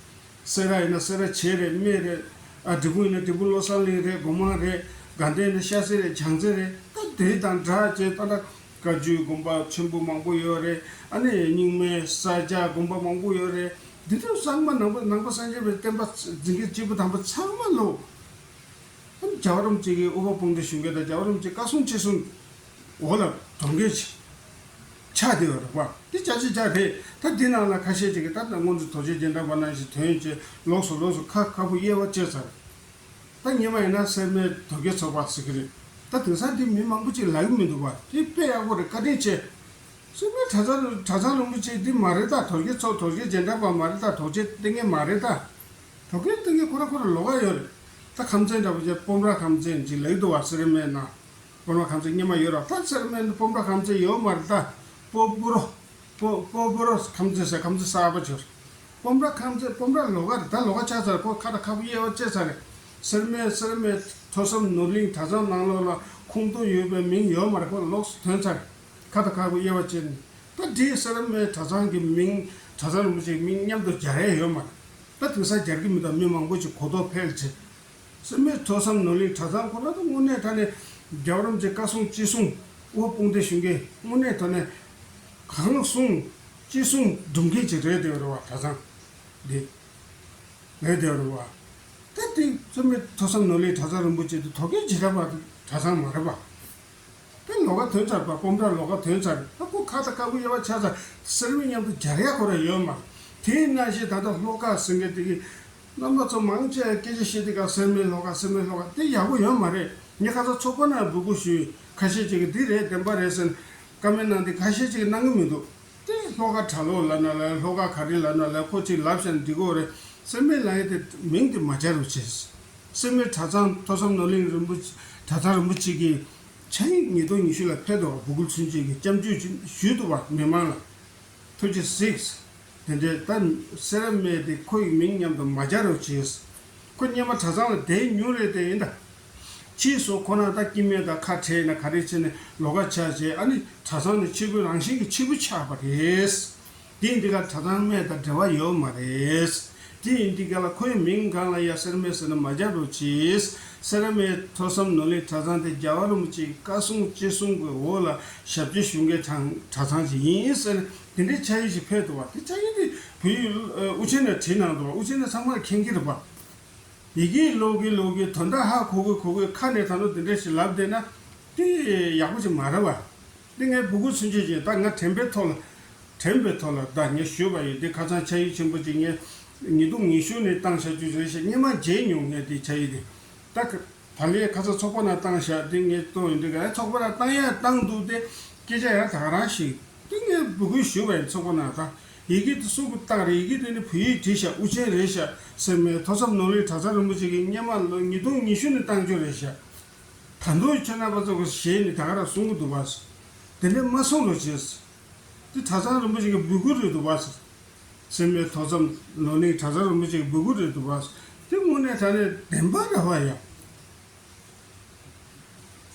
སེ་ར་ཡིན་ན་སེ་ར་བྱེས་རེད། སྨད་རེད། ཨ། འབྲས་སྤུངས་ཡིན་ན་འབྲས་སྤུངས་བློ་བཟང་གླིང་རེད། སྒོ་མང་རེད། དགའ་ལྡན་ཡིན་ན་ཤར་སེ་རེད། བྱང་རྩེ་རེད། ད་དེ་དང་འདྲ་བྱས་ད་ལྟ་བཀའ་བརྒྱུད་དགོན་པ་ཆེན་པོ་མང་པོ་ཡོད་རེད། ཨ་ནི་རྙིང་མའི་ས་སྐྱ་དགོན་པ་མང་པོ་ཡོད་རེད། འདི་ཚོ་ཚང་མ་ནང་པ་ནང་པ་སངས་རྒྱས་པའི་བསྟན་པ་འཛིན་མཁན་སྐྱེས་བུ་དམ་པ་ཚང་མ་ལོ། རྒྱལ་བ་རིན་པོ་ཆེ་གི་དབུ་པ་དཔུང་སྡེ་བཞུགས་མཁན་དང་རྒྱལ་བ་རིན་པོ་ཆེ་བཀའ་གསུང་ཅི་གསུང་འོག་ལ་སྡོད་མཁན་ཅིག་ཆགས་བསྡད་ཡོད་རེད་པ། འདི་ཅག་ཅིག་ཅག་རེད། ད་འདི་ནང་ལ་ཁ་ཤས་ཅིག་གིས་ད་ལྟ་སྔོན་དུ་དོལ་རྒྱལ་རྒྱལ་འདྲ་བ་ནང་བཞིན་ཐོན་བྱས་ལོགས་སུ་ལོགས་སུ་ཁ་ཁ་སྤུ་དབྱེ་བ་བྱས་ཚར། ད་སྔོན་མ་ཡིན་ན་སེར་སྨད་དོལ་རྒྱལ་ཚོགས་པ་ཟེར་གི་རེད། ད་དེང་སང་འདི་མི་མང་པོ་ཅིག་ལབ་ཀྱི་མི་འདུག་པ། འདི་དཔེ་ཡག་པོ་རེད། བཀའ་དྲིན་ཆེ། སེར་སྨད་གྲྭ་ཚང་གྲྭ་ཚང་རིན་པོ་ཆེ་འདི་མ་རེད་ད། དོལ་རྒྱལ་ཚོགས་དོལ་རྒྱལ་རྒྱལ་འདྲ་པ་མ་རེད་ད། དོལ་རྒྱལ་བསྟེན་མཁན་མ་རེད་ད། དོལ་རྒྱལ་བསྟེན་མཁན་ཁོ་རང་ཁོ་རང་ལོགས་ཀ་ཡོད་རེད། ད་ཁམས་ཚན་འདྲ་པོ་ཅིག་སྤོམ་ར་ཁམས་ཚན་ཅིག་ལབ་ཀྱི་འདུག་པ། སེར་སྨད་ནང་སྤོམ་ར་ཁམས་ཚན་སྔོན་མ་ཡོད་རེད། ད་སེར་སྨད་ནང་སྤོམ་ར་ཁམས་ཚན་ཡོད་མ་རེད་ད། སྤོ་བོ་རོ། སྤོ་སྤོ་བོ་རོ་ཁམས་ཚན་ཟེར་ཁམས་ཚན་གསར་པ་ཅིག་ཡོད་རེད། སྤོམ་ར་ཁམས་ཚན་སྤོམ་ར་ལོགས་ཀ་རེད། ད་ལོགས་ཀ་ཆགས་ཚར། ཁོ་ཁ་དང་ཁ་སྤུ་དབྱེ་བ་བྱས་ཚར་རེད། སེར་སྨད་སེར་སྨད་ཐོས་བསམ་ནོར་གླིང་གྲྭ་ཚང་ནང་ལོགས་ལ་ཁུངས་གཏུགས་ཡོད་པའི་མིང་ཡོད་མ་རེད། ཁོ་ལོགས་སུ་ཐོན་ཚར་རེད། ཁ་དང་ཁ་སྤུ་དབྱེ་བ་བྱས་ནས། ད་འདིའི་སེར་སྨད་གྲྭ་ཚང་གི་མིང་གྲྭ་ཚང་རིན་པོ་ཆེའི་མིང་མཉམ་དུ་སྦྱར་ཡ་ཡོད་མ་རེད། ད་དེང་སང་སྦྱར་གྱི་མི་འདུག་མི་མང་པོ་ཅིག་གོ་རྟོགས་འཕེལ་ཆེ། སེར་སྨད་ཐོས་བསམ་ནོར་གླིང་གྲྭ་ཚང་ཁོ་ན་ད་དངོས་གནས་དྲང་གནས་རྒྱལ་བ་རིན་པོ་ཆེ་བཀའ་གསུང་ཅི་གསུང་དབུ་དཔུང་སྡེ་བཞུགས་མཁན་དངོས་གནས་དྲང་གནས་གང་གསུང་ཅི་གསུང་སྒྲུབ་མཁན་ཅིག་རེད་བསྡད་ཡོད་རེད་བ། གྲྭ་ཚང་འདི་རེད་བསྡད་ཡོད་རེད་བ། ད་དེ་སེར་སྨད་ཐོས་བསམ་ནོར་གླིང་གྲྭ་ཚང་རིན་པོ་ཆེ་དེ་དོལ་རྒྱལ་རྒྱལ་འདྲ་པ་གྲྭ་ཚང་མ་རེད་བ། དེ་ལོགས་ཀ་ཐོན་ཚར་བ། སྤོམ་ར་ལོགས་ཀ་ཐོན་ཚར། ད་ཁོ་ཁ་དང་ཁ་སྤུ་དབྱེ་བ་ཆགས་ཚར། སེར་སྨད་མཉམ་དུ་སྦྱར་ཡ་ཁོ་རང་ཡོད་མ་རེད། དེ་ནང་བཞིན་ད་ལྟ་ལྷོ་ཁ་ཟེར་མཁན་དེ་གི་རྣམ་པ་ཚོ་མང་ཆེ་སྐད་ཆ་བཤད་དུས་སྐབས་སེར་སྨད་ལྷོ་ཁ་སེར་སྨད་ལྷོ་ཁ་དེ་ཡག་པོ་ཡོད་མ་རེད། ངས་ཁ་སང་ཚོགས་པ་ནང་འབོད་སྐུལ་ཞུས། ཁ་ཤས་ཅིག་གིས་འདི་རེད་བདེན་པ་རེད་ཟེར་ནས་བཀའ་མོལ་གནང་དུས་ཁ་ཤས་ཅིག་གིས་གནང་གི་མི་འདུག་དེ་ལྷོ་ཁ་གྲྭ་ལོག་ལབ་ན་ལབ། ལྷོ་ཁ་ག་རེ་ལབ་ན་ལབ། ཁོ་ཅིག་ལབ་བཞག་ན་འགྲིག་གོ་རེད། སེར་སྨད་ལབ་ཡ་དེ་མིང་དེ་མ་སྦྱར་རོགས་བྱེད། སེར་སྨད་གྲྭ་ཚང་ཐོས་བསམ་ནོར་གླིང་རིན་པོ་ཆེ་གྲྭ་ཚང་རིན་པོ་ཆེ་གིས་ཕྱག་ཡིག་ཉིས་སྟོང་ཉི་ཤུ་ལ་ཕེབས་འདུག་འབོད་སྐུལ་མཚོན་བྱེད་ཀྱི་སྐྱབས་འཇུག་ཅིག་ཞུས་འདུག་པ། མི་མང་ལ་ཐུགས་རྗེ་གཟིགས། དེ་འདྲའི་ད་སེར་སྨད་དེ་ཁོ་ཡི་མིང་མཉམ་དུ་མ་སྦྱར་རོགས་བྱེད། ཁོ་སྔོན་མ་གྲྭ་ཚང་ལ་བསྡད་མྱོང་རེད་དེ་ཡིན་ད། ཕྱིས་སུ་ཁོ་རང་ད་སྐྱེ་དམན་དང་ཁ་བྲལ་ན་ག་རེ་བྱས་ནས་ལོགས་ཀ་ཆགས་བྱས། ཨ་ནི་གྲྭ་ཚང་ནི་ཕྱུག་པོའི་རང་བཞིན་གྱི་ཕྱུག་པོ་ཆགས་པ་རེད། དེ་འདི་ག་གྲྭ་ཚང་སྨད་དང་འབྲེལ་བ་ཡོད་མ་རེད། དེ་ཡིན་དུས་ག་ལ་ཁོའི་མིང་སྒང་ལ་ཡ་སེར་སྨད་ཟེར་ན་མ་སྦྱར་རོགས་གྱིས། སེར་སྨད་ཐོས་བསམ་ནོར་གླིང་གྲྭ་ཚང་དེ་རྒྱལ་བ་རིན་པོ་ཆེའི་བཀའ་གསུང་ཅི་གསུང་གི་འོག་ལ་ཞབས་ཕྱི་ཞུ་མཁན་གྲྭ་གྲྭ་ཚང་ཞིག་ཡིན་ཟེར་ནས་དེ་འདྲའི་ཕྱག་ཡིག་ཅིག་ཕེབས་འདུག་པ། དེ་ཕྱག་ཡིག་དེ་བོད་ཡིག་དབུ་ཅན་ནང་བྲིས་གནང་འདུག་པ། དབུ་ཅན་ནི་ཚང་མར་མཁྱེན་གྱི་རེད་པ། ཡི་གེ་ཀློག་གི་ཀློག་གི་དོན་དག་ཧ་གོ་གི་གོ་གི་ཁ་ནས་ད་ནོ་དེ་འདྲ་ཞིག་ལབ་བསྡད་ན་དེ་ཡག་པོ་ཞིག་མ་རེད་པ། འདི་ངས་འབོད་སྐུལ་མཚོན་བྱེད་ཅིག་ད་ང་དྲན་པའི་ཐོག་ལ་དྲན་པའི་ཐོག་ལ་ད་ངས་ཞུས་པ་ཡིན། འདི་ཁ་སང་ཕྱག་ཡིག་ཆེན་པོ་ཅིག་ངས་ ཉིས་སྟོང་ཉི་ཤུ་ནས་བཏང་བཞག་རྒྱུ་རེད་ཤག་སྔོན་མ་མཇལ་མྱོང་མཁན་དེ་ཆགས་ཡོད་དེ། ད་ག་ད་ལས་ཁ་སང་ཚོགས་པ་ནང་བཏང་བཞག་དེ་ངས་གཏོང་ཡོང་དུས་ག་ཚོགས་པ་ནང་བཏང་ཡ་བཏང་འདུག་སྟེ། སྐད་ཆ་ཡང་ད་ག་རང་ཞིག་དེ་ངས་འབོད་སྐུལ་ཞུས་པ་ཡིན། ཚོགས་པ་ནང་ད་ཡི་གེ་དེ་སུ་གིས་བཏང་རེད། ཡི་གེ་དེ་ནི་བོད་ཡིག་བྲིས་ཤག་དབུ་ཅན་རེད་ཤག་ཟེར་མས། ཐོས་བསམ་ནོར་གླིང་གྲྭ་ཚང་རིན་པོ་ཆེ་གིས་སྔོན་མ་ལོ་ཉིས་སྟོང་ཉི་ཤུ་ནས་བཏང་རྒྱུ་རེད་ཤག་ད་དུང་ཁྱེད་རྣམ་པ་ཚོ་གི་ཞལ་ནས་ད་ག་རང་གསུང་གི་འདུག་པ། དེ་འདྲ་མ་གསུང་རོགས་བྱེད། དེ་གྲྭ་ཚང་རིན་པོ་ཆེ་གི་འབོད་སྐུལ་རེད་འདུག་པ། སེམས་མེད་ཐོས་བསམ་ནོར་གླིང་གྲྭ་ཚང་རིན་པོ་ཆེ་གི་འབོད་སྐུལ་རེད་འདུག་པ། དེ་དངོས་གནས་དྲང་གནས་བདེན་པ་རེད་པ་ཡ།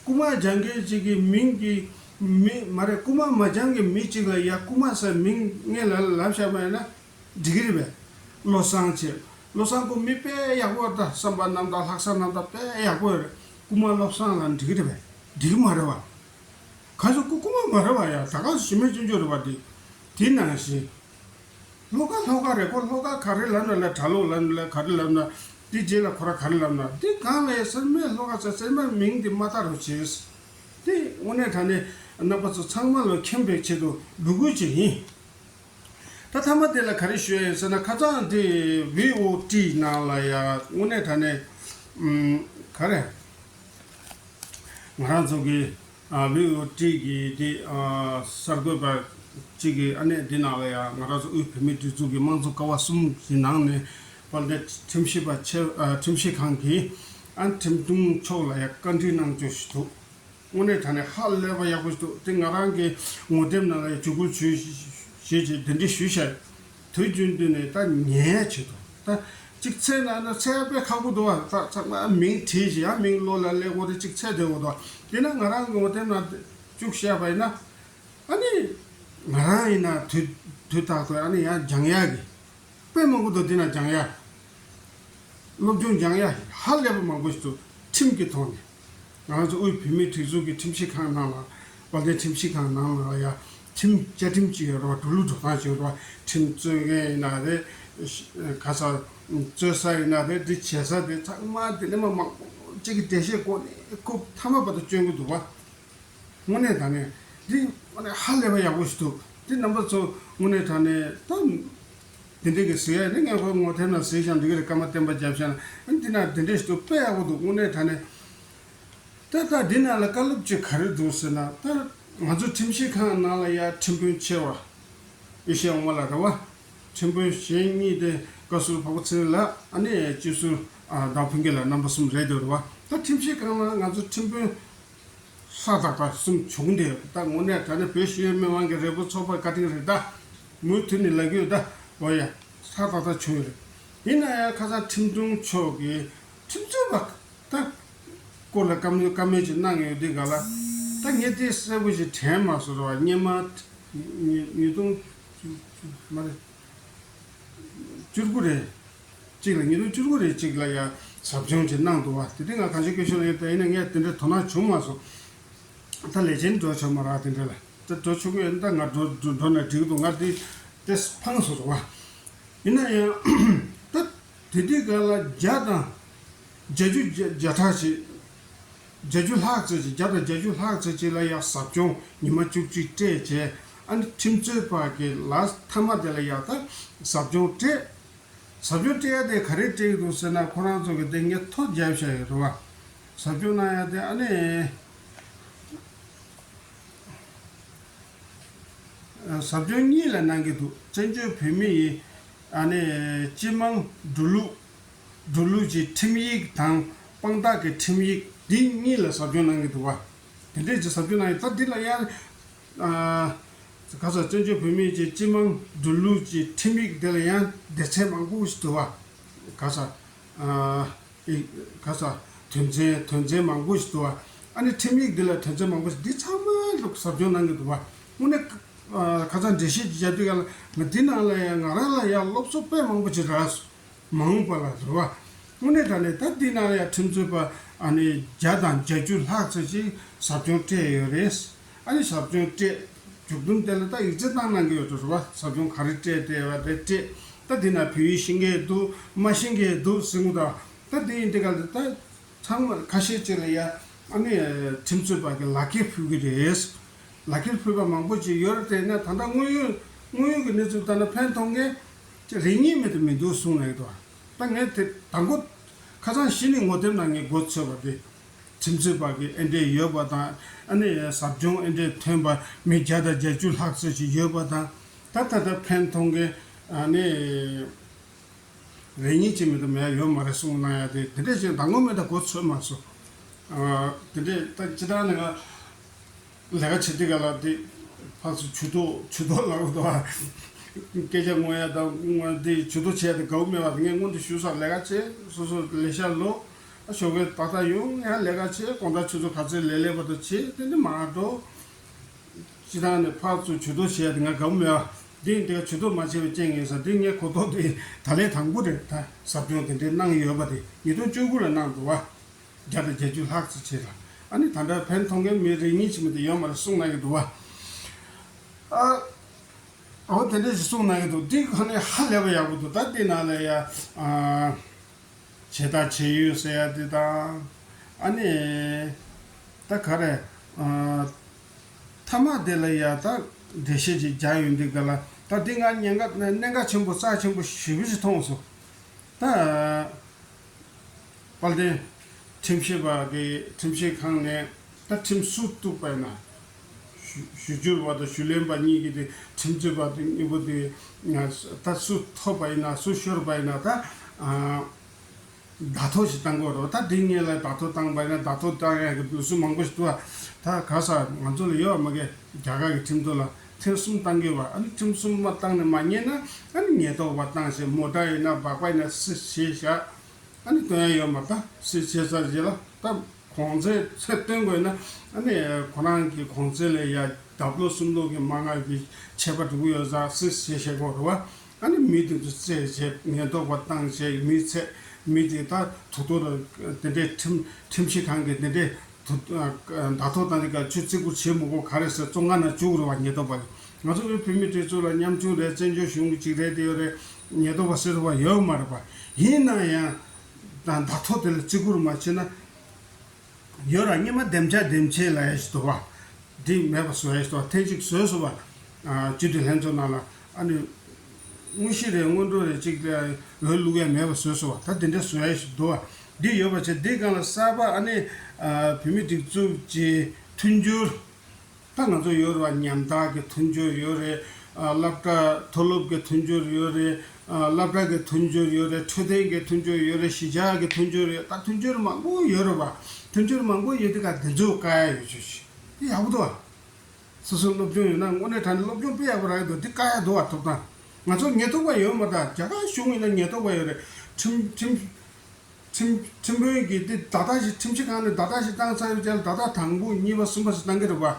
རྐུ་མ་སྦྱང་མཁན་ཅིག་གི་མིང་གི་མི་མ་རེད། རྐུ་མ་མ་སྦྱང་མཁན་མི་གཅིག་ལ་ཡ་རྐུ་མ་ཟེར་མིང་སྔོན་ལ་ལབ་བཞག་པ་ཡིན་ན་འགྲིག་གི་རེད་པས། བློ་བཟང་ཆེ། བློ་བཟང་ཁོ་མི་དཔེ་ཡག་པོ་རེད། ད་བསམ་པ་རྣམ་དག་ལྷག་བསམ་རྣམ་དག་དཔེ་ཡག་པོ་རེད། རྐུ་མ་བློ་བཟང་ལབ་འགྲིག་གི་རེད་པས། འགྲིག་གི་མ་རེད་པ། ག་ཚོད་རྐུ་རྐུ་མ་མ་རེད་པ་ཡ། ད་ག་ཚོད་གཞི་མེད་སྤྱོད་འཇུག་རེད་པ་དེ། དེ་ནང་བཞིན། ལྷོ་ཁ་ལྷོ་ཁ་རེད། ཁོ་ལྷོ་ཁ་ག་རེ་ལབ་ན་ལ་གྲྭ་ལོག་ལབ་ན་ལ་ག་རེ་ལབ་ན། དེ་རྗེས་ལ་ཁོ་ར་ག་རེ་ལབ་ན་དེ་གང་ལ་ཡ་སེམས་མེད་ལྷོ་ཁ་ཟེར་སེམས་མེད་མིང་དེ་མ་བཏགས་རོགས་བྱེད། དེ་དངོས་གནས་དྲང་གནས་རྣམ་པ་ཚོ་ཚང་མ་ལ་མཁྱེན་པའི་ཆེད་དུ་འབོད་སྐུལ་ཅིག་ཡིན། ད་མཐའ་མ་དེ་ལ་ག་རེ་ཞུ་ཡ་ཡིན་ཟེར་ན། ཁ་སང་དེ་བྷི་ཨོ་ཊི་ནང་ལ་ཡ་དངོས་གནས་དྲང་གནས་ཨམ་ག་རེ། ང་རང་ཚོ་གི་ཨ་བྷི་ཨོ་ཊི་གི་དེ་ཨ་གསར་འགོད་པ་གཅིག་གིས་ཨ་ནི་འདི་ནང་ལ་ཡང་ང་རང་ཚོ་དབུས་བོད་མིའི་སྒྲིག་འཛུགས་ཀྱི་དམངས་གཙོ་ཀ་བ་གསུམ་གྱི་ནང་ནས་དཔལ་ལྡན་ཁྲིམས་ཞིབ་པ་ཆེ་ཨ་ཁྲིམས་ཞིབ་ཁང་གིས་ཨ་ཁྲིམས་དྲུང་མཆོག་ལ་ཡང་བཀའ་འདྲི་གནང་བཅུག་ཞིག་འདུག་དངོས་གནས་དྲང་གནས་ཧ་ལས་པ་ཡག་པོ་ཞིག་འདུག་དེ་ང་རང་གི་ངོ་དེབ་ནང་ལ་ཡང་འཇུག་སྐུལ་ཞུས་ཞེས་ཀྱི་གདན་འདྲེན་ཞུས་ཤག་དུས་རྒྱུན་དུ་ནས་ད་ཉན་ཡ་ཆེད་དུ་ད་གཅིག་བཙལ་ན་ན་བཙལ་ཡ་དཔེ་ཁག་པོ་འདུག་བ། ད་ཚང་མ་མིང་བྲིས་ཤིག་ཡང་མིང་ལོགས་ལ་སླེབས་དགོས་རེད། གཅིག་བཙལ་བསྡད་དགོས་འདུག་དེ་ན་ང་རང་གི་ངོ་དེབ་ནང་བཅུག་བཞག་པ་ཡིན་ན། ཨ་ནི་ང་རང་ཡིན་ན་དུས་དུས་རྟག་ཏུ་ཨ་ནི་ཡང་སྦྱང་ཡ་གི་དཔེ་མང་པོ་འདུག་དེ་ན་སྦྱང་ཡ། སློབ་སྦྱོང་སྦྱང་ཡ་ཧ་ལས་པ་མང་པོ་ཞིག་འདུག་ཁྲིམས་ཀྱི་ཐོག་ནས། ང་རང་ཚོ་དབུས་བོད་མིའི་སྒྲིག་འཛུགས་ཀྱི་ཁྲིམས་ཞིབ་ཁང་ནང་ལ། དཔལ་ལྡན་ཁྲིམས་ཞིབ་ཁང་ནང་ལ་ཡ་ཁྲིམས་བཅའ་ཁྲིམས་ཅིག་ཡོད་རེད་བ། འགྲོ་ལུགས་འགྲོ་སྟངས་ཅིག་ཡོད་རེད་བ། ཁྲིམས་རྩོད་མཁན་ཡིན་ན་རེད། ག་ས་རྩོད་ས་ཡིན་ན་རེད། འདི་བྱེད་ས་དེ་ཚང་མ་དེ་ནས་མ་མང་པོ་གཅིག་གི་འགྲེལ་བཤད་སྐོར་ནས་ཁོ་མཐའ་མ་བར་དུ་སྐྱོན་གྱི་འདུག་བ། དངོས་གནས་དྲང་གནས་འདི་དངོས་གནས་ཧ་ལས་པ་ཡག་པོ་ཞིག་འདུག་དེ་རྣམ་པ་ཚོ་དངོས་གནས་དྲང་གནས་ད་དེ་འདྲས་ཀྱི་ཟེར་ཡ་ནི་ངས་ཁོའི་ངོ་དེབ་ནང་གཟིགས་ཤག་འདི་ག་རེ་སྐར་མ་བསྟན་པ་བརྒྱབ་ཤག་ན་འདི་ན་དེ་འདྲས་ཞིག་འདུག་དཔེ་ཡག་པོ་འདུག་དངོས་གནས་དྲང་གནས། ད་ལྟ་འདི་ནང་ལ་བཀའ་སློབ་ཅིག་ག་རེ་འདུག་ཟེར་ན། ད་ང་ཚོ་ཁྲིམས་ཞིབ་ཁང་ནང་ལ་ཡ་ཁྲིམས་དཔོན་ཆེ་བ་ཨེ་ཤེ་ཡ་དབང་མོ་ལགས་རེད་བ། ཁྲིམས་དཔོན་གཞན་གཉིས་དེ་བཀའ་ཟུར་འཕགས་པ་ཚེ་རིང་ལགས། ཨ་ནི་སྤྱི་ཟུར་ཨ་ཟླ་བ་ཕུན་སྐྱིད་ལགས། རྣམ་པ་གསུམ་རེད་འདུག་རེད་བ། ད་ཁྲིམས་ཞིབ་ཁང་ནང་ང་ཚོ་ཁྲིམས་དཔོན་ཧྲ་ཏག་ཏག་གསུམ་བྱུང་སྟེ། ད་དངོས་གནས་དྲང་གནས་བོད་ཤེས་ཡོན་མི་མང་གི་རེ་སྐུལ་ཚོགས་པ་བཀའ་དྲིན་རེད། ད་མུ་མཐུད་ནས་ལབ་ཀྱི་ཡོད། ད་འོ་ཡ་ཧྲ་ཏག་ཏག་བྱུང་ཡོད་རེད། ཡིན་ན་ཡང་ཁ་སང་ཁྲིམས་དྲུང་མཆོག་གིས་ཁྲིམས་རྩོད་པ་ད་སྐོར་ལ་བཀའ་མོལ་བཀའ་མོལ་ཅིག་གནང་ཡོད་དུས་ག་ལ། ད་ངས་དེ་གསལ་པོ་ཞིག་དྲན་མ་སོང་ར་བ། སྔོན་མ་ཉིས་ཉིས་སྟོང་མ་རེད། བཅུ་དགུ་རེད། གཅིག་ལ་ཉིས་སྟོང་བཅུ་དགུ་རེད། གཅིག་ལ་ཡ་ཟབ་སྦྱོང་ཅིག་གནང་འདུག་བ། དེ་དུས་ང་གངས་ཅན་སྐད་ཤོར་ལ་ཡོད། ད་ཡིན་ན་ངས་དེ་འདྲའི་དོ་སྣང་བྱུང་མ་སོང་། ད་ལས་ཅན་འགྲོ་ཆོག་མ་རེད་དེ་འདྲ་ལ། ད་འགྲོ་ཆོག་གི་ཡོད། ད་ང་འགྲོ་འགྲོ་འགྲོ་ན་འགྲིག་འདུག་ང་དེ་དེ་ཕངས་སོང་ར་བ། ཡིན་ན་ཡང་ད་དེ་དུས་ག་ལ་བརྒྱ་དང་བརྒྱད་ཅུ་བརྒྱ་ཕྲག་ཅིག་བརྒྱད་ཅུ་ལྷག་ཙམ་ཅིག་བརྒྱ་དང་བརྒྱད་ཅུ་ལྷག་ཙམ་ཅིག་ལ་ཡང་ཟབ་སྦྱོང་ཉི་མ་བཅུ་གཅིག་སྤྲད་བྱས། ཨ་ནི་ཁྲིམས་རྩོད་པ་གི་ལ་མཐའ་མ་དེ་ལ་ཡང་ད་ཟབ་སྦྱོང་སྤྲད། ཟབ་སྦྱོང་སྤྲད་ཡ་དེ་ག་རེ་སྤྲད་ཀྱི་འདུག་ཟེར་ན། ཁོ་རང་ཚོ་གི་དེ་ངས་ཐོ་བརྒྱབ་བཞག་ཡོད་རེད་བ། ཟབ་སྦྱོང་གནང་ཡ་དེ་ཨ་ནི། ཟབ་སྦྱོང་གཉིས་ལ་གནང་གི་འདུག་བཙན་བྱོལ་བོད་མི་ཡི་ཨ་ནི་སྤྱི་དམངས་འགྲོ་ལུགས་འགྲོ་ལུགས་ཀྱི་ཁྲིམས་ཡིག་དང་དཔང་རྟགས་ཀྱི་ཁྲིམས་ཡིག་འདི་གཉིས་ལ་ཟབ་སྦྱོང་གནང་གི་འདུག་བ། དེ་འདྲས་ཀྱི་ཟབ་སྦྱོང་གནང་ཡོད། ད་འདི་ལ་ཡང་ཨ་ག་ས་བཙན་བྱོལ་བོད་མི་ཀྱི་སྤྱི་དམངས་འགྲོ་ལུགས་ཀྱི་ཁྲིམས་ཡིག་འདི་ལ་ཡང་སྡེ་ཚན་མང་པོ་ཞིག་འདུག་བ། ག་ས་ཨ། ཨེ། ག་ས། དོན་ཚན་དོན་ཚན་མང་པོ་ཞིག་འདུག་བ། ཨ་ནི་ཁྲིམས་ཡིག་འདི་ལ་དོན་ཚན་མང་པོ་ཞིག་འདི་ཚང་མ་ལ་ཟབ་སྦྱོང་གནང་གི་འདུག་བ། དངོས་གནས་ཨ་ཁ་སང་འགྲེལ་བཤད་ཅིག་བརྒྱབ་དུས་ག་ལ་ང་འདི་ནང་ལ་ཡང་ང་རང་ལ་ཡང་སློབ་གསོ་དཔེ་མང་པོ་ཅིག་རག་སོང་། མ་འོངས་པ་ལ་རེད་བ། དངོས་གནས་དྲང་གནས་ད་འདི་ནང་ལ་ཡང་ཁྲིམས་རྩོད་པ་ཨ་ནི་བརྒྱ་དང་བརྒྱད་ཅུ་ལྷག་ཙམ་ཅིག་ཟབ་སྦྱོང་སྤྲད་ཡོད་རེད། ཨ་ནི་ཟབ་སྦྱོང་སྤྲད། མཇུག་སྡོམ་དེ་ལ་ད་ཡིག་ཚད་བཏང་གནང་གི་ཡོད་འགྲོ་རེད་བ། ཟབ་སྦྱོང་ག་རེ་སྤྲད་དེ་བ་དེ་སྤྲད། ད་འདི་ན་བོད་ཡིག་ཤེས་མཁན་འདུག་མ་ཤེས་མཁན་འདུག་ཟེར་གྱི་འདུག་ད་འདི་ཡིན་དེ་ག་ལ་ད་ཚང་མ་ཁ་ཤས་ཅིག་ལ་ཡ་ཨ་ནི་ཁྲིམས་རྩོད་པ་གི་ལག་འཁྱེར་ཕུལ་གི་རེད། ལག་འཁྱེར་ཕུལ་བ་མང་པོ་ཅིག་ཡོད་རེད། དེ་ན་ད་ལྟ་དངོས་ཡོད་དངོས་ཡོད་ཀྱི་གནས་ཚུལ་ལྟར་ན་ཕན་ཐོགས་མཁན་ ཅེས་རེ་ངེས་མེད་དུ་མི་འདུག་གསུངས་ནས་འདུག་ད་ངས་དེ་དང་པོ་ཁ་སང་གཞི་ནས་ངོ་དེབ་ནང་ངས་མགོ་ཚོས་པ་དེ། ཁྲིམས་རྩོད་པ་གི་ཨེ་འདྲས་ཡོད་པ་དང་། ཨ་ནི་ཟབ་སྦྱོང་ཨེ་འདྲས་ཐོན་པ་མི་བརྒྱ་དང་བརྒྱད་ཅུ་ལྷག་ཙམ་ཞིག་ཡོད་པ་དང་། ད་ད་ལྟ་ཕན་ཐོགས་མཁན་ཨ་ནི་རེ་ངེས་ཅིག་མེད་དུ་མེད་ཡོད་མ་རེད་གསུངས་གནང་ཡ་དེ་དེ་འདྲས་ཞིག་དང་པོ་མེད་ད་མགོ་ཚོས་མ་སོང་། ཨ་དེ་འདྲས་ད་སྤྱི་བཏང་ནས་ང་ལས་ཀ་བྱེད་དུས་ག་ལ་དེ་ཕར་ཚུར་ཇུས་གཏོགས་ཇུས་གཏོགས་ལབ་དགོས་འདུག་ཨ། སྐད་ཆ་ངོ་ཡ་དང་དེ་ཇུས་གཏོགས་བྱས་ཏེ་དགའ་བོ་མེད་པ་དེ་ངས་སྔོན་དུ་ཞུ་ས་ལས་ཀ་བྱེད། སོ་སོ་ལས་ཤག་ལོ། ཨ་ཞོགས་ཀས་ཏག་ཏག་ཡོང་ཡང་ལས་ཀ་བྱེད། དགོང་དག་ཆུ་ཚོད་ག་ཚོད་ལས་སླེབས་པ་དང་བྱེད། དེ་འདྲ་མ་གཏོགས། སྤྱི་བཏང་ནས་ཕར་ཚུར་ཇུས་གཏོགས་བྱས་ཏེ་ང་དགའ་བོ་མེད་པ། འདི་ཡིན་དེ་ག་ཇུས་གཏོགས་མ་བྱས་པའི་རྐྱེན་ཡིན་ས་འདི་ངས་གོ་རྟོགས་དེ་ད་ལན་དང་པོ་རེད། ད་ཟབ་སྦྱོང་དེ་འདྲའི་གནང་ཡོད་པ་དེ་ཉིས་སྟོང་བཅུ་དགུ་ལ་གནང་འདུག་བ། བརྒྱ་དང་བརྒྱད་ཅུ་ལྷག་ཙམ་བྱས་ལ། ཨ་ནི་ད་ལྟ་ཕན་ཐོགས་མཁན་མི་རེ་གཉིས་ཕྱིན་པ་དེ་ཡོད་མ་རེད་གསུངས་གནང་གི་འདུག་བ། ཨ། འོ་དེ་འདྲ་ཞིག་གསུངས་གནང་གི་འདུག་འདི་ཁ་ནས་ཧ་ལས་པ་ཡག་པོ་འདུག་ད་འདི་ནང་ལ་ཡ། ཨ། བྱེད་ཐབས་བྱེད་ཡུལ་ཟེར་ཡ་འདི་དང་། ཨ་ནི། ད་ག་རེ། ཨ། མཐའ་མ་དེ་ལ་ཡ་ད་འགྲེལ་བཤད་ཅིག་རྒྱག་ཡོང་དུས་ག་ལ་ད་འདི་ང་གནད་འགག་གནད་འགག་ཆེན་པོ་རྩ་ཆེན་པོ་ཞེ་པོ་ཞིག་མཐོང་སོང་། ད། དཔལ་ལྡན་ཁྲིམས་ཞིབ་པ་གི་ཁྲིམས་ཞིབ་ཁང་ནས་ད་ཁྲིམས་སུ་གཏུགས་པ་ཡིན་ན། ཞུ་ཞུ་སྦྱོར་བ་དང་ཞུ་ལེན་པ་གཉིས་ཀྱི་དེ་ཁྲིམས་རྩོད་པ་དེ་གཉིས་པོ་དེ་ད་སུ་ཐོབ་པ་ཡིན་ན་སུ་ཤོར་བ་ཡིན་ན་ད་བརྡ་ཐོ་ཞིག་བཏང་དགོས་རེད། ད་དེ་གཉིས་ལ་བརྡ་ཐོ་བཏང་པ་ཡིན་ན་བརྡ་ཐོ་བཏང་ཡག་གི་ལུགས་སྲོལ་མང་པོ་ཞིག་འདུག་ད་ག་ས་ང་ཚོ་ལ་ཡོད་མ་གི་རྒྱ་གར་གྱི་ཁྲིམས་ཐོག་ལ་ཐེངས་གསུམ་བཏང་གི་བ། ཨ་ནི་ཐེངས་གསུམ་མ་བཏང་ནས་མ་ཉན་ན་ཨ་ནི་ཉེན་རྟོག་པ་བཏང་ཞེས་མོ་ཊ་ཡིན་ན་སྦག་པ་ཡིན་ན་སི་བྱས་བཞག་ཨ་ནི་སྟོན་ཡ་ཡོད་མ་རེད། ད་སྲིད་བྱེད་ས་རྗེས་ལ་ད་གོང་ཚད་ཚད་སྟོན་དགོས་ན་ཨ་ནི་ཁོ་རང་གི་གོང་ཚད་ལས་ཡ་ལྡབ་ལོ་གསུམ་ལོ་གི་མ་མངའ་བའི་ཆད་པ་འགྲོ་གི་ཡོད་ས་སྲིད་བྱེད་བྱེད་དགོས་རེད་བ། ཨ་ནི་མི་དེ་ཚོ་རྩད་བྱས་ཉེན་རྟོག་པ་བཏང་བྱས་མི་ཚད་མི་དེ་ད་དུ་ཐོག་ལ་དེ་འདྲའི་ཁྲིམས་ཁྲིམས་ཞིབ་ཁང་གི་དེ་འདྲའི་དུ་བརྡ་ཐོ་བཏང་དེ་ག་ཆུ་བརྩི་བཀུར་བྱེད་མི་དགོས་ག་རེ་ཟེར་བཙོན་ཁང་ནང་བཅུག་རེད་བ་ཉེན་རྟོག་པ་ལ། ང་ཚོ་བོད་བོད་མི་སྒྲིག་འཛུགས་ལ་ཉམ་ཆུང་རེད། བཙན་བྱོལ་གཞུང་གི་ཅིག་རེད་དེ་ཡོད་རེད། ཉེན་རྟོག་པ་ཟེར་བ་ཡོད་མ་རེད་པ། ཡིན་ན་ཡང་ད་བརྡ་ཐོ་དེ་ལ་བརྩི་བཀུར་མ་བྱེད་ན། ཡོད་ར་སྔོན་མ་འདེམས་བྱ་འདེམས་བྱེད་ལ་ཡ་ཞིག་འདུག་བ། འདི་མེད་པ་བཟོ་ཡ་ཞིག་འདུག་བ། ཐེངས་གཅིག་བཟོས་སོང་བ། སྤྱི་འཐུས་ལྷན་ཚོགས་ནང་ལ་ཨ་ནི། དངོས་གཞི་རེད་སྔོན་འགྲོ་རེད་ཅིག་ལ་འོས་བླུག་ཡ་མེད་པ་བཟོས་སོང་བ། ད་འདི་འདྲ་བཟོ་ཡ་ཞིག་འདུག་བ། འདི་ཡོད་པ་བྱས་འདི་སྒང་ལ་གསར་པ་ཨ་ནི། བོད་མི་སྒྲིག་འཛུགས་ཀྱི་མཐུན་འགྱུར། ད་ང་ཚོ་ཡོད་རེད་བ། ཉམ་ཐག་གི་མཐུན་སྦྱོར་ཡོད་རེད། ཨ་སློབ་གྲྭ་མཐོ་སློབ་ཀྱི་མཐུན་སྦྱོར་ཡོད་རེད། ཨ་སློབ་གྲྭ་གི་མཐུན་སྦྱོར་ཡོད་རེད། འཕྲོད་བསྟེན་གྱི་མཐུན་སྦྱོར་ཡོད་རེད། གཞིས་ཆགས་ཀྱི་མཐུན་སྦྱོར་ཡོད། ད་མཐུན་སྦྱོར་མང་པོ་ཡོད་རེད་བ། མཐུན་སྦྱོར་མང་པོ་ཡོད་དུས་ག་འདི་ཚོ་བཀག་ཡ་ཡོད་ཆོག་ཞིག་འདི་ཡག་པོ་འདུག་བ། སོ་སོ་སློབ་སྦྱོང་ཡོད་ན་དངོས་གནས་དྲང་གནས་སློབ་སྦྱོང་དཔེ་ཡག་པོ་རག་གི་འདུག་འདི་བཀག་ཡ་འདུག་བ། ཐོབ་ཐང་ང་ཚོ་ཉེན་རྟོག་པ་ཡོད་མ་ད་རྒྱ་གར་གཞུང་ཡིན་ན་ཉེན་རྟོག་པ་ཡོད་རེད། ཁྲིམས་ཁྲིམས། ཁྲིམས་ཁྲིམས་དཔོན་གྱིས་འདི་བརྡ་རྟགས་ཤིག་ཁྲིམས་ཞིབ་ཁང་ནས་བརྡ་རྟགས་ཤིག་བཏང་ཚར་ཡོད་ཅེས་ལ་བརྡ་རྟགས་དང་པོ་གཉིས་པ་གསུམ་པ་ཞིག་བཏང་གི་རེད་བ།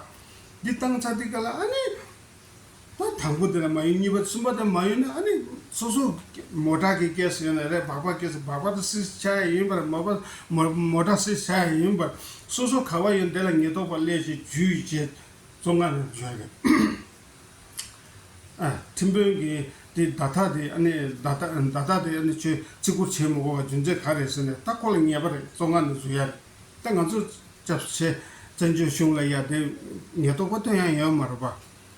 འདི་བཏང་ཚར་དུས་ག་ལ་ཨ་ནི། ད་དང་པོ་དེ་ལ་མ་ཡོང་གཉིས་པ་གསུམ་པ་དེ་མ་ཡོང་ན་ཨ་ནི་སོ་སོ་མོ་ཊ་གི་ཀེ་སི་ཡོད་ན་རེད། སྦག་སྦག་ཀེ་སི་སྦག་སྦག་དེ་སྲིད་ཆགས་ཡ་ཡིན་པར་མོ་པ་མོ་མོ་ཊ་སྲིད་ཆགས་ཡ་ཡིན་པར་སོ་སོ་ག་བ་ཡོད་དེ་ལ་ཉེན་རྟོག་པ་སླེབས་ཤིག་འཇུས་བྱས་བཙོན་ཁང་ནང་འཇུས་ཡ་རེད། ཨ། ཁྲིམས་དཔོན་གྱིས་དེ་བརྡ་རྟགས་དེ་ཨ་ནི་བརྡ་རྟགས་བརྡ་རྟགས་དེ་ཨ་ནི་ཁྱོད་བརྩི་བཀུར་བྱེད་མི་དགོས་པ་རྒྱུ་མཚན་ག་རེ་ཟེར་ནས་ད་ཁོ་ལ་ཉེས་པ་རེད། བཙོན་ཁང་ནང་འཛུལ་ཡ་རེད། ད་ང་ཚོ་སྐྱབས་ཆེ་བཙན་བྱོལ་གཞུང་ལ་ཡ་དེ་ཉེན་རྟོག་པ་སྟོན་ཡ་ཡོད་མ་རེད་པ།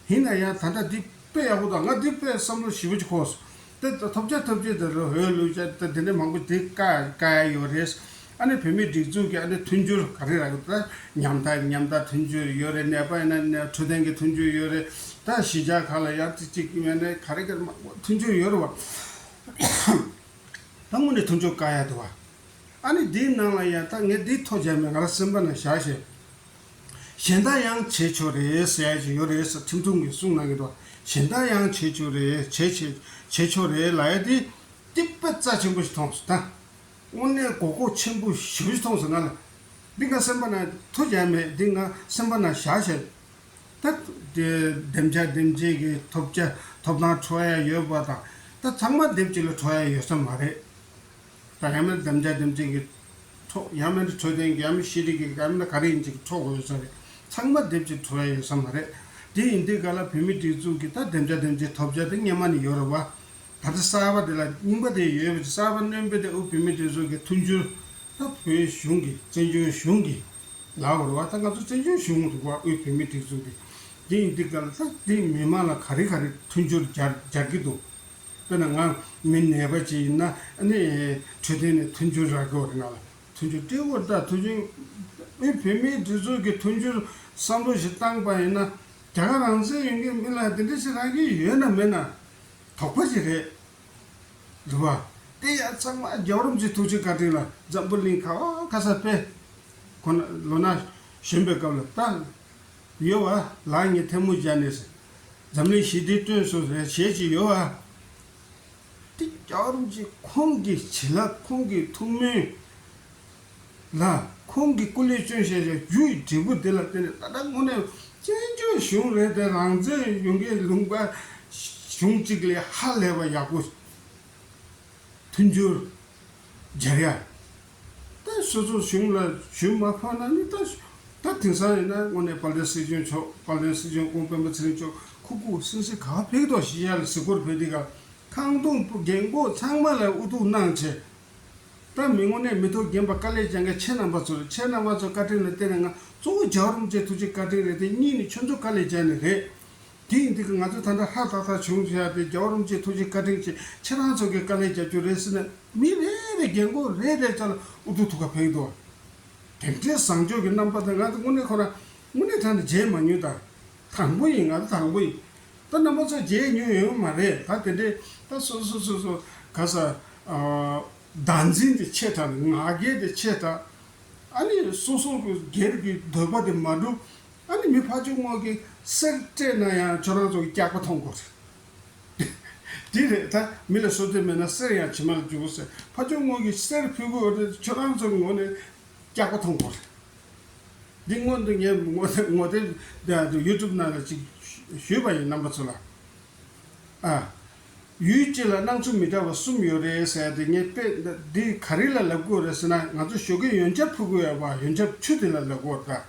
ཡིན་ན་ཡང་ད་ལྟ་འདི་དཔེ་ཡག་པོ་དང་ང་འདི་དཔེ་བསམ་བློ་ཞེ་པོ་ཅིག་འཁོར་སོང་། དེ་ཐོབ་བྱ་ཐོབ་བྱེད་དེ་རུ་འོས་བླུག་བྱ་དེ་དེ་འདྲ་མང་པོ་དེ་བཀག་བཀག་ཡ་ཡོད་རེད། ཨ་ནི་བོད་མིའི་སྒྲིག་འཛུགས་ཀྱི་ཨ་ནི་མཐུན་སྦྱོར་ག་རེ་རག་གི་འདུག་ད་ཉམ་ཐག་ཉམ་ཐག་མཐུན་སྦྱོར་ཡོད་རེད། ནད་པ་ཡིན་ན་ནད་འཕྲོད་བསྟེན་གྱི་མཐུན་སྦྱོར་ཡོད་རེད། ད་གཞིས་ཆགས་ཁག་ལ་ཡང་ཅིག་ཅིག་ཡོད་ནས་ག་རེ་ག་རེ་མང་པོ་མཐུན་སྦྱོར་ཡོད་རེད་བ། ད་དངོས་གནས་མཐུན་སྦྱོར་བཀག་ཡ་འདུག་བ། ཨ་ནི་འདིའི་ནང་ལ་ཡང་ད་ངས་འདི་ཐོ་བརྒྱབ་མེད། ང་རང་སེམས་པ་ནང་བཞག་བྱས། གཞན་དག་ཡང་བྱེད་ཆོག་རེད་ཟེར་ཡ་ཅིག་ཡོད་རེད་ཟེར་ཁྲིམས་ཐུང་གིས་གསུངས་གནང་གི་འདུག་གཞན་དག་ཡང་བྱེད་ཆོག་རེད། བྱེད་བྱེད་བྱེད་ཆོག་རེད་ལབ་ཡ་འདི་གཅིག་པ་རྩ་ཆེན་པོ་ཞིག་མཐོང་སོང་ད། དངོས་གནས་དགོས་མཁོ་ཆེན་པོ་ཞེ་པོ་ཞིག་མཐོང་སོང་ང་ལ། འདི་ང་སེམས་པ་ནང་ཐོ་བརྒྱབ་མེད། འདི་ང་སེམས་པ་ནང་བཞག་བྱས། ད་དེ་འདེམས་བྱ་འདེམས་བྱེད་ཀྱི་ཐོབ་བྱ་ཐོབ་ཐང་འཕྲོག་ཡ་ཡོད་པ་དང་། ད་ཚང་མ་སྡེབ་གཅིག་ལ་འཕྲོག་ཡ་ཡོད་ས་མ་རེད། ད་ཡང་མིན་འདེམས་བྱ་འདེམས་བྱེད་ཀྱི་འཕྲོག་ཡང་མིན་འཕྲོད་བསྟེན་གྱི་ཡང་མིན་ཤེས་རིག་གི་ཡང་མིན་ག་རེ་ཡིན་ཅིག་འཕྲོག་དགོས་ཡོད་ས་རེད། ཚང་མ་སྡེབ་གཅིག་འཕྲོག་ཡ་ཡོད་ས་མ་རེད། དེ་ཡིན་དུས་ག་ལ་བོད་མི་སྒྲིག་འཛུགས་ཀྱི་ད་འདེམས་བྱ་འདེམས་བྱེད་ཐོབ་བྱ་དེ་སྔོན་མ་ནས་ཡོད་རེད་བ། ད་ལྟ་གསར་པ་དེ་ལ་རྙིང་པ་དེ་ཡོད་པ་དེ་གསར་པ་སྣོན་པ་དེ་དབུས་བོད་མིའི་སྒྲིག་འཛུགས་ཀྱི་མཐུན་འགྱུར། ད་བོད་གཞུང་གི་བཙན་བྱོལ་གཞུང་གི་ལག་རེད་བ། ད་ང་ཚོ་བཙན་བྱོལ་གཞུང་རེད་བ། དབུས་བོད་མིའི་སྒྲིག་འཛུགས་དེ། དེ་ཡིན་དུས་ག་ལ་ད་དེ་མི་མང་ལ་ག་རེ་ག་རེ་མཐུན་འགྱུར་སྦྱར་སྦྱར་གྱི་འདུག་དཔེར་ན་ང་མི་ནད་པ་ཅིག་ཡིན་ན་ཨ་ནི་འཕྲོད་བསྟེན་ནས་མཐུན་འགྱུར་རག་གི་ཡོད་རེད། ང་ལ་མཐུན་འགྱུར་སྤྲད་དགོས་རེད། ད་མཐུན་འགྱུར་དབུས་བོད་མིའི་སྒྲིག་འཛུགས་ཀྱི་མཐུན་འགྱུར་བསམ་བློ་ཞིག་བཏང་པ་ཡིན་ན། རྒྱ་གར་རང་བཙན་ཡོད་མཁན་མི་ལ་དེ་འདྲ་ཞིག་རག་གི་ཡོད་ན་མེད་ན་དོགས་པ་ཞིག་རེད། རེད་བ། དེ་ཡང་ཚང་མ་རྒྱལ་བ་རིན་པོ་ཆེའི་ཐུགས་རྗེ་བཀའ་དྲིན་ལ། འཛམ་བུ་གླིང་ག་བ་ག་ས་དཔེ་ཁོ་ན་ལོ་ན་གཞོན་པའི་སྐབས་ལ་ད་ཡོད་བ། ལག་གཉིས་ཐལ་མོ་སྦྱར་ནས་འཛམ་གླིང་ཞི་བདེའི་དོན་སོགས་རེ་བྱེད་ཀྱི་ཡོད་བ། དེ་རྒྱལ་བ་རིན་པོ་ཆེ་ཁོང་གི་བྱིན་རླབས། ཁོང་གི་ཐུགས་སྨོན་ལ། ཁོང་གིས་སྐུ་ལས་བསྐྱོན་བཞག་པའི་རྒྱུ་ཡི་འབྲས་བུ་དེ་ལ་བརྟེན་ནས་ད་ལྟ་དངོས་གནས་བཙན་བྱོལ་གཞུང་རེད་དེ། རང་བཙན་ཡོད་མཁན་ལུང་པ་གཞུང་གཅིག་ལས་ཧ་ལས་པ་ཡག་པོ། མཐུན་འགྱུར་སྦྱར་ཡ། ད་སོ་སོ་གཞུང་ལ་ཞུ་མ་ཕོད་ན་ནི། ད་ད་དེང་སང་ཡིན་ན་དངོས་གནས་དཔལ་ལྡན་སྲིད་སྐྱོང་མཆོག་དཔལ་ལྡན་སྲིད་སྐྱོང་སྐུ་ངོ་སྤེན་པ་ཚེ་རིང་མཆོག་ཁུ་ཁུ་སིམ་སིམ་ག་བ་ཕེབས་ཀྱི་འདུག་ཞུ་ཡ་ལ་གཟིགས་སྐོར་ཕེབས་དུས་སྐབས་ཁང་སྟོང་རྒན་གོག་ཚང་མ་ལ་ཨུ་ཐུག་གནང་བྱས། ད་མི་དངོས་གནས་མི་ཐོག་རྒན་པ་དཀའ་ལས་རྒྱག་མཁན་ཁྱེད་རྣམ་པ་ཚོ་རེད། ཁྱེད་རྣམ་པ་ཚོ་བཀའ་དྲིན་ལ་བརྟེན་ནས། ང་གཙོ་བོ་རྒྱལ་བ་རིན་པོ་ཆེའི་ཐུགས་རྗེ་བཀའ་དྲིན་རེད་དེ། གཉིས་ནི་ཁྱོད་ཚོ་དཀའ་ལས་རྒྱག་ནི་རེད། དེ་ཡིན་དུས་ང་ཚོ་ད་ལྟ་ཧ་ཏག་ཏག་བྱུང་བྱས་ཏེ། རྒྱལ་བ་རིན་པོ་ཆེའི་ཐུགས་རྗེ་བཀའ་དྲིན་གྱིས་ཁྱེད་རང་ཚོ་གིས་དཀའ་ལས་རྒྱབ་རྒྱུ་རེད་ཟེར་ནས། མི་རེ་རེ་རྒན་གོག་རེ་རེ་ཅག་ལ་ཨུ་ཐུག་ཐུག་ག་ཕེབས་ཀྱི་འདུག་དེ་འདྲའི་བཟང་སྤྱོད་ཀྱི་རྣམ་པ་དེ་ང་ཚོ་དངོས་གནས་ཁོ་རང་དངོས་གནས་དྲང་གནས་མཇལ་མ་མྱོང་། ད་དང་པོ་ཡིན། ང་ཚོ་དང་པོ་ཡིན། ད་རྣམ་པ་ཚོ་མཇལ་མྱོང་ཡོད་མ་རེད། ད་དེ་འདྲའི་ད་སོ་སོ་སོ་སོ་ག་ས་ཨ་བདག་འཛིན་དེ་ཆེ་དྲགས། ང་རྒྱལ་དེ་ཆེ་དྲགས། ཨ་ནི་སོ་སོ་གི་སྒེར་གྱི་འདོད་པ་དེ་མ་འགྲུབ། ཨ་ནི་མི་ཕར་ཕྱོགས་ངོས་ཀྱིས་གསེར་སྤྲད་ན་ཡང་ཁྱོད་རང་ཚོ་གིས་སྐྱག་པ་མཐོང་དགོས་རེད། དེ་རེད། ད་མི་ལ་བསོད་བདེ་མེད་ན་གསེར་ཡང་བྱེ་མ་ལ་འཇུག་ཟེར། ཕར་ཕྱོགས་ངོས་ཀྱིས་གསེར་ཕུལ་གྱི་ཡོད་རེད། ཁྱོད་རང་ཚོ་གི་ངོས་ནས་སྐྱག་པ་མཐོང་དགོས་རེད། འདི་སྔོན་དུ་ངས་ངོ་ངོ་དེབ་དེ་ཡུ་ཊུབ་ནང་ལ་ཅིག་ཞུས་པ་ཡིན། རྣམ་པ་ཚོ་ལ། ཨ། ཡུལ་གཅིག་ལ་སྣང་ཚུལ་མི་འདྲ་བ་གསུམ་ཡོད་རེད་ཟེར་ཏེ། ངས་དཔེ་འདི་ག་རེ་ལ་ལབ་དགོས་རེད་ཟེར་ན། ང་ཚོ་ཞོགས་ཀས་ཡོན་ཆབ་ཕུལ་དགོས་ཡོད་པ། ཡོན་ཆབ་ཆུ་དེ་ལ་ལབ་དགོས་རེད།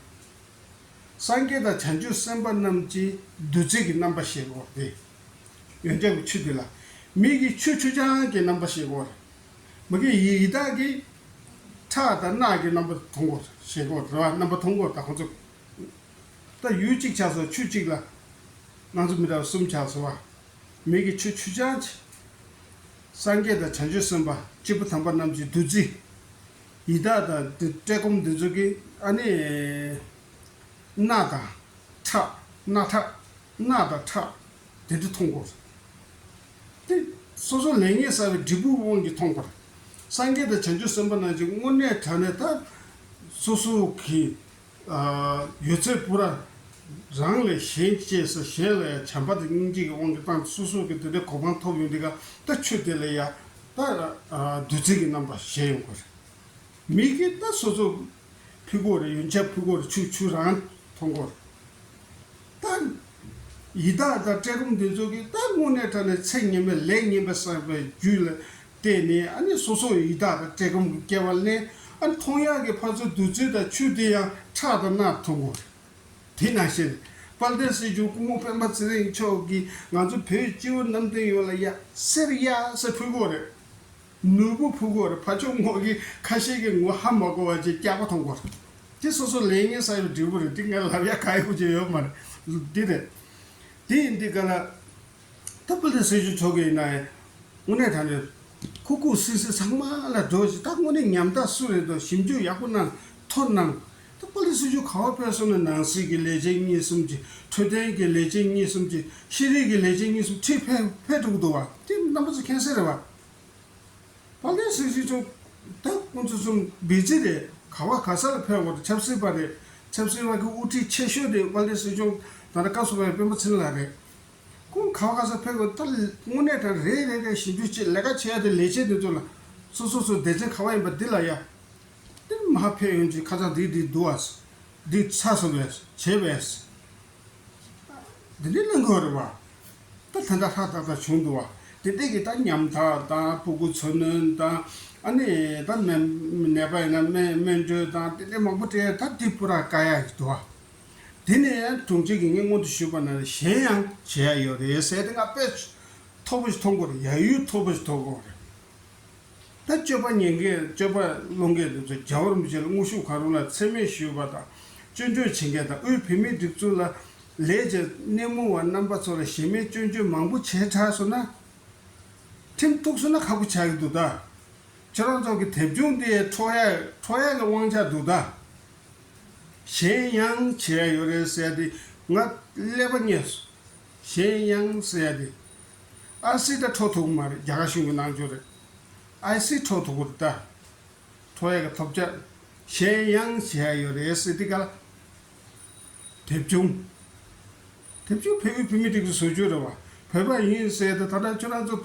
སངས་རྒྱས་དང་བྱང་ཆུབ་སེམས་དཔའ་རྣམས་ཀྱི་བདུད་རྩི་གི་རྣམ་པ་ཞེས་དགོས་ཏེ། ཡོན་ཆབ་ཀྱི་ཆུ་དེ་ལ། མི་གི་ཆུ་ཆུ་ཆང་གི་རྣམ་པ་ཞེས་དགོས་རེད། མི་གི་ཡི་ཡི་དྭགས་ཀྱི་ཁྲག་དང་རྣག་གི་རྣམ་པ་མཐོང་དགོས་ཞེས་དགོས་རེད་བ། རྣམ་པ་མཐོང་དགོས། ད་ཁོང་ཚོ་ད་ཡུལ་གཅིག་ཆགས་སོང་། ཆུ་གཅིག་ལ་སྣང་ཚུལ་མི་འདྲ་བ་གསུམ་ཆགས་སོང་བ། མི་གི་ཆུ་ཆུ་ཆང་ཆེ། སངས་རྒྱས་དང་བྱང་ཆུབ་སེམས་དཔའ་སྐྱེས་བུ་དམ་པ་རྣམས་ཀྱི་བདུད་རྩི། ཡི་དྭགས་དང་དེ་བཀྲེས་སྐོམ་འདི་ཚོ་གི་ཨ་ནི་སྣག་དང་ཁྲག། སྣག་ཁྲག། སྣག་དང་ཁྲག་དེ་འདྲ་མཐོང་དགོས། དེ་སོ་སོ་ལས་ངན་བསགས་པའི་འབྲས་བུའི་དབང་གིས་མཐོང་དགོས། སངས་རྒྱས་དང་བྱང་ཆུབ་སེམས་དཔའ་རྣམས་ཀྱི་དངོས་གནས་དྲང་གནས་ད་སོ་སོ་གི་ཡོད་ཚད་པུ་ར་རང་ལས་གཞན་གཅེས་སུ། གཞན་ལ་ཡང་བྱམས་པ་དང་སྙིང་རྗེ་གི་དབང་གིས་བཏང་། སོ་སོ་གི་དེ་འདྲའི་གོ་འཕང་ཐོབ་ཡོང་དུས་སྐབས་ད་ཆུ་དེ་ལ་ཡང་ད་བདུད་རྩི་གི་རྣམ་པ་བཞད་ཡོང་དགོས་རེད། མི་གིས་ད་སོ་སོ་ཕུལ་དགོས་རེད། ཡོན་ཆབ་ཕུལ་དགོས་རེད། ཆུ་ཆུ་རང་མཐོང་དགོས་རེད། ད་ཡི་དྭགས་དང་བཀྲེས་སྐོམ་འདི་ཚོ་གིས་ད་དངོས་གནས་དྲང་གནས་ཚེ་སྔོན་མའི་ལས་ངན་པ་བསགས་པའི་རྒྱུ་ལ་བརྟེན་ནས། ཨ་ནི་སོ་སོ་ཡི་དྭགས་དང་བཀྲེས་སྐོམ་གྱི་སྐྱེ་བ་ལེན། ཨ་ནི་མཐོང་ཡག་གི་ཕར་ཚུར་བདུད་རྩི་དང་ཆུ་དེ་ཡང་ཁྲག་དང་རྣག་མཐོང་དགོས་རེད། དེ་ནང་བཞིན་དཔལ་ལྡན་སྲིད་སྐྱོང་སྐུ་ངོ་སྤེན་པ་ཚེ་རིང་མཆོག་གིས་ང་ཚོ་བོད་སྤྱི་བོ་གནམ་བསྟན་ཡོངས་ལ་ཡ་གསེར་གཡའ་གསེར་ཕུལ་དགོས་རེད། ནོར་བུ་ཕུལ་དགོས་རེད། ཕར་ཕྱོགས་ངོས་ཀྱི་ཁ་ཤས་ཀྱིས་ངོ་ཧ་མ་གོ་བ་ཅིག་སྐྱག་པ་མཐོང་དགོས་རེད། དེ་སོ་སོ་ལས་ངན་བསགས་པའི་འབྲས་བུ་རེད། དེ་ངས་ལབ་ཡ་ག་ཡོད་ཅིག་ཡོད་མ་རེད། འདི་རེད། དེ་ཡིན་དུས་ག་ལ། ད་དཔལ་ལྡན་སྲིད་སྐྱོང་མཆོག་གིས་ཡིན་ན་ཡང་དངོས་གནས་དྲང་གནས་ཁུ་ཁུ་སིམ་སིམ་ཚང་མ་ལ་འགྲོ་ཞིག་ད་དངོས་གནས་ཉམ་ཐག་སུ་རེད་འདུག་ཞིབ་འཇུག་ཡག་པོ་གནང་། ཐོ་གནང་། ད་དཔལ་ལྡན་སྲིད་སྐྱོང་ག་པར་ཕེབས་སོང་ན། ནང་སྲིད་ཀྱི་ལས་བྱེད་གཉིས་གསུམ་ཅིག་འཕྲོད་བསྟེན་གྱི་ལས་བྱེད་གཉིས་གསུམ་ཅིག་ཤེས་རིག་གི་ལས་བྱེད་གཉིས་གསུམ་ཁྲིད་ཕེབས་ཕེབས་འགྲོ་གི་འདུག་བ། དེ་རྣམ་པ་ཚོ་མཁྱེན་གསལ་རེད་བ། དཔལ་ལྡན་སྲིད་སྤྱི་མཆོག་ད་ཁོང་ཚོ་གསུམ་བི་ཛི་རེད། ག་བ་ག་ས་ལ་ཕེབས་དགོས་རེད། ཆབ་སྲིད་པ་རེད། ཆབ་སྲིད་པ་གི་དབུ་ཁྲིད་ཆེ་ཤོས་རེད། དཔལ་ལྡན་སྲིད་སྐྱོང་ད་ལྟ་སྐབས་སུ་བབས་པའི་སྤེན་པ་ཚེ་རིང་ལགས་རེད། ཁོང་ག་བ་ག་ས་ཕེབས་དགོས། ད་དངོས་གནས་དྲང་རེ་རེ་རེ་ཞིབ་འཇུག་བྱེད། ལས་ཀ་བྱེད་ཡ་དེ་ལས་བྱེད་དེ་ཚོ་ལ། སོ་སོ་སོ་སྡེ་ཚན་ག་བ་ཡིན་པ་འདི་ལ་ཡ། དེ་མ་ཕེབས་ཡོང་ཅིག་ཁ་ཚ་འདི་འདི་འདུག་ཨ། འདི་ཚ་སོ་བས་བྱེད་པས། འདི་འདྲའི་གླེང་དགོས་རེད་བ། ད་ད་ལྟ་ཧྲ་ཏག་ཏག་བྱུང་འདུག་བ། དེ་འདྲས་ཀྱི་ད་ཉམ་ཐག་དང་། ཕྲུ་གུ་འཚོ་སྣོན་དང་། ཨ་ནི་ད་སྨན་ནད་པ་ཡིན་ན་སྨན་སྨན་སྤྲོད་དང་། དེ་འདྲས་མང་པོ་སྤྲད། ད་འདི་པུ་ར་དཀའ་ཡག་ཅིག་འདུག་བ། དེ་ནས་ཡང་དྲུང་ཆེ་གིས་ངས་སྔོན་དུ་ཞུས་པ་ན་གཞན་ཡང་བྱེད་ཡག་ཡོད་རེད་ཟེར་ཏེ། ང་དཔེ་མཐོ་པོ་ཞིག་མཐོང་གི་ཡོད་རེད། ཡ་ཡུལ་མཐོ་པོ་ཞིག་མཐོང་གི་ཡོད་རེད། ད་སྤྱོད་པ་ཉན་མཁན། སྤྱོད་པ་སློང་མཁན་དེ་ཚོ་རྒྱལ་བ་རིན་པོ་ཆེ་ལ་དངོས་ཤུགས་གང་རུང་ལ་མཚན་སྨད་ཞུས་པ་དང་། སྐྱོན་བརྗོད་བྱེད་མཁན་དང་། དབུས་བོད་མིའི་སྒྲིག་འཛུགས་ལ་ལས་བྱེད་སྣེ་མོ་བ་རྣམ་པ་ཚོ་ལ་ཞེ་མེར་སྐྱོན་བརྗོད་མང་པོ་བྱས་དྲགས་སོང་ན། ཁྲིམས་གཏུགས་སོང་ན་ཁག་པོ་ཆགས་ཀྱི་འདུག་ད། ཁྱེད་རང་ཚོ་གི་དེབ་ཆུང་དེ་འཕྲོག་ཡ་འཕྲོག་ཡ་གི་དབང་ཆ་འདུག་ད། གཞན་ཡང་བྱས་ཡོད་རེད་ཟེར་ཏེ་ང་ཀླད་པ་ཉེས་སོང་། གཞན་ཡང་ཟེར་ཏེ། ཨ་སི་ད་འཕྲོག་ཐུབ་ཀྱི་མ་རེད། རྒྱ་གར་གཞུང་གི་གནང་སྦྱོར་རེད། ཨ་སི་འཕྲོག་ཐུབ་ཀྱི་རེད་ད། འཕྲོག་ཡ་གི་ཐོབ་ཆ་གཞན་ཡང་བྱས་ཡོད་རེད་ཟེར་ཏེ་ག་ལ། དེབ་ཆུང་། དེབ་ཆུང་བོད་ཀྱི་བུད་མེད་དེ་གི་བཟོ་བཅོས་རེད་བ། བོད་པ་ཡིན་ཟེར་ཏེ་ད་ལྟ་ཁྱོད་རང་ཚོ་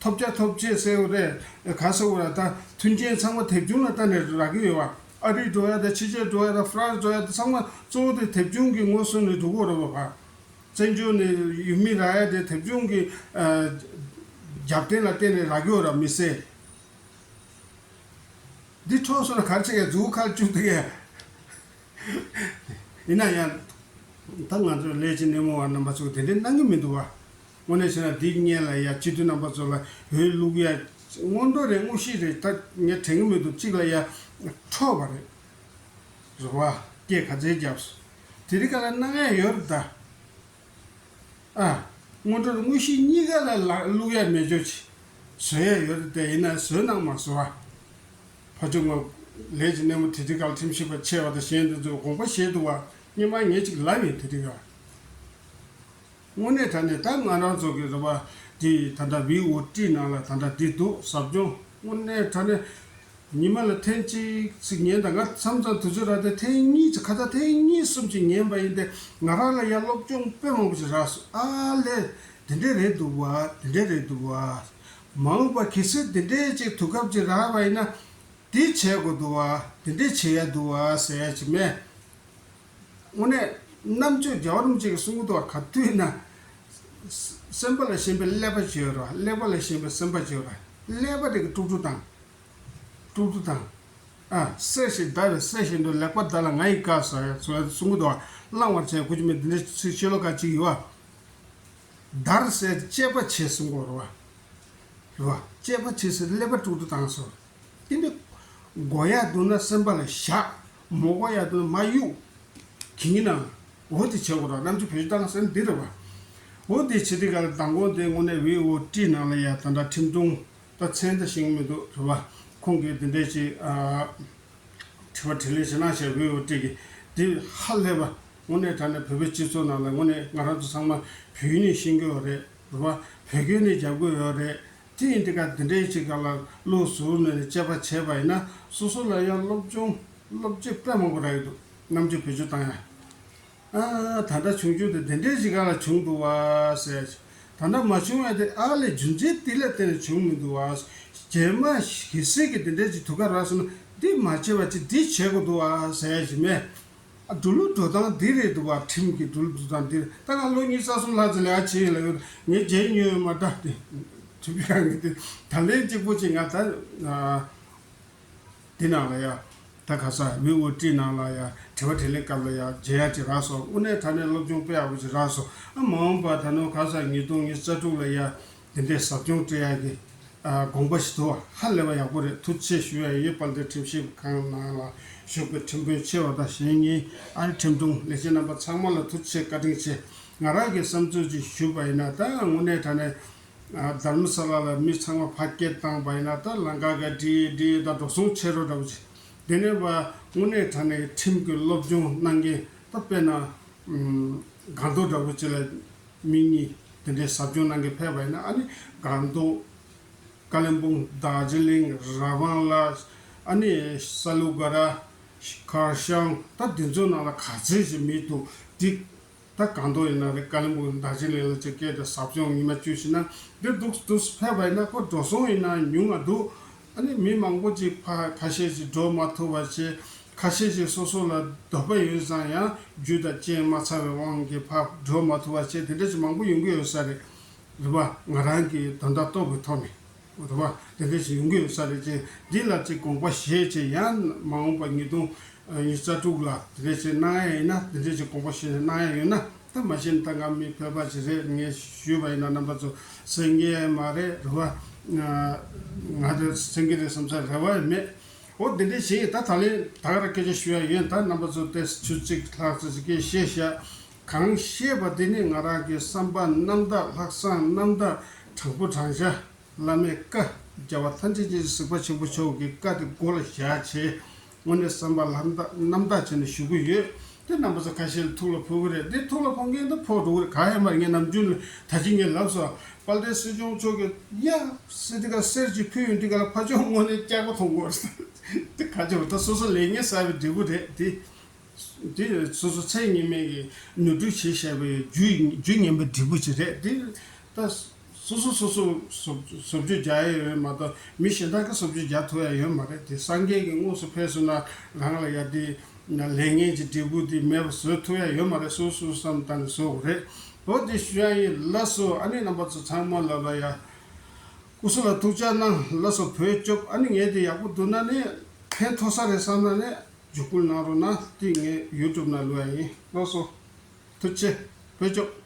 ཐོབ་ཆ་ཐོབ་ཆ་ཟེར་བ་རེད། ག་ཟེར་བ་རེད། ད་མཐུན་རྐྱེན་ཚང་མ་དེབ་ཆུང་ལ་ལྟ་ནས་རག་གི་ཡོད་བ། ཨ་རི་འགྲོ་ཡ་ད་ཕྱི་རྒྱལ་འགྲོ་ཡ་ད་ཧྥ་རན་སི་འགྲོ་ཡ་ད་ཚང་མ་གཙོ་བོ་དེ་དེབ་ཆུང་གི་ངོས་བཟུང་ནས་འགྲོ་གི་རེད་བ། བཙན་བྱོལ་ནས་ཡུལ་མི་རག་ཡ་དེ་དེབ་ཆུང་གི་ཨ་རྒྱབ་རྟེན་ལ་བརྟེན་ནས་རག་གི་ཡོད་ར་མི་སྲིད། འདི་འཕྲོག་སོང་ན་ག་རེ་བྱེད་ཡ། མཛུབ་གུ་ཁ་བཅུག་བསྡད་ཡ། ཡིན་ན་ཡང་། ད་ང་ཚོའི་ལས་བྱེད་སྣེ་མོ་བ་རྣམ་པ་ཚོ་དེ་འདྲའི་གནང་གི་མི་འདུག་བ། དངོས་གནས་བྱས་ན་འདི་སྔོན་ལ་ཡ་སྤྱི་འཐུས་རྣམ་པ་ཚོ་ལ་འོས་བླུག་ཡ། སྔོན་འགྲོ་རེད། དངོས་གཞི་རེད། ད་ངས་དྲན་གི་མི་འདུག་གཅིག་ལ་ཡ་འཕྲོག་པ་རེད། རེད་བ། སྐད་ག་ཚད་བརྒྱབ་སོང་། དེ་རིང་ཁ་ལ་གནང་ཡ་ཡོད་རེད་ད། ཨ། སྔོན་འགྲོ་དང་དངོས་གཞི་གཉིས་ཀ་ལ་ལ་བླུག་ཡ་མེད་ཅོག་ཅིག་བཟོ་ཡ་ཡོད་རེད་དེ། ཡིན་ན་བཟོས་གནང་མ་བཟོ་བ། ཕ་ཆུང་ང་ལས་ཀྱི་སྣེ་མོ་དེ་དེ་ག་ལ་ཁྲིམས་ཞིབ་པ་ཆེ་བ་དང་གཞན་དེ་ཚོས་དགོངས་པ་བཞེས་འདུག་བ། སྔོན་མ་ངས་ཅིག་ལབ་ཡིན་དེ་དེ་ག་དངོས་གནས་དྲང་གནས་ད་ང་རང་ཚོ་གི་རེད་བ། དེ་ད་ལྟ་བྷི་ཨོ་ཊི་ནང་ལ་ད་ལྟ་འདི་འདུག་ཟབ་སྦྱོང་། དངོས་གནས་དྲང་གནས། ཉི་མ་ལ་ཐེངས་གཅིག་ཅིག་ཉན་དང་། ང་མཚམས་མཚམས་དུས་ཚོད་རག་དུས་ཐེངས་གཉིས་ཅིག་ཁ་ཚ་ཐེངས་གཉིས་གསུམ་ཅིག་ཉན་པ་ཡིན་ཏེ། ང་རང་ལ་ཡང་སློབ་སྦྱོང་དཔེ་མང་པོ་ཞིག་རག་སོང་། ཨ་ལས། འདི་འདྲས་རེད་འདུག་བ། འདི་འདྲས་རེད་འདུག་བ། མ་འོངས་པ་གལ་སྲིད་འདི་འདྲས་ཅིག་དུས་སྐབས་ཅིག་རག་པ་ཡིན་ན། འདི་བྱེད་དགོས་འདུག་བ། འདི་འདྲས་བྱེད་ཡ་འདུག་བ་ཟེར་ཡ་ཅིག་མེད། དངོས་གནས་རྣམ་དཔྱོད་རྒྱལ་བ་རིན་པོ་ཆེ་གིས་གསུང་གི་འདུག་བ། ག་དུས་ན། སེམས་པ་ལ་ཞེན་པའི་ཀླད་པ་བྱེད་རོགས། ཀླད་པ་ལ་ཞེན་པའི་སེམས་པ་བྱེད་རོགས། ཀླད་པ་དེ་གི་དཀྲུག་དཀྲུག་དང་། དཀྲུག་དཀྲུག་དང་། ཨ། གསེར་ཞིག་བརྡར་བའི་གསེར་བཞིན་དུ། ལེགས་པར་བརྡར་ལ་ང་ཡི་བཀའ་ཟེར་ཡ་ཚོ་གསུང་གི་འདུག་བ། བླང་བར་བྱ། ཁོ་ཅི་མེད་འདི་འདྲའི་ཚིག་ཤོ་ལོ་ཀ་གཅིག་ཡོད་བ། བརྡར་ཟེར་དཔྱད་པ་བྱེད་གསུང་གི་རེད་བ། རེད་བ། དཔྱད་པ་བྱེད་ཟེར་ཀླད་པ་དཀྲུག་དཀྲུག་བཏང་སོང་། དེ་འདྲ་གོ་ཡ་འདུག་ན་སེམས་པ་ལ་བཞག་མ་གོ་ཡ་འདུག་ན་མ་གཡུག་གིན་ན། འོ་དེ་བྱེད་དགོས་ར། རྣམ་དཔྱོད་བེད་སྤྱོད་བཏང་ཟེར་ན་འདི་རེད་བ། འོ་དེ་བྱེད་དུས་ག་ལ་མདང་དགོང་དེ་དངོས་གནས་བྷི་ཨོ་ཊི་ནང་ལ་ཡ་ད་ལྟ་ཁྲིམས་དྲུང་། ད་མཚན་ད་ཤེས་ཀྱི་མི་འདུག་རེད་བ། ཁོང་གིས་དེ་འདྲས་ཅིག་ཨ། དྲི་བ་དྲིས་ལན་བྱེད་གནང་བྱས། བྷི་ཨོ་ཊི་གིས་དེ་ཧ་ལས་པ། དངོས་གནས་དྲང་གནས་བོད་པའི་སྤྱི་ཚོགས་ནང་ལ་དངོས་གནས་ང་རང་ཚོ་ཚང་མ་བོད་ཡིག་ནས་ཤེས་ཀྱི་ཡོད་རེད། རེད་བ། བོད་སྐད་ནས་རྒྱབ་ཀྱི་ཡོད་རེད། དེ་ཡིན་དུས་ག་འདི་འདྲའི་ཅིག་ག་ལ་བློ་གཟུར་ནས་དཔྱད་པ་བྱས་པ་ཡིན་ན། སོ་སོ་ལ་ཡང་སློབ་སྦྱོང་སློབ་སྤྱོད་དཔེ་མང་པོ་རག་གི་འདུག་རྣམ་དཔྱོད་བེད་སྤྱོད་བཏང་ཡ། ཨ། ད་ལྟ་བྱུང་རྒྱུ་དེ་འདི་འདྲའི་ཅིག་ག་ལ་བྱུང་འདུག་བ་ཟེར། ད་ལྟ་མ་བྱུང་བ་དེ་ཨ་ལས་རྒྱུ་མཚན་དེ་ལ་བརྟེན་ནས་བྱུང་མི་འདུག་བ། རྗེས་མ་གལ་སྲིད་ཀྱི་འདི་འདྲའི་ཅིག་དུས་སྐབས་རག་སོང་ན་འདི་མ་བྱས་པ་ཅིག་འདི་བྱེད་དགོས་འདུག་བ་ཟེར་ཞིག་མེད། ཨ། འགྲོ་ལུགས་འགྲོ་སྟངས་འདི་རེད་འདུག་བ། ཁྲིམས་ཀྱི་འགྲོ་ལུགས་འགྲོ་སྟངས་འདི་རེད། ད་ང་ལོ་ཉི་ཤུ་རྩ་གསུམ་ལྷག་ཙམ་ལས་ཀ་བྱས་ཡིན་ལ་ཡོད། ངས་བརྗེད་མྱོང་ཡོད་མ་རེད་དེ། ཁྲིམས་ཀྱི་ཨང་ཀི་དེ་ད་ལན་གཅིག་པོ་ཅིག་ང་ད། ཨ། དེ་ནང་ལ་ཡ། ད་ག་ས་བྷི་ཨོ་ཊི་ནང་ལ་ཡ་དྲི་བ་དྲིས་ལན་སྐབས་ལ་ཡ་མཇལ་ཡ་ཅིག་རག་སོང་། དངོས་གནས་དྲང་གནས་སློབ་སྦྱོང་དཔེ་ཡག་པོ་ཅིག་རག་སོང་། ཨ། མ་འོངས་པ་ད་ནོ་ག་ས་ཉིས་སྟོང་ཉི་ཤུ་རྩ་དྲུག་ལ་ཡ་དེ་འདྲའི་ཟབ་སྦྱོང་སྤྲད་ཡ་གི། ཨ། དགོངས་པ་ཞིག་འདུག་བ། ཧ་ལས་པ་ཡག་པོ་རེད། ཐུགས་རྗེ་ཆེ་ཞུ་ཡ་ཡོད། དཔལ་ལྡན་ཁྲིམས་ཞིབ་ཁང་ནང་ལ་བཞུགས་པའི་ཁྲིམས་དཔོན་ཆེ་བ་དང་གཞན་གཉིས། ཨ་ནི་ཁྲིམས་དྲུང་ལས་བྱེད་རྣམ་པ་ཚང་མ་ལ་ཐུགས་རྗེ་ཆེ་བཀའ་དྲིན་ཆེ། ང་རང་གི་བསམ་ཚུལ་ཅིག་ཞུས་པ་ཡིན་ན། ད་དངོས་གནས་དྲང་གནས། ཨ། དྷརྨ་ས་ལ་ལ་མི་ཚང་མ་ཕར་སྐད་བཏང་བ་ཡིན་ན། ད་ལམ་ཁ་ག་འགྲིལ་འགྲིལ་ད་འགྲོ་སོང་ཆེ་རུ་འདྲ་བོ་ཅིག་དེ་ནས་བ་དངོས་གནས་དྲང་གནས་ཁྲིམས་ཀྱི་སློབ་སྦྱོང་གནང་མཁན། ད་དཔེར་ན། ཨམ། སྒང་ཏོག་འདྲ་བོ་ཅིག་ལ་མི་གཉིས་དེ་འདྲའི་ཟབ་སྦྱོང་གནང་མཁན་ཕེབས་པ་ཡིན་ན། ཨ་ནི་སྒང་ཏོག་ཀ་ལིམ་པོང་། དར་ཇི་ལིང་། ར་བང་ལ། ཨ་ནི་ས་ལུ་ག་ར། ཁར་ཤང་། ད་འདི་ཚོ་ནང་ལ་ག་ཚད་ཅིག་མི་འདུག་འདི། ད་སྒང་ཏོག་ཡིན་ན་རེད། ཀ་ལིམ་པོང་། དར་ཇི་ལིང་ལ་ཅིག་སྐད་དེ་ཟབ་སྦྱོང་ཉི་མ་བཅུ་བྱས་ན། འདིར་འདུག་འདུག་ཕེབས་པ་ཡིན་ན་ཁོ་འགྲོ་སོང་ཡིན་ན་ཉུང་ང་འདུག་ཨ་ནི་མི་མང་པོ་ཅིག་ཕ་ཁ་ཤས་ཅིག་འགྲོ་མ་ཐུབ་པ་བྱས། ཁ་ཤས་ཅིག་སོ་སོ་ལ་འདོད་པ་ཡོད་ཙང་ཡང་རྒྱུ་དང་རྐྱེན་མ་ཚང་བའི་དབང་གིས་ཕ་འགྲོ་མ་ཐུབ་པ་བྱས། དེ་འདྲ་ཅིག་མང་པོ་ཡོང་གི་ཡོད་ས་རེད། རེད་པ། ང་རང་གི་དོན་དག་རྟོགས་པའི་ཐོག་ནས། རེད་པ། དེ་འདྲ་ཞིག་ཡོང་གི་ཡོད་ས་རེད། ཅེས་འདི་ལ་ཅིག་དགོངས་པ་བཞེས་བྱས། ཡང་མ་འོངས་པ་ཉིས་སྟོང་ཉི་ཤུ་རྩ་དྲུག་ལ་དེ་འདྲ་ཞིག་གནང་ཡ་ཡིན་ན། དེ་འདྲ་ཞིག་དགོངས་པ་བཞེས་ནས་གནང་ཡ་ཡོད་ན། ད་མ་གཞི་ད་ང་མི་ཕལ་པ་ཞིག་རེད། ངས་ཞུས་པ་ཡིན་ན་རྣམ་པ་ཚོ་གསན་གྱི་མ་རེད། རེད་པ། ང་དེ་གསན་གྱི་རེད་བསམ་ས་རེ་བ་མེད། འོ་དེ་འདྲ་ཞིག་ད་ད་ལན་ད་ག་རང་སྐད་ཆ་ཞུ་ཡ་ཡོད། ད་རྣམ་པ་ཚོ་ཏོག་ཙམ་ཆུ་ཚོད་གཅིག་ལྷག་ཙམ་ཞིག་སྐད་བཤད་ཤག་གང་བཤད་པ་དེ་ནི་ང་རང་གི་བསམ་པ་རྣམ་དག་ལྷག་བསམ་རྣམ་དག་དྲང་པོ་དྲང་བཞག་བླ་མའི་བཀའ། རྒྱལ་བ་ཐམས་ཅད་མཁྱེན་ཅིང་གཟིགས་པ་ཆེན་པོ་མཆོག་གི་བཀའ་དེ་མགོ་ལ་བཞག་བྱས། དངོས་གནས་བསམ་པ་ལམ་དག་རྣམ་དག་བྱས་ནས་ཞུ་གི་ཡོད། དེ་རྣམ་པ་ཚོ་ཁ་ཤས་ལ་ཐུགས་ལ་ཕོག་གི་རེད། དེ་ཐུགས་ལ་ཕོག་མཁན་དེ་ཕོག་འགྲོ་གི་རེད། གང་ཡང་མ་རེད། ངས་ནམ་རྒྱུན་ནས་ད་ཅི་ངས་ལབ་སོང་། དཔལ་ལྡན་སྲིད་སྐྱོང་མཆོག་གིས་ཡ་སི་ཏི་ཀ་གསེར་གྱི་ཕུལ་ཡོང་དུས་ག་ལ་ཕ་ཆོས་དངོས་གནས་སྐྱག་པ་མཐོང་གི་རེད། དེ་ག་ཅི་རེད། ད་སོ་སོ་ལས་ངན་བསགས་པའི་འབྲས་བུ་རེད་དེ། དེ་སོ་སོ་ཚེ་སྔོན་མའི་གི་ནོར་འཁྲུལ་བྱས་བཞག་པའི་རྒྱུ་རྒྱུ་ངན་པའི་འབྲས་བུ་ཅིག་རེད་དེ། ད་སོ་སོ་སོ་སོ་བཟོ་བཟོ་བཅོས་རྒྱག་ཡ་ཡོད་མ་གཏོགས་མི་གཞན་དག་གིས་བཟོ་བཅོས་རྒྱག་ཐུབ་ཡ་ཡོད་མ་རེད་དེ། སངས་རྒྱས་ཀྱིས་དངོས་སུ་ཕེབས་སོང་ན་རང་ལ་ཡ་དེ་ལས་ངན་གྱི་འབྲས་བུ་དེ་མེད་པ་བཟོ་ཐུབ་ཡ་ཡོད་མ་རེད། སོ་སོ་བསམ་བཏང་ནས་བཟོ་དགོས་རེད། འོ་དེ་ཞུ་ཡ་ཡིན། ལགས་སོ། ཨ་ནི་རྣམ་པ་ཚོ་ཚང་མ་ལ་ལ་ཡ་སྐུ་གཟུགས་ལ་ཐུགས་ཅག་གནང་། ལགས་སོ། བོད་སྐྱོབ། ཨ་ནི་ངས་དེ་ཡག་པོ་འདུག་ན་ནི་ཕན་ཐོགས་ས་རེད་བསམ་ན་ནི་འཇུག་སྐུལ་གནང་རོགས་གནང་། དེ་ངས་ཡུ་ཊུབ་ནང་བླུག་ཡ་ཡིན། ལགས་སོ། ཐུགས་རྗེ་ཆེ། བོད་སྐྱོབ།